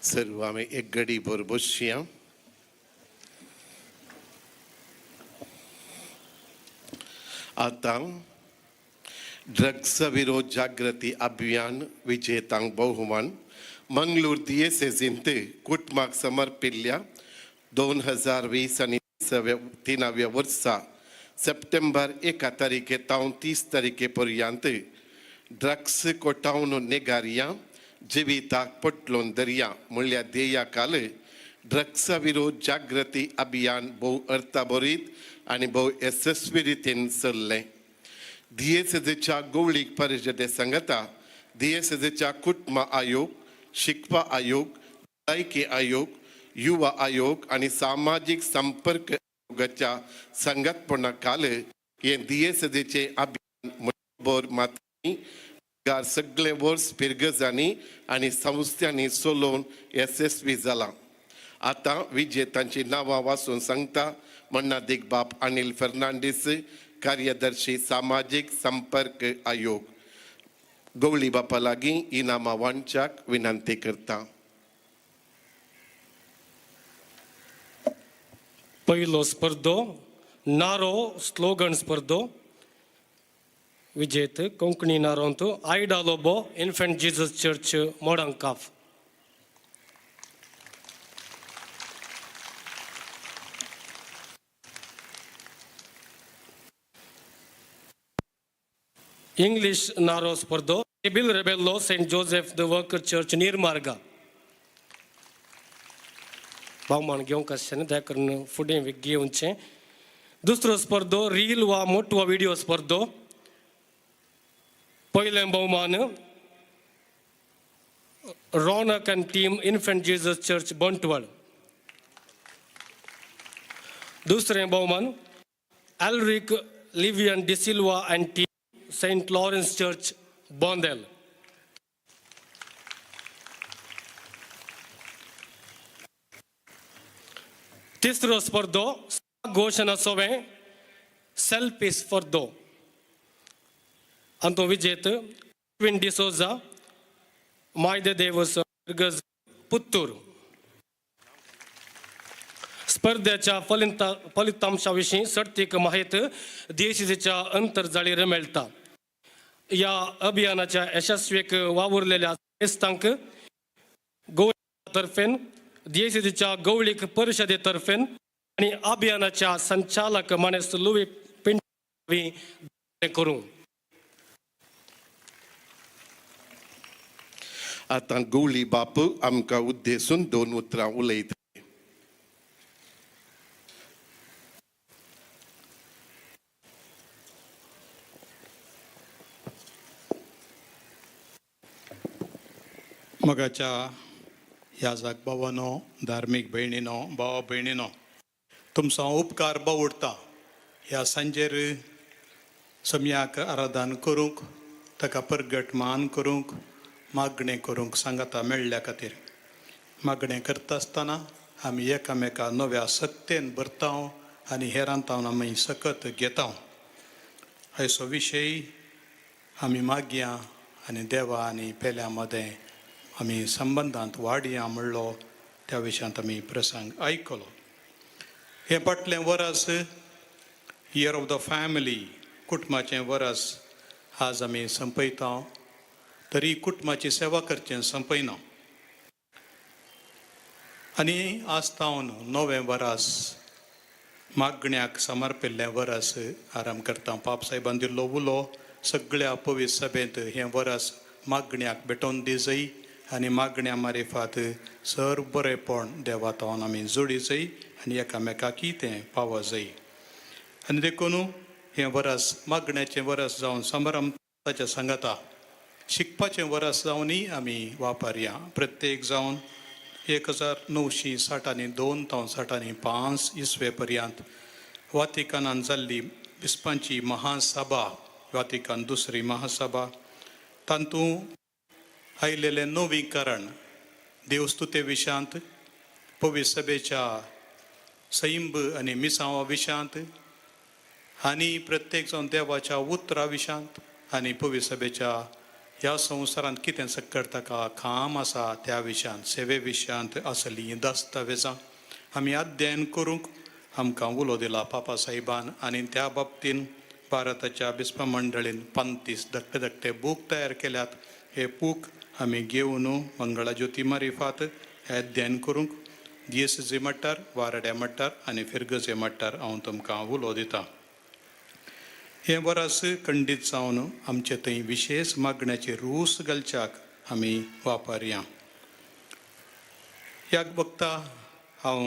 Speaker 16: सर्व आमी एक घडी भर बसया. आतां ड्रग्स विरोध जागृती अभियान विजेतांक बहुमान मंगळूर दियेसेजींत कुटुंबाक समर्पिल्ल्या 2020 आनी 3व्या वर्सा सप्टेंबर 1 तारखे तावन 30 तारखे पर्यंत ड्रग्स कोटावन नेगारिया जिविताक पटलोन दर्या म्हणल्यार ध्येया काल ड्रग्सा विरोध जागृती अभियान भोव अर्थभरीत आनी भोव येसस्वी रितीन चल्लें. दियेसेजेच्या गवळीक परिशदे संगता दियेसेजेच्या कुटुंब आयोग, शिकपा आयोग, भलायकी आयोग, युवा आयोग आनी सामाजीक संपर्क आयोगाच्या संगतपणा काल हें दियेसेजेचें अभियान भर मातली सगळे वर्स पिरगजांनी आनी संस्थांनी चलोवन येसस्वी जाला. आतां विजेतांची नांवां वाचून सांगता. मन्नादीक बाप अनिल फर्नांडीस, कार्यदर्शी सामाजीक संपर्क आयोग. गवळी बापा लागीं इनामां वांटच्याक विनंती करता.
Speaker 20: पयलो स्पर्धो नारो स्लोगन स्पर्धो विजेत Konkani नारोंत Ida Lobo, Infant Jesus Church, Modankaf. English नारो स्पर्धो Bill Rebello, Saint Joseph the Worker Church, Neermarga. भोवमान घेवंक आसचें दया करून फुडें घेवचें. दुसरो स्पर्धो रील वा मोटो विडियो स्पर्धो. पयलें भोवमान Ronak and team, Infant Jesus Church, Bantwal. दुसरें भोवमान Alric Livian D'Silva and team, Saint Lawrence Church, Bondel. तिसरो स्पर्धो घोशणा सोवें सेल्फी स्पर्धो. अंतो विजेत विन डिसोजा, मायदे देवस, पुत्तूर. स्पर्धेच्या फलितांशा विशीं सर्तीक माहित देशीच्या अंतरजाळीर मेळटा. ह्या अभियानाच्या यशस्वीक वावुरलेल्या क्रिस्तांक गोवा तर्फेन, देशीच्या गवळीक परिशदे तर्फेन आनी अभियानाच्या संचालक मानेस्त लुवी पिंटो करूं.
Speaker 16: आतां गवळी बाप आमकां उद्देशून 2 उतरां उलयता.
Speaker 2: मोगाच्या ह्या जाग भावानो, धार्मीक भयणीनो, भावा भयणीनो, तुमचो हांव उपकार बावडटा ह्या सांजेर सम्याक आराधन करूंक
Speaker 19: ताका परगट मान करूंक, मागणें करूंक सांगाता मेळ्ळ्या खातीर. मागणें करता आसतना आमी एकामेका नव्या सक्तेन भरता आनी हेरांतावन आमी सकत घेता. आयचो विशय आमी मागया आनी देवा आनी पेल्या मदें आमी संबंदांत वाडया म्हणलो त्या विशयांत आमी प्रसंग आयकलो. हें फाटलें वरस इयर ऑफ the family, कुटुंबाचें वरस आज आमी संपयता, तरी कुटुंबाची सेवा करचें संपयना. आनी आज तावन नवें वरस, मागण्याक समर्पिल्लें वरस आराम करता. पाप साहेबान दिल्लो उलो सगळ्या पवित्र सभेंत हें वरस मागण्याक भेटोवन दिजय आनी मागण्या मारिफात सर बरेपण देवा तावन आमी जोडी जाय आनी एकामेकाकी तें पावो जाय. आनी देखून हें वरस मागण्याचें वरस जावन समारंभाच्या सांगाता शिकपाचें वरस जावनूय आमी वापरया. प्रत्येक जावन 1962 तावन 65 इसवे पर्यंत वातिकानान जाल्ली बिस्पांची महासभा, वातिकान दुसरी महासभा, तातूंत आयलेलें नवीकरण देवस्तुते विशयांत, पवित्र सभेच्या सैंब आनी मिसांवा विशयांत आनी प्रत्येक जावन देवाच्या उतरा विशयांत आनी पवित्र सभेच्या ह्या संवसारांत कितें सक्कर ताका काम आसा त्या विशयांत, सेवे विशयांत आसली दस्तावेजां आमी अध्ययन करूंक आमकां उलो दिला पापा साहेबान. आनी त्या बाबतीन भारताच्या बिस्पा मंडळीन 35 धाकटे धाकटे बूक तयार केल्यात. हे बूक आमी घेवन मंगळा ज्योती मारिफात हे अध्ययन करूंक दियेसजी मट्टार, वारड्या मट्टार आनी फिरगजे मट्टार हांव तुमकां उलो दितां. हें वरस खंडीत जावन आमचे थंय विशेश मागण्याची रूस घालच्याक आमी वापरया. ह्या वक्ता हांव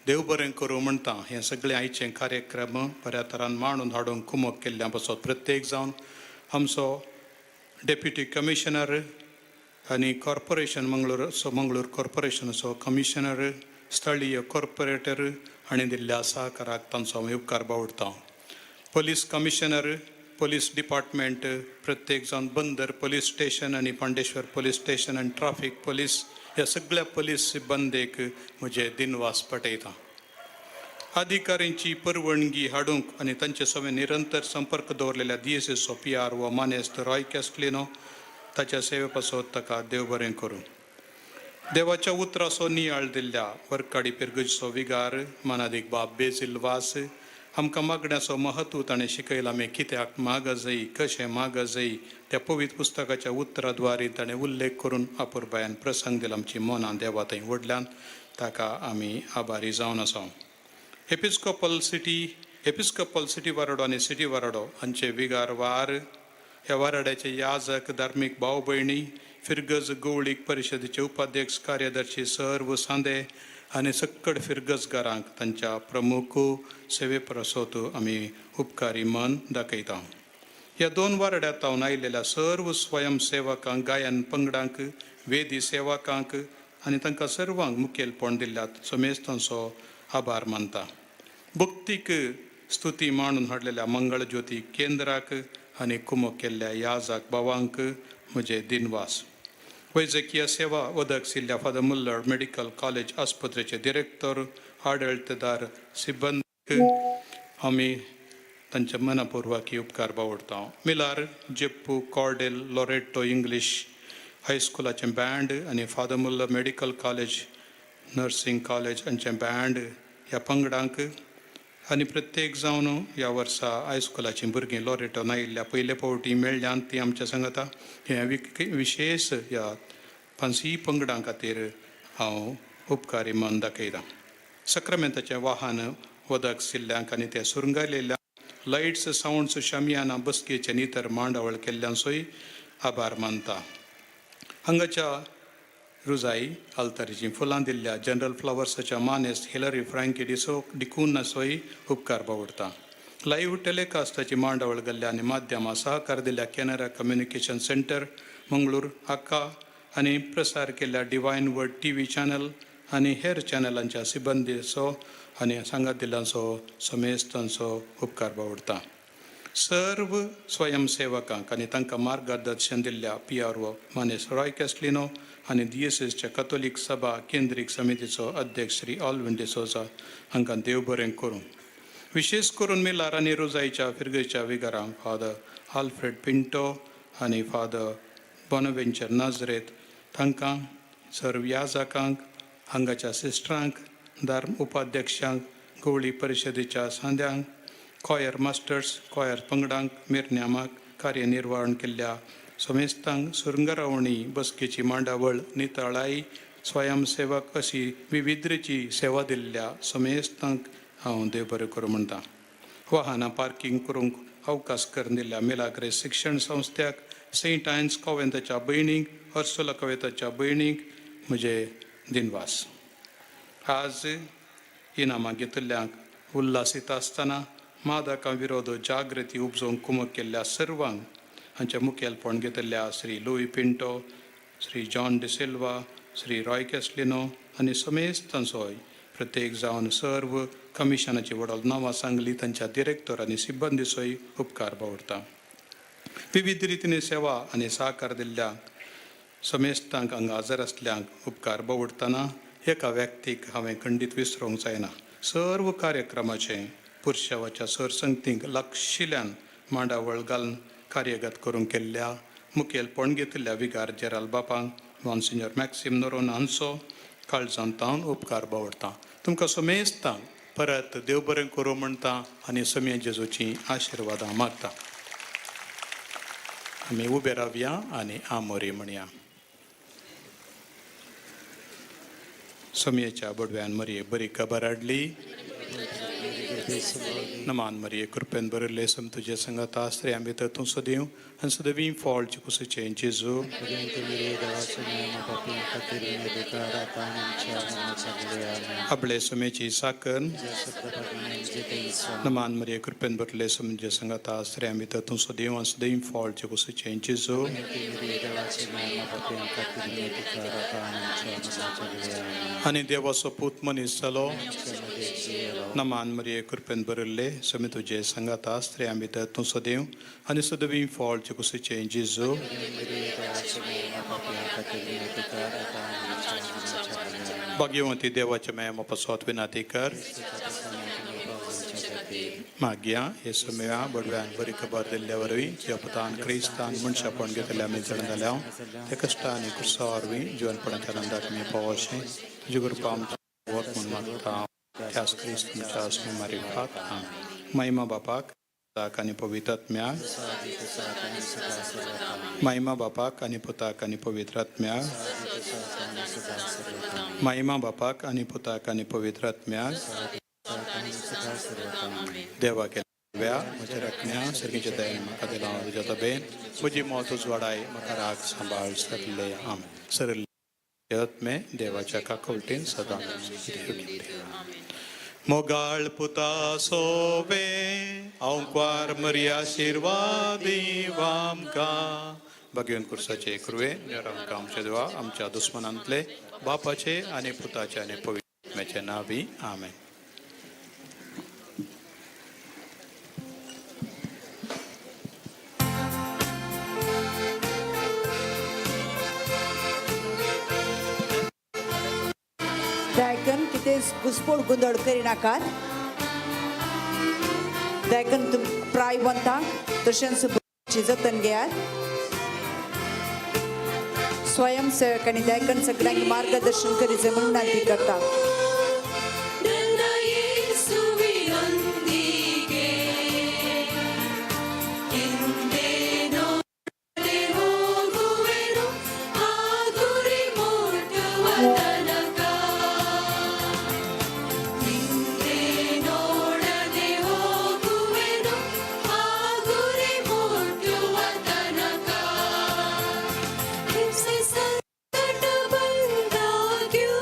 Speaker 19: देव बरें करूं म्हणटा. हें सगळें आयचें कार्यक्रम बऱ्या तरान मांडून हाडूंक कुमक केल्ल्या पासत प्रत्येक जावन आमचो डेप्युटी कमिशनर आनी कॉर्पोरेशन मंगळूर मंगळूर कॉर्पोरेशनाचो कमिशनर, स्थळीय कॉर्पोरेटर हांणी दिल्ल्या सहकाराक तांचो हांव उपकार बावडटा. पोलीस कमिशनर, पोलीस डिपार्टमेंट, प्रत्येक जावन बंदर पोलीस स्टेशन आनी पांडेश्वर पोलीस स्टेशन आनी ट्राफीक पोलीस ह्या सगळ्या पोलीस सिब्बंदेक म्हजे दिनवास पटयता. अधिकाऱ्यांची परवणगी हाडूंक आनी तांचे सगळे निरंतर संपर्क दवरलेल्या दियेसीचो पी.आर. व मानेस्त रॉय कॅस्टलिनो ताच्या सेवे पासत ताका देव बरें करूं. देवाच्या उतराचो नियाळ दिल्ल्या वर्काडी पिरगुजचो विगार मानादीक बाब बेजील वास आमकां मागण्याचो महत्व ताणें शिकयलां. आमी कित्याक माग जाय, कशें माग जाय त्या पवित्र पुस्तकाच्या उतराद्वारे ताणें उल्लेख करून अपुरबायान प्रसंग दिला. आमची मनां देवा थंय व्हडल्यान ताका आमी आभारी जावन आसा. एपिस्कोपल सिटी वाराडो आनी सिटी वाराडो हांचे विगार वार, ह्या वाराड्याचे याजक, धार्मीक भाव भयणी, फिरगज गवळीक परिशदेचे उपाध्यक्ष, कार्यदर्शी सर्व सांदे आनी सक्कड फिरगजगारांक तांच्या प्रमुख सेवे प्रसोत आमी उपकारी मन दाखयता. ह्या दोन वारड्यात तावन आयिल्ल्या सर्व स्वयंसेवकांक, गायन पंगडांक, वेदी सेवकांक आनी तांकां सर्वांक मुखेलपण दिल्ल्यात समेस्तांचो आभार मानता. भक्तीक स्तुती मांडून हाडलेल्या मंगळ ज्योती केंद्राक आनी कुमक केल्ल्या याजाक भावांक म्हजे दिनवास. वैजकीय सेवा वदक सिल्ल्या फादर मुल्लर मेडिकल कॉलेज आस्पत्रेचे डिरेक्टर, आडळतेदार सिब्बंदीक आमी तांच्या मनापुर्वाकी उपकार बावडता. मिलार जेप्पू कॉर्डेल लोरेटो इंग्लीश हायस्कुलाचें बँड आनी father Muller medical college nursing college हांचें बँड ह्या पंगडांक आनी प्रत्येक जावन ह्या वर्सा हायस्कुलाचीं भुरगीं लोरेटोन आयिल्ल्या पयले फावटी मेळ्ळ्यांत ती आमच्या सांगाता हें विशेश ह्या पांचूय पंगडां खातीर हांव उपकारी मन दाखयतां. सक्रामेंताचें वाहन वदक सिल्ल्यांक आनी ते सुरंगायलेल्या लायट्स, सावंड्स, शामियाना, बसकेचे इतर मांडावळ केल्ल्यांचोय आभार मानता. हांगाच्या रुजाई आल्तारीचीं फुलां दिल्ल्या जनरल फ्लावर्साच्या मानेस्त हिलरी फ्रँकी डिसो डिकूनाचोय उपकार बावडता. लायव्ह टेलिकास्टाची मांडावळ घाल्ल्या आनी माध्यमां सहकार दिल्ल्या कॅनरा कम्युनिकेशन सेंटर मंगळूर हाका आनी प्रसार केल्ल्या डिवायन वर्ड टीव्ही चॅनल आनी हेर चॅनलांच्या सिब्बंदीचो आनी सांगात दिल्ल्यांचो समेस्तांचो उपकार बावडता.
Speaker 2: सर्व स्वयंसेवकांक आनी तांकां मार्गदर्शन दिल्ल्या PRO मानेस रॉय कॅस्लिनो आनी दियेसेसच्या कथोलीक सभा केंद्रीक समितीचो अध्यक्ष श्री ऑलविन डिसोजा हांकां देव बरें करूं. विशेश करून मिलार आनी रोजाईच्या फिरगेच्या विगारांक फादर आल्फ्रेड पिंटो आनी फादर बोनवेंचर नाजरेत तांकां, सर्व याजकांक, हांगाच्या सिस्टरांक, धर्म उपाध्यक्षांक, गवळी परिशदेच्या सांद्यांक, कॉयर मास्टर्स, कॉयर पंगडांक, मिरन्यामाक कार्यनिर्वहण केल्ल्या समेस्तांक, सुरंगरावणी बसकेची मांडावळ नितळाई स्वयंसेवक अशी विविधरेची सेवा दिल्ल्या समेस्तांक हांव देव बरें करूं म्हणटा. वाहनां पार्किंग करूंक अवकाश करून दिल्ल्या मिलाग्रे शिक्षण संस्थ्याक, सेंट आयन्स कॉवेंताच्या भयणींक, अर्सुला कवेताच्या भयणींक म्हजे दिनवास. आज इनामां घेतिल्ल्यांक उल्हासीत आसतना मादकां विरोध जागृती उपजोवंक कुमक केल्ल्या सर्वांक हांचें मुखेलपण घेतिल्ल्या श्री लुई पिंटो, श्री जॉन डिसिल्वा, श्री रॉय कॅस्लिनो आनी समेस्तांचोय प्रत्येक जावन सर्व कमिशनाची वडल नांवां सांगली तांच्या डिरेक्टर आनी सिब्बंदीचोय उपकार बावडटा. विविध रितीने सेवा आनी सहकार दिल्ल्या समेस्तांक हांगा हजर आसल्यांक उपकार बावडटना एका व्यक्तीक हांवें खंडीत विसरूंक जायना. सर्व कार्यक्रमाचें पुरशावाच्या सरसंगतींक लागशिल्ल्यान मांडावळ घालून कार्यगत करूंक केल्ल्या मुखेलपण घेतिल्ल्या विगार जेराल बापांक, मॉन्सिन्योर मॅक्सिम नोरोन हांचो काळजांत तावन उपकार बावडटा. तुमकां समेस्तांक परत देव बरें करूं म्हणटा आनी समे जेजूची आशिर्वादां मागता. आमी उबे रावया आनी आमोरी म्हणया. समयेच्या बडव्यान मरये बरी खबर हाडली. नमान मरये, कृपेन बरयल्ले सम तुजे संगता, स्त्रियां भितर तूं सदैव आनी सदैव फॉल कुसूचें जेजू. आपले समेची साकर. नमान मरये, कृपेन बरयल्ले सम तुजे संगता, स्त्रियां भितर तूं सदैव आनी सदैव फॉल कुसूचें जेजू. आनी देवाचो पूत मनीस जालो. नमान मरये, कृपेन बरयल्ले समी तुजे संगता, स्त्रियां भितर तूं सदैव आनी सदैव फॉल कुसूचें जेजू. भाग्यवंती देवाच्या माया पासत विनाती कर. मागया हे समया बडव्यान बरी खबर दिल्ल्या वरवीं ज्या पुतान क्रिस्तान मनशापण घेतल्या आमी जाण जाल्या ते कश्टां आनी कुर्सा वरवीं जिवनपणाच्या आनंदाक आमी पावोशें तुजी कृपा आमच्या वत म्हूण मागता त्यास क्रिस्त तुमच्या मारिफात. आमेन. महिमा बापाक, पुताक आनी पवित्र आत्म्याक. महिमा बापाक आनी पुताक आनी पवित्र आत्म्याक. महिमा बापाक आनी पुताक आनी पवित्र आत्म्याक. देवा केल्या म्हज्या राखण्या सर्गीच्या दयेन म्हाका दिला तुज्या तबेन म्हजी मौत उजवाडाय म्हाका राग सांबाळ सरले. आमेन. सरले आत्मे देवाच्या काकवटीन सदां. मोगाळ पुता सोबे अंकवार मरी आशिर्वादी आमकां. भगवंत कुर्साचे कृवे आमकां आमच्या देवा आमच्या दुस्मनांतले बापाचे आनी पुताचे आनी पवित्र आत्म्याचे नांवी. आमेन.
Speaker 17: दयाकन कितें घुसपोड गोंदळ करिनाकात. दयाकन तुम प्रायवंतांक तशेंच जतन घेयात. स्वयंसेवक आनी दयाकन सगळ्यांक मार्गदर्शन करीत म्हणून विनंती करता.
Speaker 13: संकट ಬಂದಾಗ್ಯೂ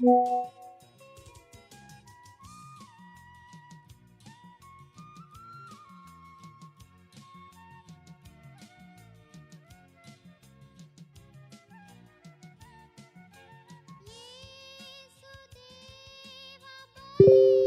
Speaker 13: Thank you.